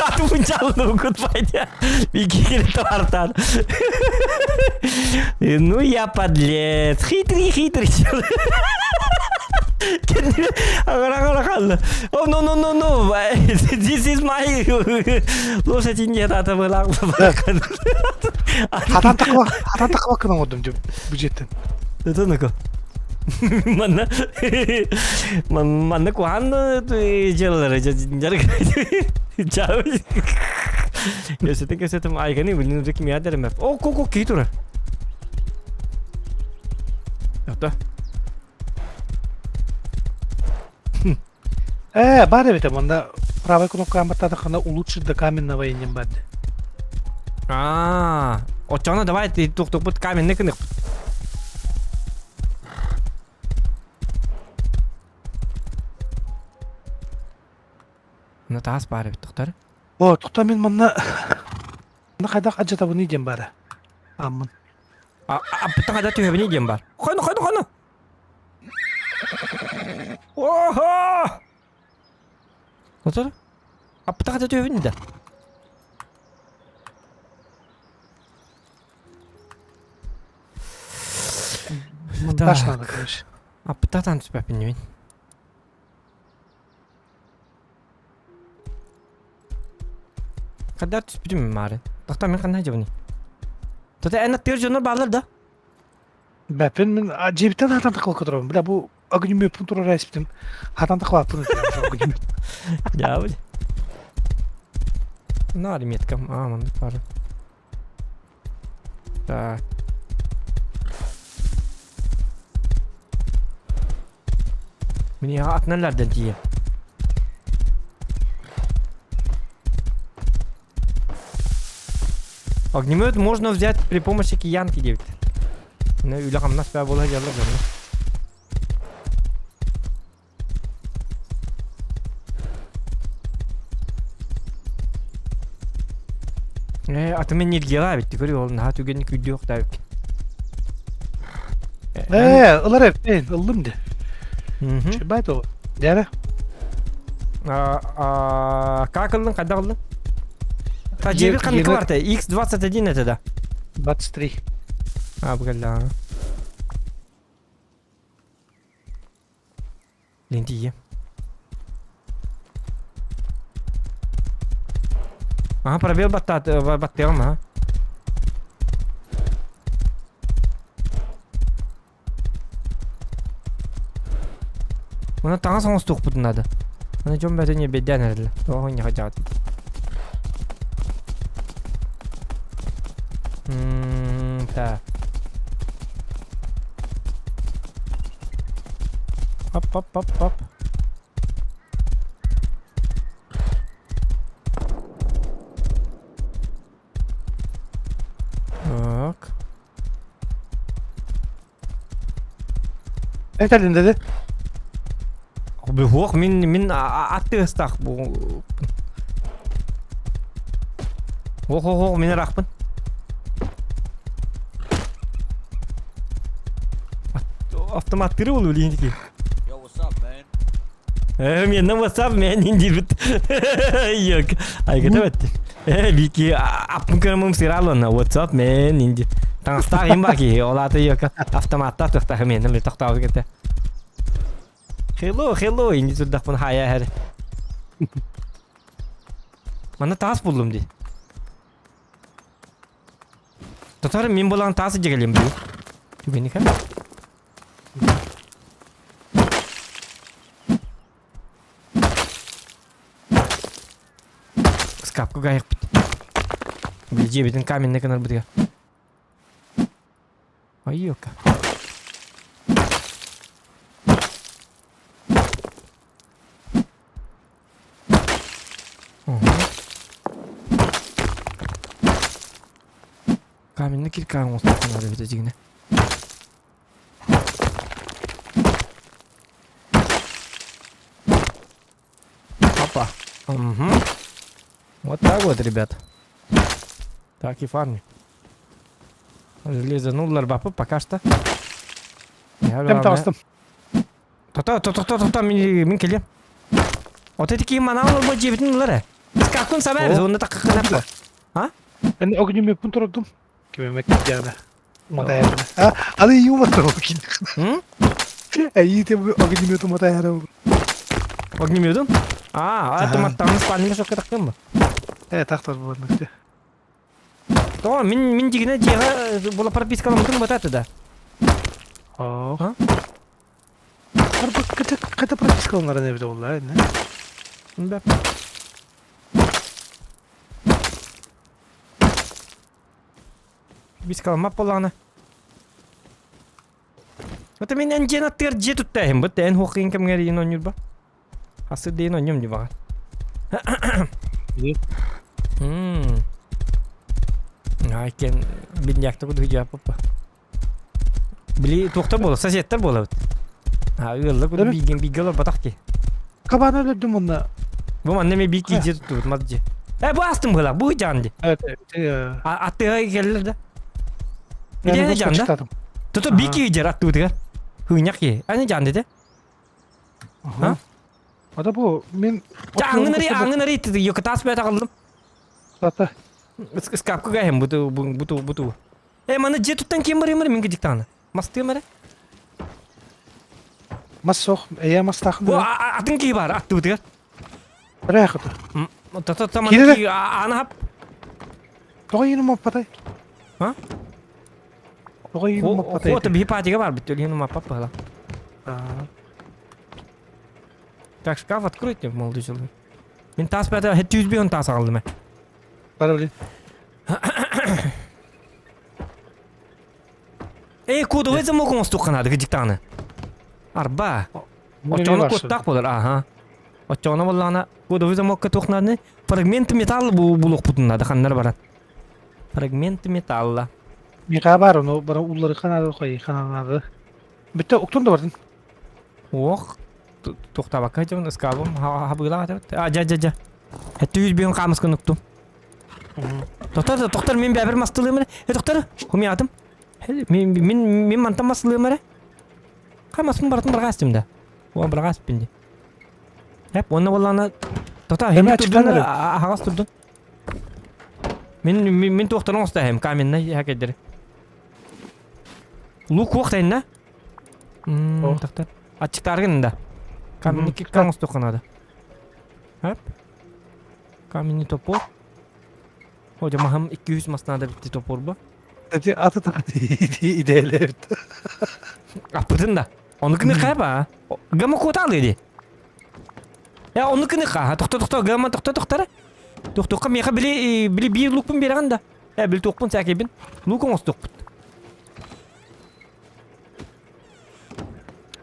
Атын бычаллым, goodbye диэн. Бикигири товартан. Ну я подлец. Хитрый, хитрый человек. Агара Oh no no no no. This is my лошадь нет ата была. Хатан таква, хатан таква кынан одум деп бюджеттен. Это ну-ка. Манна манна куһаан дьыалалары дьарык Кэсэтин кэсэтим айганы билин кимиа дэрэмэп. О ко ко кии турар. Ото. Э, бар эбит манна правой кнопка амбаттаатаххына улучшить до каменного иннин бар. Аа, оччоҕуна давай ты туохтукпут каменный кыныхпыт. Мына таас баар эбит тохтор. О, тохто мин манна манна хайдах адьатабыный диэн баара. Ааммын. Аппыттан хайда түһэбиний диэн баар. Хоно, хоно, хоно! Ого! Отор? Аппыттан хайда түһэбиний да? Таш надо, Так. короче. Аппытатан түспэппин мин. Когда түспүтүм маары. Тохтоо мен ханна дьабыный. Тота эн аттыгар дьоннор бааллар да? Бэппин мин дьиэбиттэн хатан тахлакка турабын. Бля, бу огнемеппун турар эспитим. Хатан тахлааппын огнемет. Дьаабыл. Наары меткам. А, маннык баар. Так. Мин атынан тиийэ. Огнемет можно взять при помощи киянки диэбит. Үлэ-хамнас баа буола дьалла дьонно. Ээ, атым энергиялаа эбит, көрү ол наһаа түгэнник күүрдүөх Ээ, ылар эбит, ыллым де. Чебайт ол. Дәрі. Как ыллың, қайда ыллың? Та жебір қанды барты? X21 это да. 23. А, бұгілі. Лентие. Ага, пробел баттат, баттыам, ага. Оны таҥас оҥостуохпутун наада. Аны дьон бөтө ньэбэйдээн эрэллэр. Тоҕо инньэ дьаҕат. Так. Оп-оп-оп-оп. Так. Этэлин dedi. Бу мин мин аттыгыстаах бу. Ох ох ох мин ыраахпын. Автоматтыры ол өлейін Yo, what's up, man? Э, мен what's up, man, диибит. Yok. Айгыта бетти. Э, бики аппын көрөмүм сыралына what's up, man, инди. Таҥастаах им баки, олаты yok. Автоматта тохтах мен мен тохтаабы кете. Hello, hello, инди турдахпын хая хэр. Мана таас булдум ди. Татар мен болан таас жегелем бу. Түгени кем? Скапка гайық бит. Били жебитин каменный канар битге. Ай, Каменный кирка оңостуохха наада эбит дьиҥинэ. Опа. Угу. Вот так вот, ребят. Так и фарми. Железо бапы пока что. Кем таҕыстым? Тота, тота, тота, тота, мин мин келем. Вот эти ким манал бу жебитин ылар. Скакун сабар, онда так кынап. А? Мен огнемеппун турдум. Кимемек дьяна. Матайарна. А, аны юматыр ол кин. М? Әйи те огнемету матайара. Огнеметун? А, автоматтан спальник шокка тактым ба. Э, тахтар болар То, мин мин дигине жега була пропискаламытым бататы да. А? Арба ката пропискаланар не бит олар, не? Да. Пропискаламап боланы. Вот мен эн жена тер же туттайым бут эн хокин кемгер ин онюр ба. Асы дейин оньом ди бага. Мм. Ай кен биньякта куду жаппа. Били тохта бола, соседтер бола. А, ыалла куду биген бигелер батак ки. Кабана өлдүм онна. Бу манна ме бики же туттубут мат же. Э, бу астым была, бу жанды. Evet, А аттыга келлер да. Иде жанда. Тото бики жер аттыбытыгар. Хыняк ки. Аны жанды де. Ага. Ада бу мен Аңын ари, аңын ари йока тас бета калдым. Тата. Скапка гайым буту буту буту. Э, мана же туттан кем бар емір минге диктаны. Масты емір? Мас суох, эйэ мастаахын Бу атын киһи бар аттыбытыгар. Ыраах ото. Тата манна аана хап. Тоҕо иин умаппатай? А? Тоҕо иин умаппатай? Хуота биһи паатига бар бит, иин умаппап быһыла. Так, шкаф откройте, молодой человек. Мин таас бәтә хәтта 105 таас алдым. Бар блин. Эй, кодовый замок оҥостуохха наада кыдьыктаҕына. Арба. Оччоҕуна куоттаах буолар, аха. Оччоҕуна буоллаҕына кодовый замокка туох нааданы? Фрагменты металла булуохпутун наада ханнар баран. Фрагменты металла. Миэхэ баар ону бара улларыха наада хайыха наада. Бүттэ уктун да бардын. Ох, тохтаабакка дьон ыскаабым хабыылаах этэ. А, дьа дьа дьа. Эттүү 100 биһин хаамыскын уктум. Тоқтар, тоқтар, мин бэбэр мастылыым эрэ. Э, тоқтар, хумиатым. Мин мин мин мантан мастылыым эрэ. Хамаспын барытын барҕаастым да. Уон барҕааспын ди. Эп, уонна буоллаҕына тота хинник турдун аһаҕас турдун. Мин мин мин туохтан оҥостоһем каменный хакердери. Лук уох тайна. Мм, тоқтар. Аччыктааргын да. Каменный кикка оҥостуохха надо. Эп. Каменный топор. Hocam maham 200 mas надо битти топор бу. Эти аты идеялер. Аппытын да. Онукunu кайба. Гама куотаалы ди. Я онукunu ка. Тохто тохто гама тохто тохтара. Тохтоққа меха били били биир лукпун береген да. Э били туохпун сәкебин. Лук оҥостуохпут.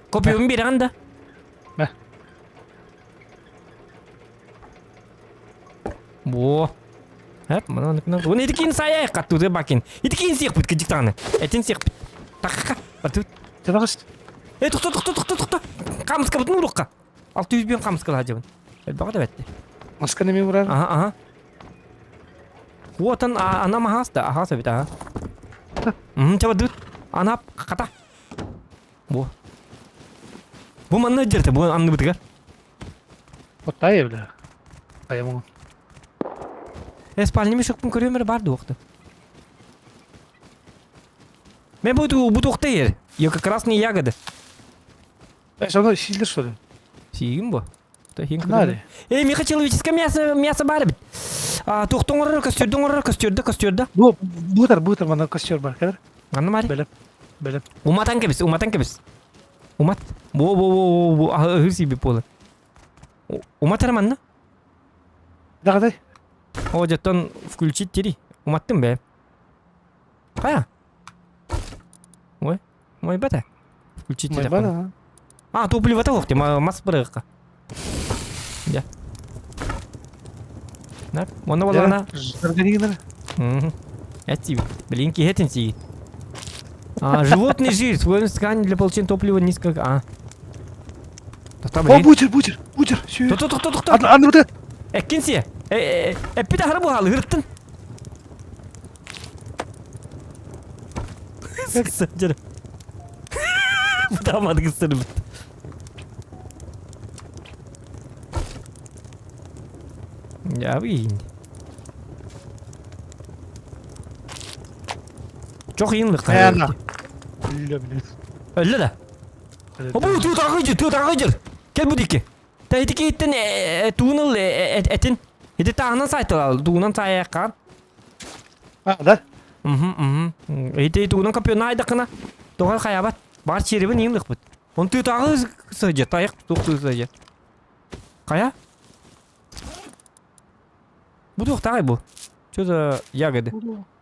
Копиюм береген да. Мә. Во. Хэп, мана ныкна. Уон итикин сая каттуды бакин. Итикин сиэхпит кыдьык даҕаны. Этин сиэхпит. Тахха. Батыт. Тынаҕыс. Э, тохто, тохто, тохто, тохто. Камыскабытын урукка. 600 бен камыскала дьабын. Элбэҕэ да бэтти. Маска неме урар. Аха, аха. Уотан ана махаас да, ахаас эбит, аха. Мм, чабадыт. Ана хата. Бу. Бу манна дьэртэ, бу анныбытыгар. Оттай бля. Айамон. Э, спальня мешокпун көрүөм эрэ бар дуохта. Мен бу бу туохта ер. Йока красные ягоды. Э, соно сиилер что ли? Сиигин бу. Нари. Эй, миха человеческое мясо, мясо бар бит. А, туохтон оҥорор, костюрда оҥорор, костюрда, костюрда. Бу бутар, бутар мана костер бар. Кадыр. Анна Мари. Бэлэм. Бэлэм. Уматан кэбис, уматан кэбис. Умат. Бу бу бу бу аһы сиби буолар. Умат манна. Даҕадай. О, дьоттон включить тири. Уматтым бэ. Хайа? Ой, мой бата. Включить телефон. А, топливо того, ты мас бырыгка. Я. Да, онно болана. Эти, блин, киһетин сиит. А, животный жир, свой ткань для получения топлива низко. А. О, бутер, бутер, бутер. Тохто, тохто, тохто. Анны бутер. Эккинси. Эппит ахары буһалы ырыттын. Сылдьар. Бутаамадык ыстырбыт. Дьаабы Чох иинлык Ана. Өллө блин. Өллө да. Обу туу таагы жыр, туу таагы жыр. Кел бу дикки. Та ити кииттен туун ыл этин. Ити тааһынан сайтылал, туунан саайаккаан. А, да? Мхм, мхм. Ити туунан копьёна айдакына. Тоҕо хайабат. Бар черебин иинлыкпыт. Он туу таагы сыдьа, тайык туох туу сыдьа. Хайа? Бу туох бу? Что за ягоды?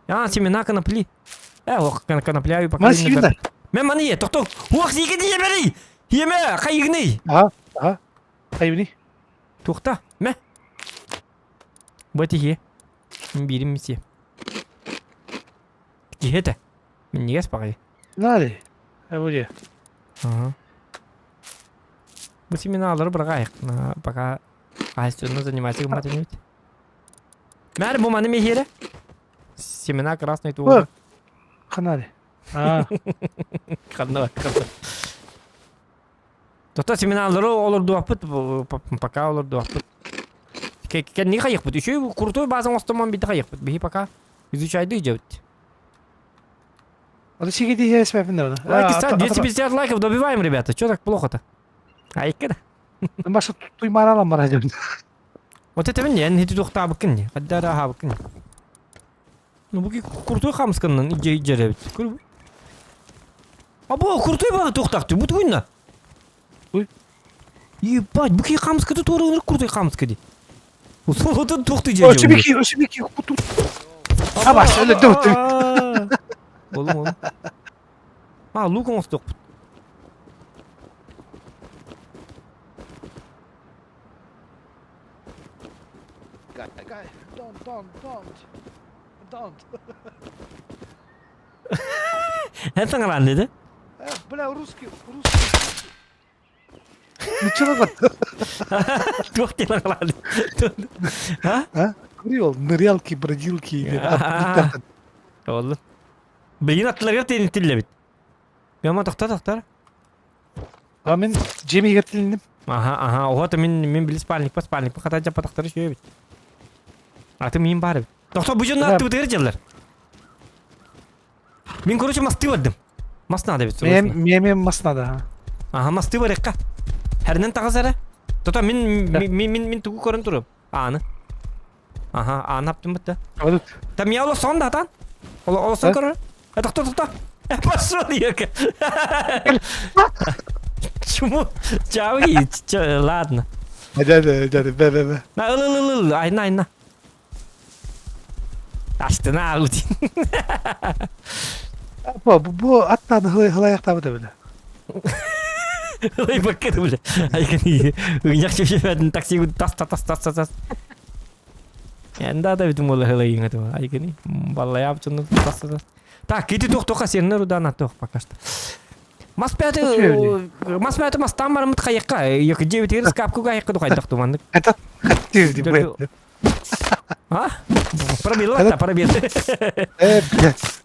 А, семена конопли. Э, ох, конопля пока. Мана сигинда. Мен маны е, тохто. Уох, сиги диемери. Еме, хайыгны. Ага, ага. Хайбини. Тухта, мэ. Бу тихи. Бирим миси. Кихете. Миннигес багай. Нари. Э, Ага. Бу семиналары бырагайык. Пока айсыны занимайся гыммат Мэр бу маны мехере. Семена красной туга. Ханари. А. Ханна ханна. Тота семиналары олор дуаппыт, пока олор дуаппыт. Кенни хайыкпыт. Еще крутой база остоман бит хайыкпыт. Бихи пока изучайды делать. Аны сиги дие эсмәпин да. Лайки ставь, 250 лайков добиваем, ребята. Че так плохо-то? Айка да. Баша туймааралан бара дьон. Вот это мен эн хити туохтаабыккын не? Хаддара аһаабыккын. Ну бу куртой хамсканнан иджи иджеребит. Көр. А бу куртой бага туохтаахты бу тугунна. Ой. Ебать, бу ки хамскаты туора куртой хамска ди. Усолотун туохты Өсү жер. бики, өсү бики куту. Абас, өлө дөт. Болум болум. А, лук оҥостуохпут. Guy, guy, don't, don't, don't. Don't. Эн саҥараан деді. Бля, русский, русский. Ничего вот. Туох диэн аҥараан А? А? Говорил, нырялки, бродилки. или Оллун. Билигин аттыларыгар тиэрдиллэбит. Мема тохтор тохтор. А мен жеми егертилиним. Аха, аха, оҕото мин мин били спальникпа спальникпа хата дьаппатахтары үчүгэй эбит. Аты миин баар эбит. Тохтор бу дьонно аттыбытыгар дьаллар. Мин короче масты бардым. Мас надо эбит. Мем мем мас надо. Аха, масты барыахха. Хэринэн таҕыс эрэ. Тото мин мин мин мин тугу көрөн турум. Ааны. Аха, ааны аптым бытта. Там я олосон да атан. Олосон көрөр. Тохто, тохто. Пошел, Юрка. Чему? Чауи, ладно. Да, да, да, да, да, да. На, ыл, ыл, ыл, айна, айна. Астына аудин. Бу, бу аттан хылаяқтабы бile. Ылай баккыр бile. Айкын ыйак чөшөбөдүн такси тас тас тас тас тас. Энда да бүтүн боло хылайың это. Айкын баллаяп чуну тас тас. Так, кити тохтоха сеннер удана тох пока что. Мас пяты, мас пяты мастан барымыт хайыкка, екі девять еріс капкуга хайыкка духайдақ тумандык. Это хотел, А? Пробил, да, пробил. Э, блядь.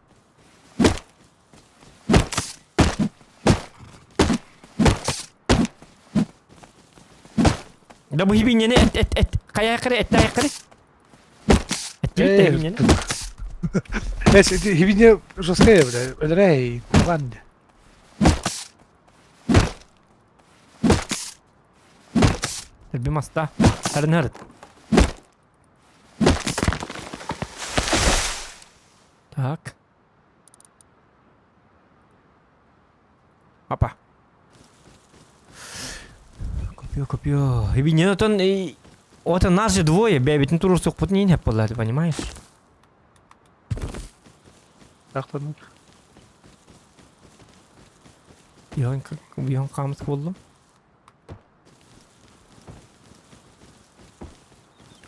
Да бу хибинени эт эт эт каяқыры эт тайқыры. Эт хибинени. Хибине жесткая, бля, өлөрэй, ладно. Терби маста. Хәрін Так. Апа. Копье, копье. Хибинен отон Вот нас же двое, бэбитин турурсук пут не болар, понимаешь? Так, Биһон биһон камыс болдум.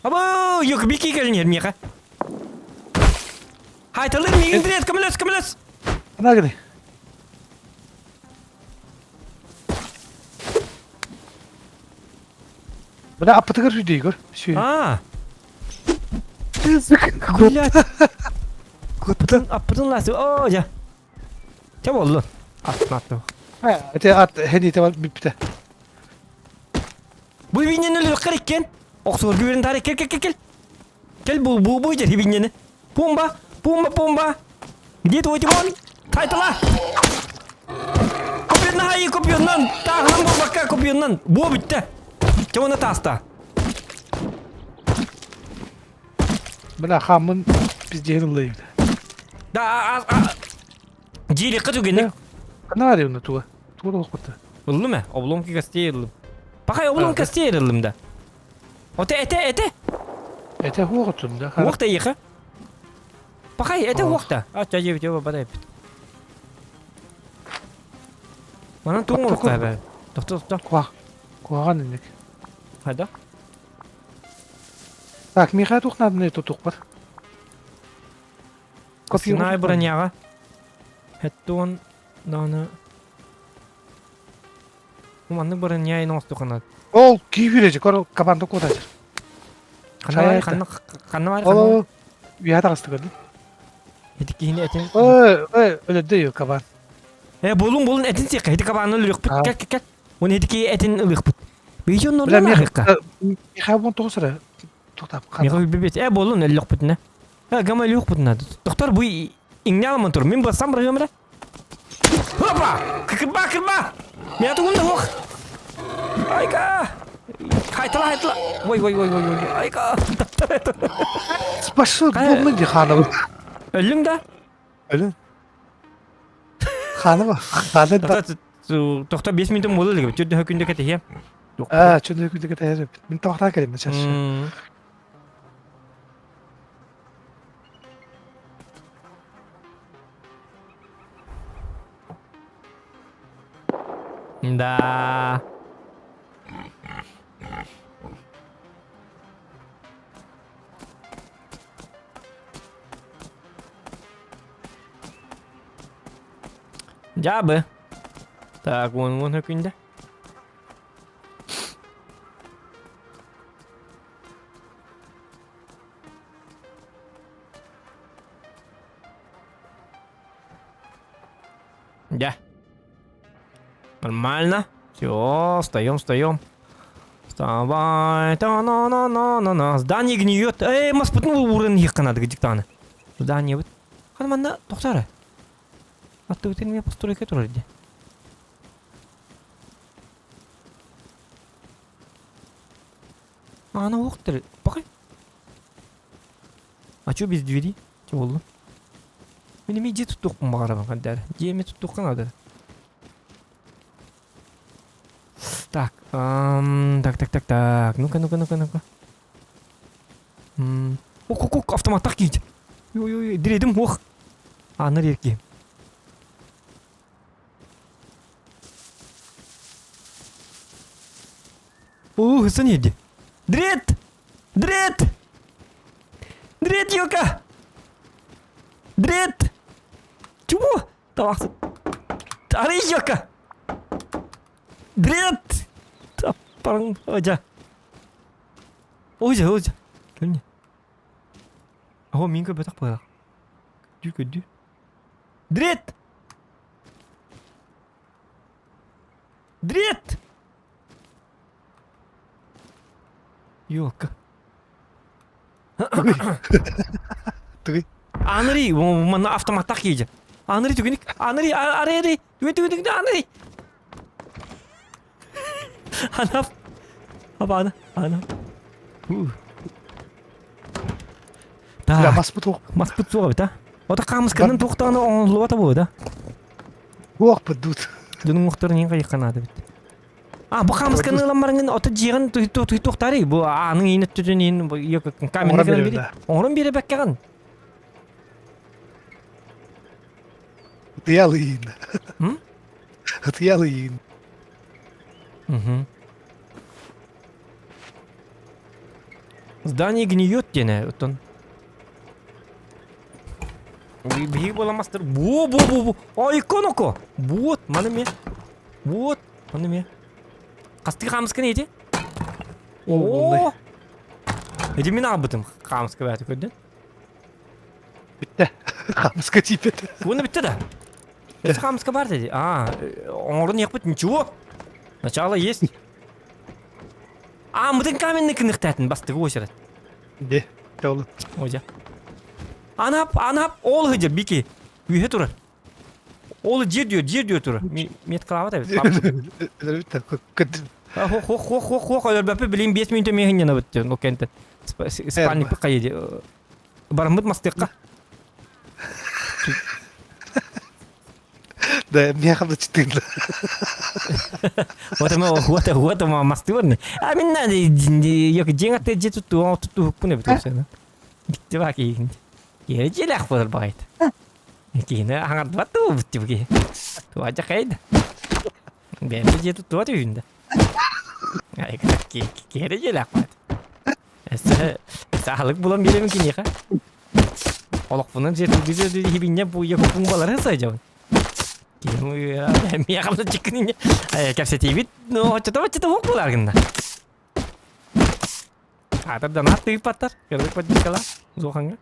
Або, yok бики келин миха. Хайталыр мигин дирет, көмөлөс, көмөлөс. Ана гыны. Бля, аппытыгар жүдей көр. Сүй. А. Блядь. Аппытын, аппытын ласы. О, я. Ча болду? Аттын атты. Эте ат хени те бипте. Бу бинен өлөр керек Оксор күберин тари кел кел кел кел. Кел бу бу бу жер хибиннени. Пумба, пумба, пумба. Где твой Тимон? Тайтала. Копьённа хайы копьённан. Тағынан бу бакка копьённан. Бу битте. Тимона таста. Бля, хамын пизден ылайым. Да, а а Жили кыту генек. Кана арыйны туга. Туга окутты. Ыллым э, обломки костей ыллым. Пахай обломки костей ыллым да. Оте эте эте. Эте хуоготун да. Уақта еха. Пахай эте уақта. А чажы бит бадай бит. Манан туң уақта бә. Тохто тохто. Куа. Куаган инек. Хайда. Так, Михай тухнадны тутук бар. Копье броняга. Хеттон даны. Манны броня ин остуханат. Ол кийбиреже кор кабанды кодажыр. Ханна ханна ханна бар. Ол уята касты көрдүм. Хети кихини этин. Ой, ой, өлөдө кабан. Э болун болун этин сек. Хети кабаны өлүк бит. Кел кел кел. Оны хети ки этин ылык бит. Бейжон Бля, норна хыкка. Михай бон тоғысыра. Тоқтап Михай бибет. Э болун өлүк битне. Э гама өлүк битне. Доктор бу иңне алман тур. Мин бассам бір гамра. Хопа! Кырба кырба. Мен атугунда хох. Айка! Хайтала, хайтала! Ой, ой, ой, ой, ой, айка! Спасибо, булла ди ханабы. Өллүҥ да? Өлүн. Ханабы, ханы да. Тохто 5 минутум буола илик. Чүрдө күндө кэтиһиэм. Аа, чүрдө күндө кэтиһиэм. Мин табахтаан кэлим сейчас. Да. Дьаабы. Так, вон вон hökүндэ. Да. Нормально. Все, встаем, встаем. Вставай. та на на на на на Здание гниет. Эй, маспытын урын надо диктаны. Здание вот. Ханманна тохтары. Аттыбытын мен постройка турар ди. Ана оқтыр. Бақай. А чё без двери? Чё болду? Мин эмиэ дьиэ туттуохпун баҕарабын хандар. Дьиэ эмиэ туттуохха наада. Так, эм, так, так, так, так. Ну-ка, ну-ка, ну-ка, ну-ка. М, Ок, ок, ок, автоматтах киит. Ой, ой, диредим, ох. Аныр ерки. О, сын еди. Дрет! Дрет! Дрет, елка! Дрет! Чего? Табақсы. Ары елка! Дрет! Таппарың, ожа. Ожа, ожа. Көлне. Аho, мин көбөтөх буолар. Көрдүү, көрдүү. Дрет! Дрет! Ёлка. Тугуй. Анри, манна автоматтах кииде. Анри түгүнүк. Анри, ари, ари. Түгүн, түгүн, түгүн, Анри. Анап. Аба, ана, ана. Так. Маспыт суох. Маспыт суох эбит, а? Ота хаамысканан туохтаҕына оҥоһуллубата буолуо да? Уохпут дуут. Дьонуҥ уохтарын иһин хайыахха наада эбит. А, бу хаамысканы ылан бараҥҥын ото дьиэҕин туохтаарый? Бу ааныҥ иин өттүтүн иин камераны кэлэн бири. Оҥорон биэрэ бэккэҕин. Ытыйалыйын. Ытыйалыйын. Угу. Здание гниет диэн оттон. Биһиги буоламастар. Бу бу бу бу. О иконоко. Вот, маны ме. Вот, маны ме. Хастыы хаамысканы эти? О! Эти мин аабытым хаамыска бэйэтэ көрдүн. Бүттэ. Хаамыска тиийбэт. Уонна бүттэ да. Өссө хаамыска бар деді. А, оҥорон иэхпит ничего. Начало есть. А, мытын каменный кыныхтаатын бастыгы очерет. Де, ол. Ожа. Анап, анап, ол хыдьыр бики. Үйе турар. Ол жер диyor, жер диyor турар. Меткалаабат эбит. Хох, хох, хох, хох, хох, өлөрбөппү билин 5 мүнөтө миэхиннен абыт диэн, ол кэнтэн. Спальник хайы Бараммыт мастыахха. Да, миэхэ да чытыын. Вот мы вот вот мы мастыбарны. А мин на yok дьиҥ атты дьиэ туттуу туттуһукпун эбит уопсайынан. Дьикти баа киһигин. Киһи дьиэлээх буолар баҕайыт. Киһини аҥардыбат да буолбут типа киһи. Туа дьахайда. Бэйэм да дьиэ туттубат үһүн да. Киһи дьиэлээх баҕайыт. Өссө саалык булан биэрэбин киниэхэ. Олохпунан сиэтилдии бу якупун балары сылдьабын. Миэхэ чиккин кэпсэтиибит, ну, оччото-оччото уох буолар гынна. Аатар да наат тыыппаттар, кырдык поддержкалаах, зуохаҥҥа.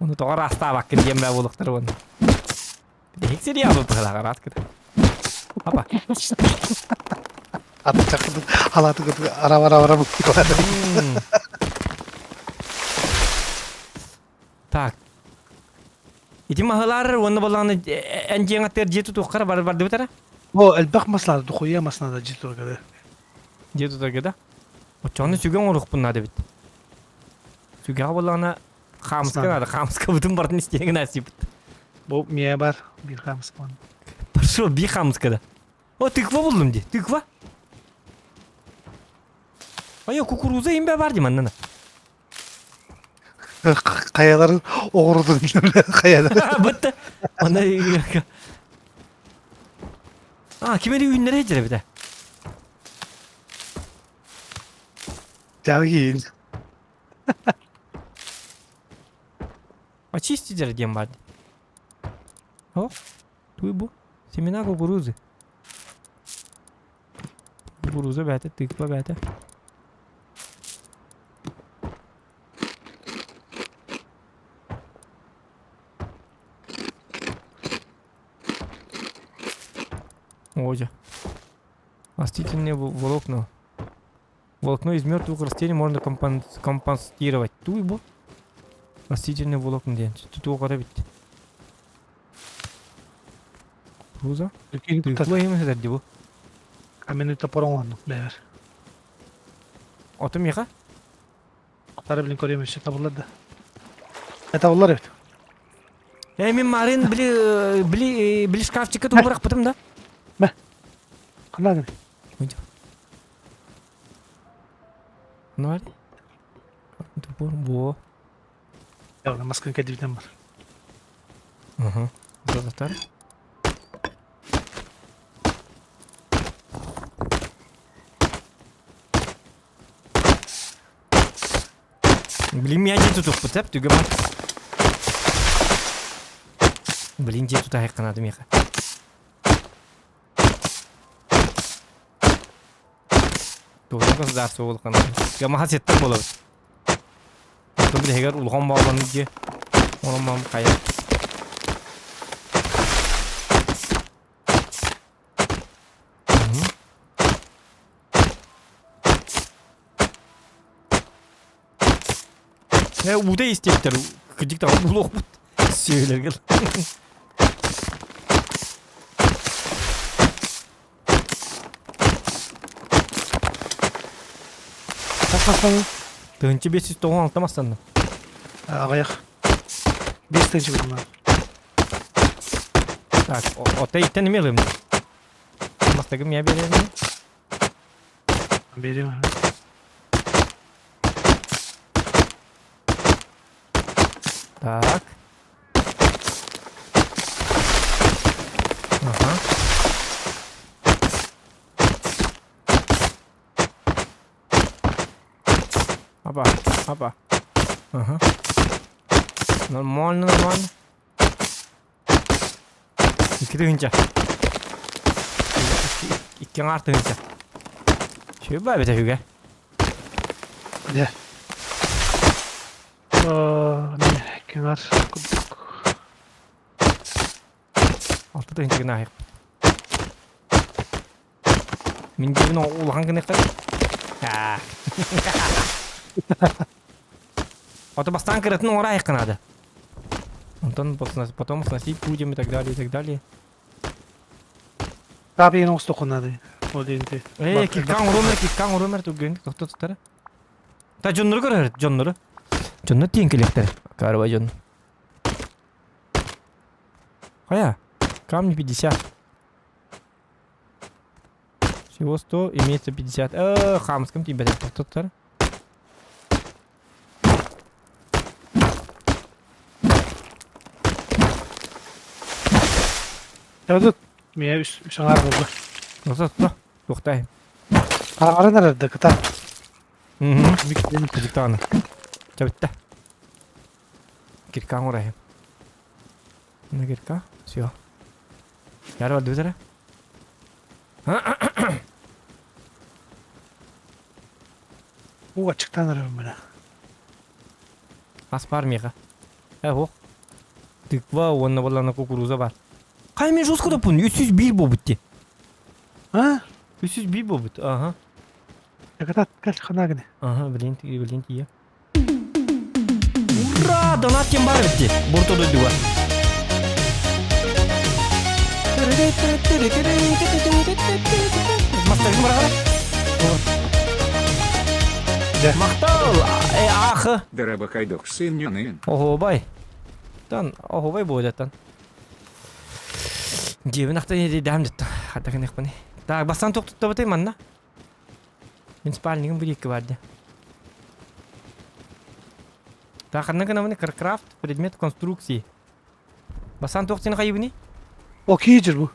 Ону тоҕо ыраастаабаккын диэн бээ буолуохтара уонна. Биһик сериалы быһалаах араат кыта. Апа. Аты чакыды халаты кыты ара ара ара Так. Ити маһылаар уонна боллаҕына эн дьиэҥ аттыгар дьиэ тутуоххара бар бардыбыт эрэ? О, элбэх мас наада, дохуя мас наада дьиэ тутарга да. Дьиэ тутарга да? Оччоҕуна сүгэ оҥоруохпун наада эбит. Сүгэҕэ буоллаҕына хаамыска наада, хаамыскабытын барытын истиэҥин аасыйбыт. Бу миэ бар, биир хаамыска. Пошел, биир хаамыска да. О, тыква буллум дии, тыква. Айо, кукуруза имбэ бар дии манна. Хайаларын оҕурутун хайалар. Бытта. Онно А, ким эрэ үүннэрэ сылдьар эбит ээ. Дьалгиин. Очистить диэн баар. О, туй бу. Семена кукурузы. Кукуруза бээтэ, тыква бээтэ. О, Растительные волокна. Волокно из мертвых растений можно компостировать. Туй бу. Растительные волокна диэн. Тутуох эбит. Кукуруза. Тыква иһим дии бу. Каменный топор оҥоһуннук бэйэр. Ото миэхэ? Тары билин көрүөм өссө табыллар да. Табыллар эбит. Э, мин Марин били били били шкафчикка тугу да? Мэ. Ханна гын? Ну, Топор бу. Явно маскын кэдибитен бар. Ага. Золотар. Блин, меня дьиэ тутуохпут сөп түгэн Блин, дьиэ тутаһыахха наада миэхэ. Туһунан государство улахан. Гамаха сеттер буолабыт. Оттон билиһигэр улахан буолан дьиэ. Онон хайа. Э, уута истиэхтэр кырдьык даҕаны булуохпут сүөһүлэргэ. Хас мастанна? 1596 мастанна. Аҕыйах. 5 тыһыынча булна. Так, ота иттэн эмиэ ылыам. Мастагым я беремин. Берем. Так. Ага. Опа, опа. Ага. Нормально, нормально. Икки тыһыынча. Икки аҥаар тыһыынча. Сүбэ эбитэ үһүгэ. Дьэ. Икки аҥаар курдук. Алта тыһыынча гына аһыахпыт. Мин дьиэбин улахан гыныахтар. Ото бастаан кыратын оҥоро айахха наада. Онтон потом сносить будем и так далее, и так далее. Таап иһин оҥостуоххун наада. Ол диэн Ээ, киккаҥ урумер, киккаҥ урумер туггын тохто туттара. Та дьоннору көрөр, дьоннору. Дьоннор тиийэн кэлиэхтэрэ. Карва дьон. Хайа, камни 50. Всего 100, имеется 50. Хаамыскам тиийбэтэх тохтоттор. Тут мия үс үс аҥаар буолла. Тоқта, тоқта. Тоқтай. Аҥарын эрэрдэ кыта. Кырдьык даҕаны. Чэ бүттэ. Киркаҥ урайым. На кирка. Все. Яр бардыбыт эрэ. Уу аччыктаан эрэрим бile. Ас баар миэхэ. Э, ох. Тыква уонна буоллаҕына кукуруза баар. Хай мен жестко доппун 301 буолбут дии. А? 301 буолбут, ага. Катат кэл ханаа гыны. Ага, блин, блин, тиийэ. Ура! Донат ким баар эбит дии. Бурто дойдуга. Мастаргын быраҕара. Дьэ. Махтал! Э, аахы. Дырабакайдок сынньанын. Оһуобай. Тан, оһуобай буолаттан. Дьиэбин ахтан иһирдэһэм дьиттэн. Хата гыныахпыный. Так, бастаан туох туттабытый манна? Мин спальнигым бу диэки бар дии. Так, ханна гынабыный? Крафт, предмет конструкции. Бастаан туох диэн хайыбыный? О, киһи бу.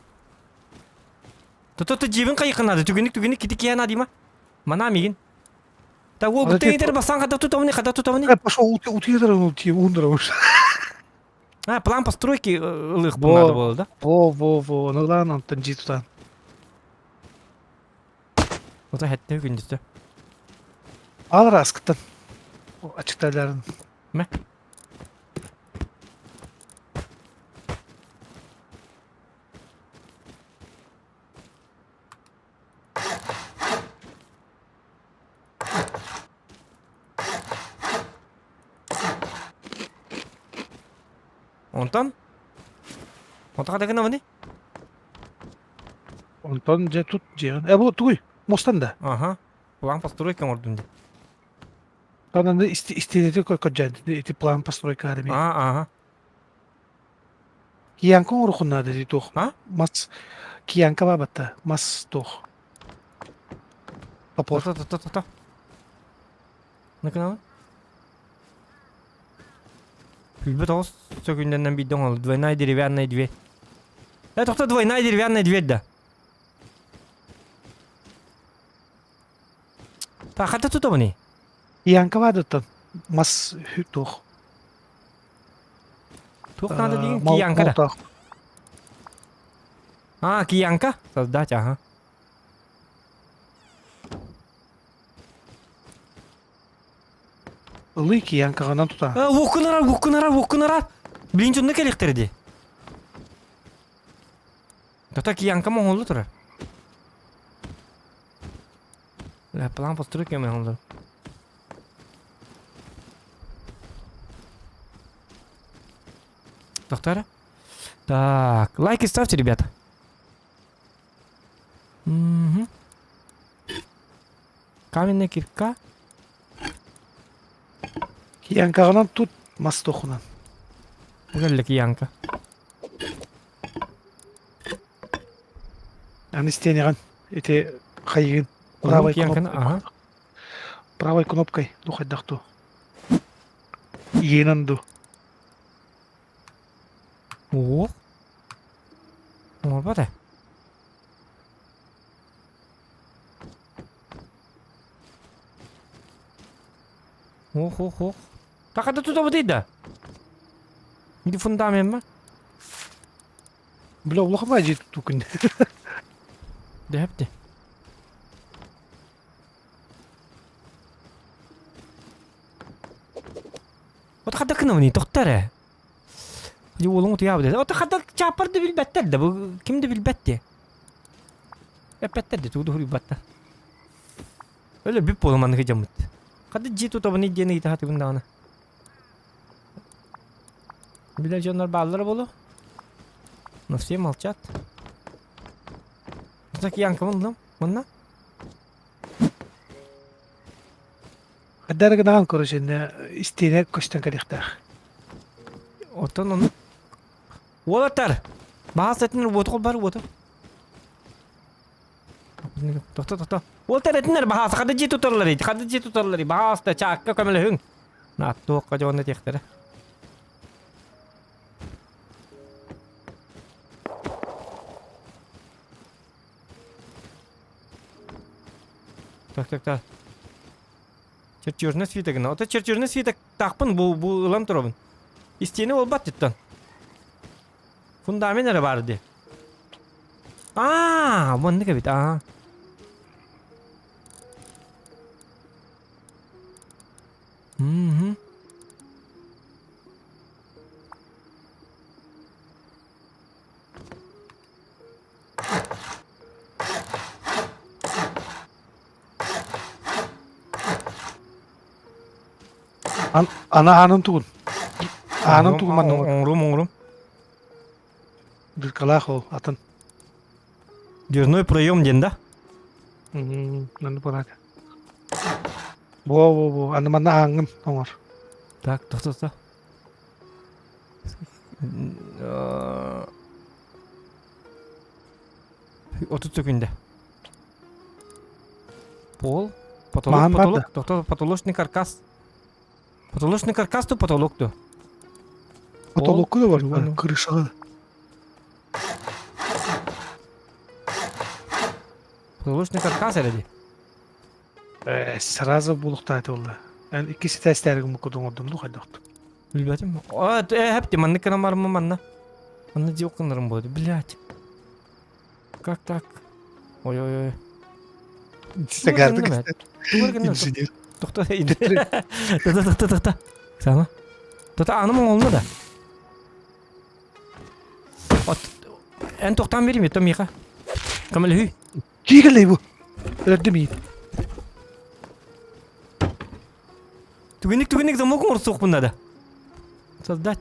То-то дьиэбин хайыхха наада. Түгэнник түгэнник кити киһи наада дима. Мана мигин. Та уол Аны бутта тип- итер бастаан хата тутабыный, хата тутабыный. Э, пошел утуйдара утуйдара ундара А, план постройки ылыах Во. надо было, да? Во, во, во, ну ладно, онтон дьиэ тутан. Ото хэтте күндүстө. Ал раскыттан. Ачыктайларын. Мэ. Онтон? Онтон хата гынабыный? Онтон дьэ тут дьиэҕин. Э, бу тугуй? Мостан да. Аха. План постройки оҥордум дии. Аны истиэнэтин көрдьөөн ити план постройка армии. Аа, ага. Киянка оҥорохун наада дии туох. А? Мас киянка баабатта. Мас туох. Топор. То, то, то, то, то. На канал. Күлбүт оҕус сөкүндэннэн биирдэ оҥолу. Двойная деревянная дверь. Э, тохто двойная деревянная дверь да. Так, хата тутабыный? Киянка баадыттан мас туох. Туох надо деген киянка да. Молтоох. А, киянка? Создать, ага. Ылый киянкаҕынан тута. Э, Вуккунарар, вуккунарар, вуккунарар. Блин, дьонно кэлиэхтэрэ дии. Тото киянка моҥоллу турар. Бля, план постройки моҥоллу. Доктора? Так, лайки ставьте, ребята. Угу. Каменная кирка. Киянкаҕынан тут мас тохунан. Кэллэ киянка. Аны истиэнэҕин ити хайыгын правой Киянканы, кнопкой. ага. Правой кнопкой ну хайдах ту. Иенан ду. Ох. Оҥорбот ээ. Ох, ох, ох. Тахата тутабытый да? Ити фундамент ма? Бля, улахан баайы дьиэ тутуу Дэһэпти. От хата кынабыный, тохтор ээ. Дьэ уолуҥ утуйаабыт этэ. Ото хата чааппар да билбэттэр да, бу ким да билбэт дии. Эппэттэр да, тугу да суруйбаттар. Өлөрбүт буолан маннык дьоммут. Хата дьиэ тутабыный диэн ыйыта сатыыбын даҕаны. Билэр дьоннор бааллара буолуо. Но все молчат. Так Янка вон манна. Хайдары гынаҕын короче иннэ истиэнэ көстөн кэлиэхтээх. Оттон ону Уолаттар! Баҕас этинэр уоту холбар уоту. Тохто тохто. Уолаттар этинэр баҕас хада дьиэ туталлар ити хада дьиэ туталлар баҕас да чаакка көмөлөһүҥ. Нааттуохха дьонно этиэхтэрэ. Так так так. Чертежный свиток гына. Ото чертежный свиток таахпын бу бу ылан туробун. Истиэни буолбат диттан. Фундамент эрэ баар дии. Аа, маннык эбит, аа. Мгм. Ана аанын тугун. Аанын тугун манна Оҥорум, оҥорум. Дыркалаах ол атын. Дверной проем диэн да? Манна буолаата. Во-во-во, аны манна ааҥҥын оҥор. Так, тохто тохто. 30 секунда. Пол, потолок, Маһан бар потолок, да. тохто, потолочный каркас. Потолочный каркас ту потолок ту. Пол, Потолокку да бар, ну. крышаҕа. Потолочный каркас эрэ дии. Э, сразу булуктаата буолла. Эн иккис этээстээригин муккутун оҥордум дуу хайдах Билбэтим. А, э, хэпти, маннык гынан барыммын манна. Манна дьиэ гыннарым буолду, блядь. Как так? Ой-ой-ой. Сагардык. Тугар гынна? Инженер. Тохто, тохто, тохто, тохто. Сама. Тохто, аным оҥолно да. От, эн тохтоон биэрим, то миэхэ. Көмөлөһүй. Киигэлэй бу. Өлөрдүм иин. Түгэнник түгэнник замок оҥорсуохпун надо. Создать.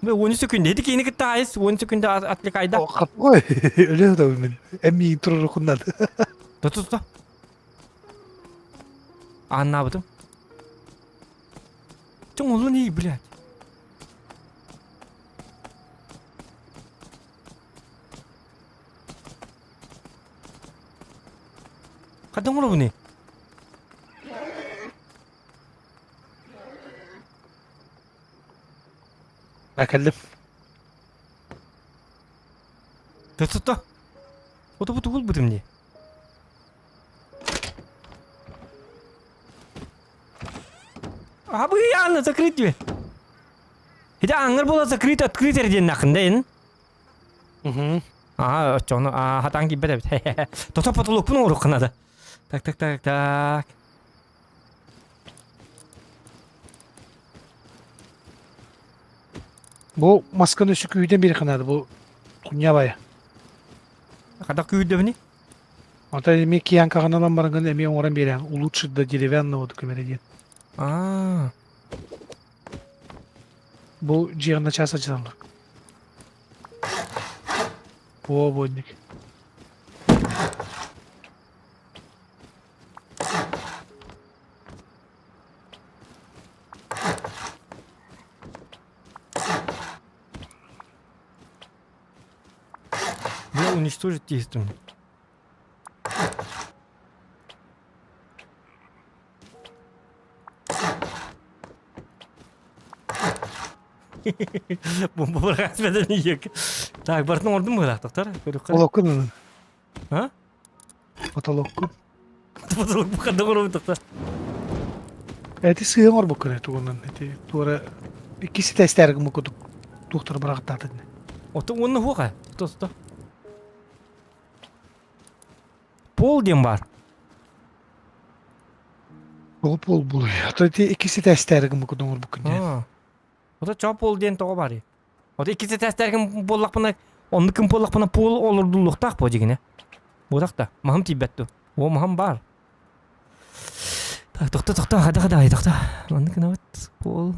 Бе 10 секунда. Ити киини кытта айыс 10 секунда отвлекайда. Ой, өлө да мен. Эми турурукун надо. Да тут да. Аннабытым. Чоң олун ий, блядь. Хайдах оҥоробуный? Кэллим. Тутта. Ото бу тугул бутум дии. Абы Анна закрыть дверь. Ити аңгыр була закрыть открыть эрдиэн нахында ин. Угу. Аа, оччоҕуна аа, хатаан киирбэт эбит. Тото потолокпун оҥоруохха наада. Так, так, так, так. Бу масканы өссө күүтэн биэриэххэ наада бу хунья баайа. Хайдах күүрдэбиний? Онтон эмиэ киянкаҕын ылан бараҥҥын эмиэ оҥорон биэрэҕин улучшить до деревянного документа диэн. Аа. Бу дьиэҕин начаас алдьаталлар. Буо-буонньук. Я уничтожить тиистим. Бомба бырахат ек. Так, бартын ордун быһыылаах, доктор. Көрүөххэ. Потолоккун ылын. А? Потолоккун. Потолок бу ханна оҥоробут, доктор? Эти сыһыан оҥорбуккун ээ тугунан ити туора иккис этээстээри гыммыт курдук туохтары быраҕаттаата ини. Ото уонна уоха. Сто, сто. Пол диэн баар. Ол пол буолуй. Ото ити иккис этээстээри гыммыт курдук оҥорбуккун диэн. Ото чоо пол диэн тоҕо баарый? Ото иккис этээстээргин буоллахпына, оннук ким буоллахпына пол олордуллуохтаах буо дьигинэ. Буотах да, маһым тиийбэт дуу. О, маһым баар. Так, тохто, тохто, хада, хада, тохто. Маннык гынабыт. Пол,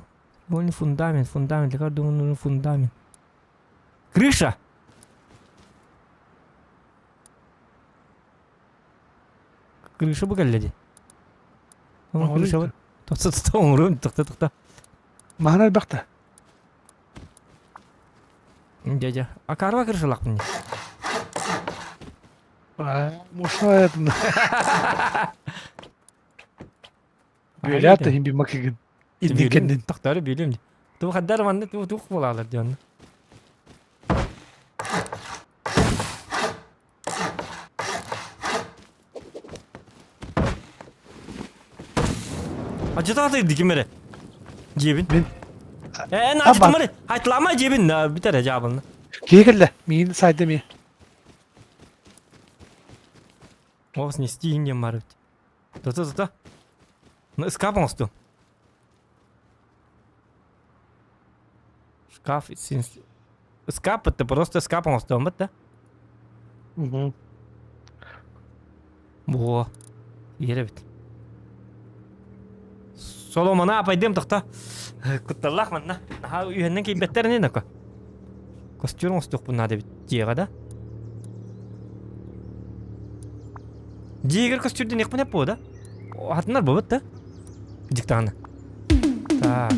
вольный фундамент, фундамент, лекар думаю, фундамент. Крыша! Крыша бу кэллэ дии. Крыша Тохто, тохто, оҥоруом, тохто, тохто. Маһын элбэх да. Дядя, а карва крышалаахпын дии. Мушно это. Бүөлээх да иһин би макыгын. Иннин кэннин. Тохтоору бүөлүм дии. Туох хаддар манна туох туох буолаалар дии онно. Ачытаатый диким эрэ. Дьиэбин. Мин. Э, эн ачытымары. Айтылама дьиэбин бүтэр э дьаабылны. Киһи кэллэ. Миин сайда ми. Ол снести диэн бар эбит. Тута-тута. Ну, ыскаап оҥостуом. Шкаф Ыскаап это просто ыскаап оҥостуом да? Угу. Во. Иһэр эбит. Соломона апайдым тохто. Кутталлаах манна. Наһаа үһэннэн киирбэттэр ини нако. Костюм оҥостуохпун наада эбит дьиэҕэ да. Дьиэгэр көстүрдүнүөхпүн эп буо да? Атыннар буолбут да? Дьиктааны. Так.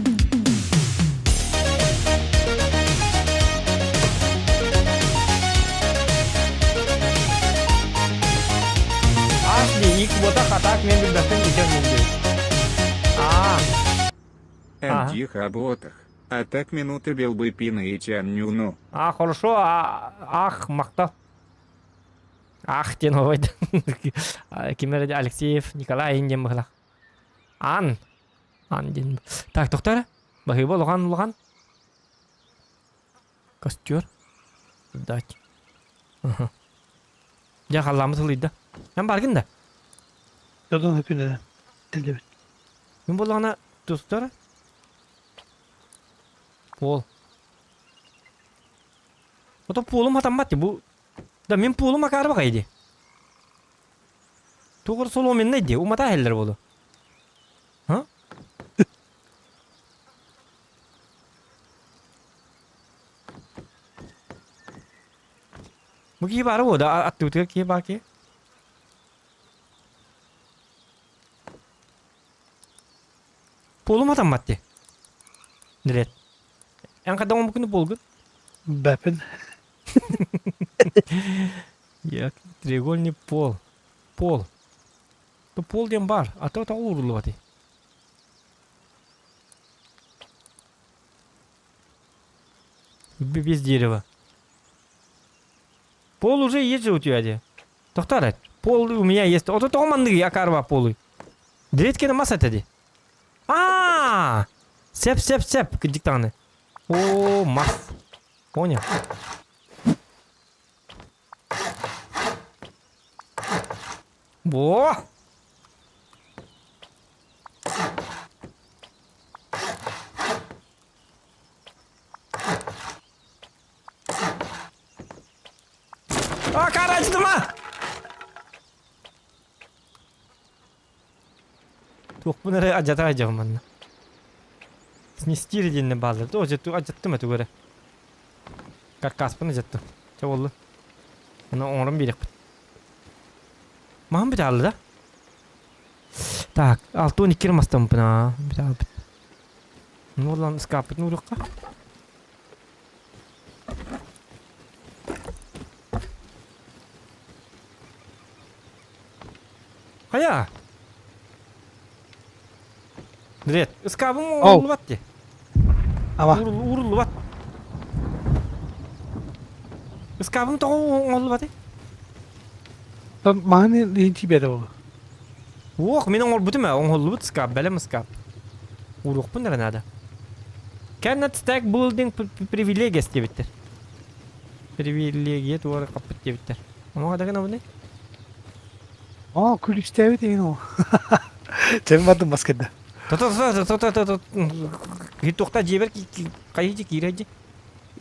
Ас ик бота хатак мен билбэппин итен мен диэбит. Аа. МД работах. А так минуты белбы пины и тяннюну. А, хорошо, а, ах, махта. Ах, диэн овойд. Ким эрэ Алексеев Николай диэн быһылах. Ан. Ан диэн. Так, тохтоо эрэ. Баһыыба улахан улахан. Костер. Дать. Ага. Дьэ халлааммыт сылыйда. Эн баргын да? Додон өпүнэ. Тилдебит. Мин буоллаҕына тустар. Пол. Ото полум хатаммат бу. Да мин полум акаарба кайди. Тугур соломенный ди, умата хеллер болу. Ха? Бу киһи баара буо да аттыбытыгар киһи баар киһи. Полум атаммат ди. Нирет. Эн хадда оҥбукуну полгун? Бэпин. Як треугольный пол. Пол. То пол диэн баар. А то тоҕо ууруллубатый? Без дерева. Пол уже есть же у тебя де. Тохтар Пол у меня есть. Ото тоҕо манныгый акарба полуй. Диреткені мас этеди. А, Сеп, сеп, сеп, кырдьык О, мас. Понял. Во! А, карачтыма! Туохпун эрэ адьата адьабын манна. Снести диэннэ бааллар. Оо, дьэ, адьаттым этэ көрө. Каркаспын адьаттым. Чэ буолла. Аны оҥорон биэриэхпит. Маһым бүтэ да? Так, 6-12 мастаммыппын аа. Бүтэ хаалбыт. Ну, улаан ыскааппытын уруохха. Хайа? Привет. Ыскаабым ууруллубат дии. Ама. Ууруллубат. Ыскаабым тоҕо оҥоһуллубатый? Маһын иһин тиийбэтэ буолуо. Уох, мин оҥорбутум ээ, оҥоһуллубут ыскаап, бэлэм ыскаап. Ууруохпун эрэ наада. Cannot stack building privileges диэбиттэр. Привилегия туора хаппыт диэбиттэр. Ону хата гынабыный? Оо, күлүстээбит иһин ол. Чэм бардым бас кэллэ. То-то-то-то-то-то Туохта дьиэбэр хайыы киирэ дии.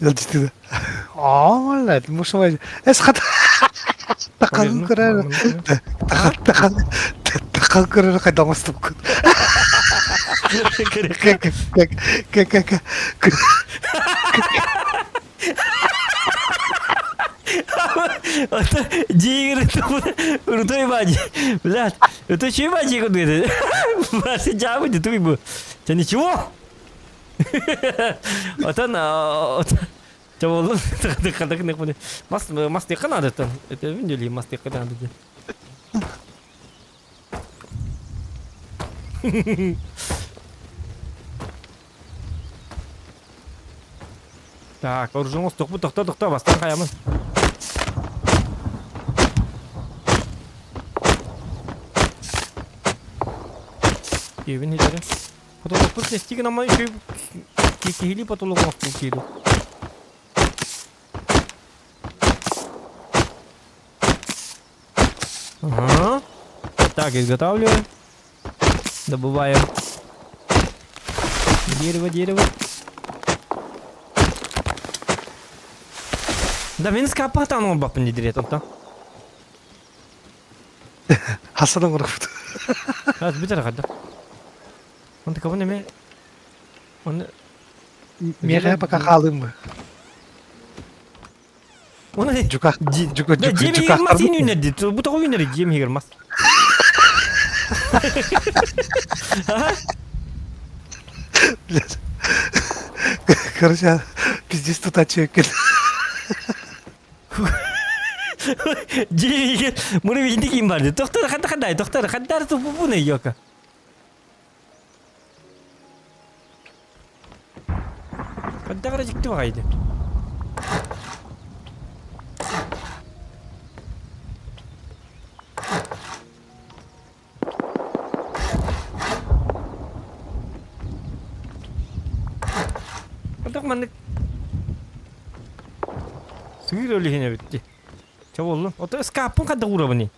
Ыалдьытыыда. Аа, малла, мусамай. Эс хата. Тақал көрөр. Тақал тақал тақал көрөр хайда оҥостубуккун. К к к к Дьиигэр крутой бади. Блядь, это че бади куда Баси дьаабы туй бу. Ты ничего? Отон Чаболлун Мас мастыка надо там. Это видели мастыка надо. Так, оружие тохпу тохто тохто бастан хаямын. Киэбин хитэрэ. Потолокпут сестигин ама еще киһили потолок оҥостуу кииру. Ага. Так, изготавливаем. Добываем. Дерево, дерево. Да, мин скапатан он бапын дидирет онтон. Хасан оҥоробут. Хас бүтэр хадда. Онто кабын эме Оны Миэхэ пока хаалыым. Оны Дьуках дьука Да, дьука дьиэм дьукахтар иһигэр мас иин үүнэр дии. Бу тоҕо үүнэр дьиэм иһигэр мас. Блядь. Короче, пиздец тутааччы Дьиэ муну биһинди киин барды. Тохтор ханна хандай, тохтор хандар туппуна йока. Ханна бара дьикти баҕайды. Хайдах маннык сыыр өлүһүнэ эбит дии. Чэ буоллун. Ото ыскааппын хайдах уурабыный?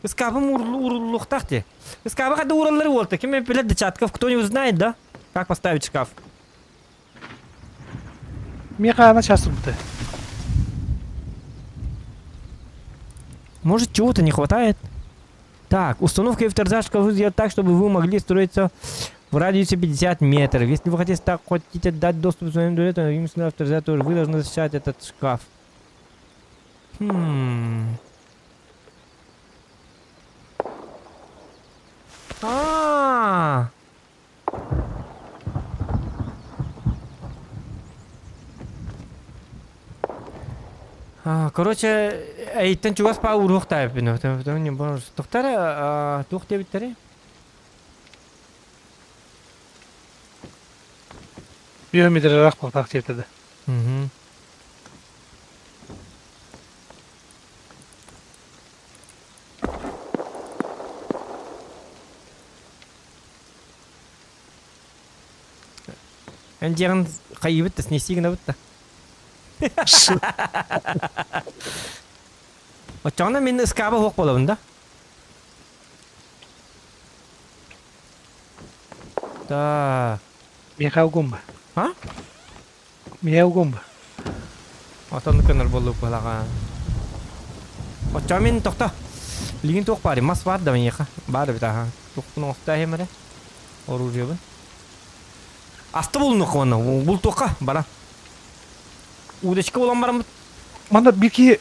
Ыскаапым ууруллуохтаах дии. Ыскаабы хайдах уураллары уолта. Ким билэр да чатков, кто-нибудь знает, да? Как поставить шкаф? Миэхэ ана час турбута. Может, чего-то не хватает? Так, установка и шкафы сделать так, чтобы вы могли строиться в радиусе 50 метров. Если вы хотите, так, хотите дать доступ своим дуэтам, им тоже вы должны защищать этот шкаф. Хм. А. А, короче, эйтэн чугас паа уруох таайбын. Тохтара туох диэбиттэрий? Биометрах буолтаах диэбитэ да. Мгм. Эн дьиэҕин хайыыбыт да снести гынабыт да. Оччоҕуна мин ыскааба суох буолабын да? Так. Миэхэ угумба. А? Миэхэ угумба. Отонну көнөр буоллук балаҕа. Оччоҕо мин тохто. Билигин туох баарый? Мас баар да миэхэ? Баар эбит аха. Туохпун оҥосто иһим эрэ. Оружиебын. Аста булунуохха уонна бултуохха бара. Удочка булан бараммыт. Манна биир киһи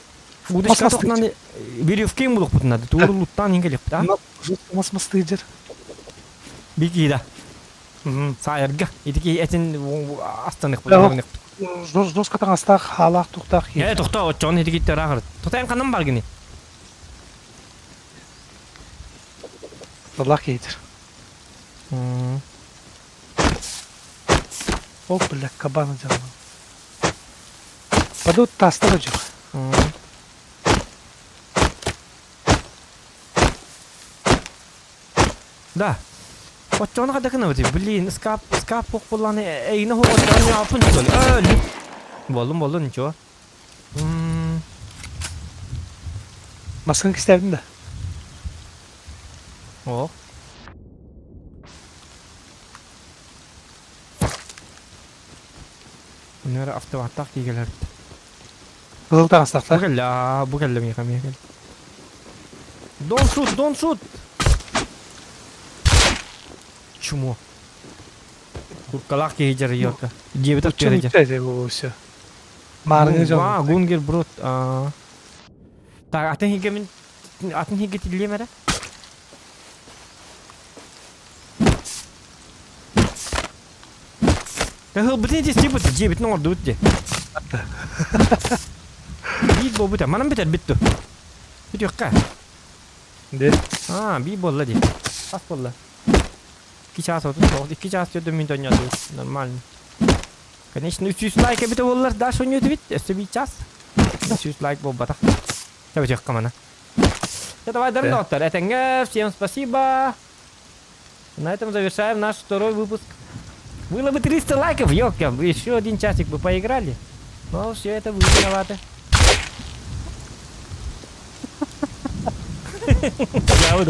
Удочка мас тохтунан веревкин булукпутун надо. Туурулуттаан иҥ кэлиэхпит а? Мас мастыыр дьэр. Биир киһи да. Саайарга. Ити киһи этин астаныахпыт. Жестко таҥастаах, хаалаах, тухтаах киһи. Ээ, тохтоо, оччоҕун ити киһи ыраах Тотайын ханан бар гини? Талаах киһитир. О, бля, кабана дьалла. Падут таста да жоқ. Да. Оччоҕуна хайдах гынабытый? Блин, ыскаап, ыскаап суох буоллаҕына эйигин оһох оччоҕуна ньааппын что ли? Өллүм. Буоллун, буоллун, ничего. Маскын кистээбитин да? О. Өнөр автоматтаах киигэлэр. Кызыл таҥастаахтар. Бу кэллэ, бу кэллэ миэхэ, миэхэ кэллэ. Don't shoot, don't shoot! Чмо. Куркалаах киһи дьарыйыака. Диэбит аттыгар все. Маарыҥы дьон. А, Гунгер брод. Так, атын хигэ мин атын хигэ тиллиэм эрэ. Кыһылбытын итистибит, дьиэбитин оҥордубут дии. Биир буолбута, манан бүтэрбит ту. Бүтүөххэ. Де. Аа, биир буолла дии. Хас буолла? 2 чаас 39, 2 чаас 4 минут оонньоотубут. Нормально. Конечно, 300 лайк эбитэ буоллар, дальше оонньуотубут. Өссө биир чаас. 300 лайк буолбатах. Чэ, бүтүөххэ мана. Чэ, давай, дорогие доктор, этэҥҥэ, всем спасибо. На этом завершаем наш второй выпуск. Было бы 300 лайков, ёлки, еще один часик бы поиграли. Но все это вы виноваты. Я буду.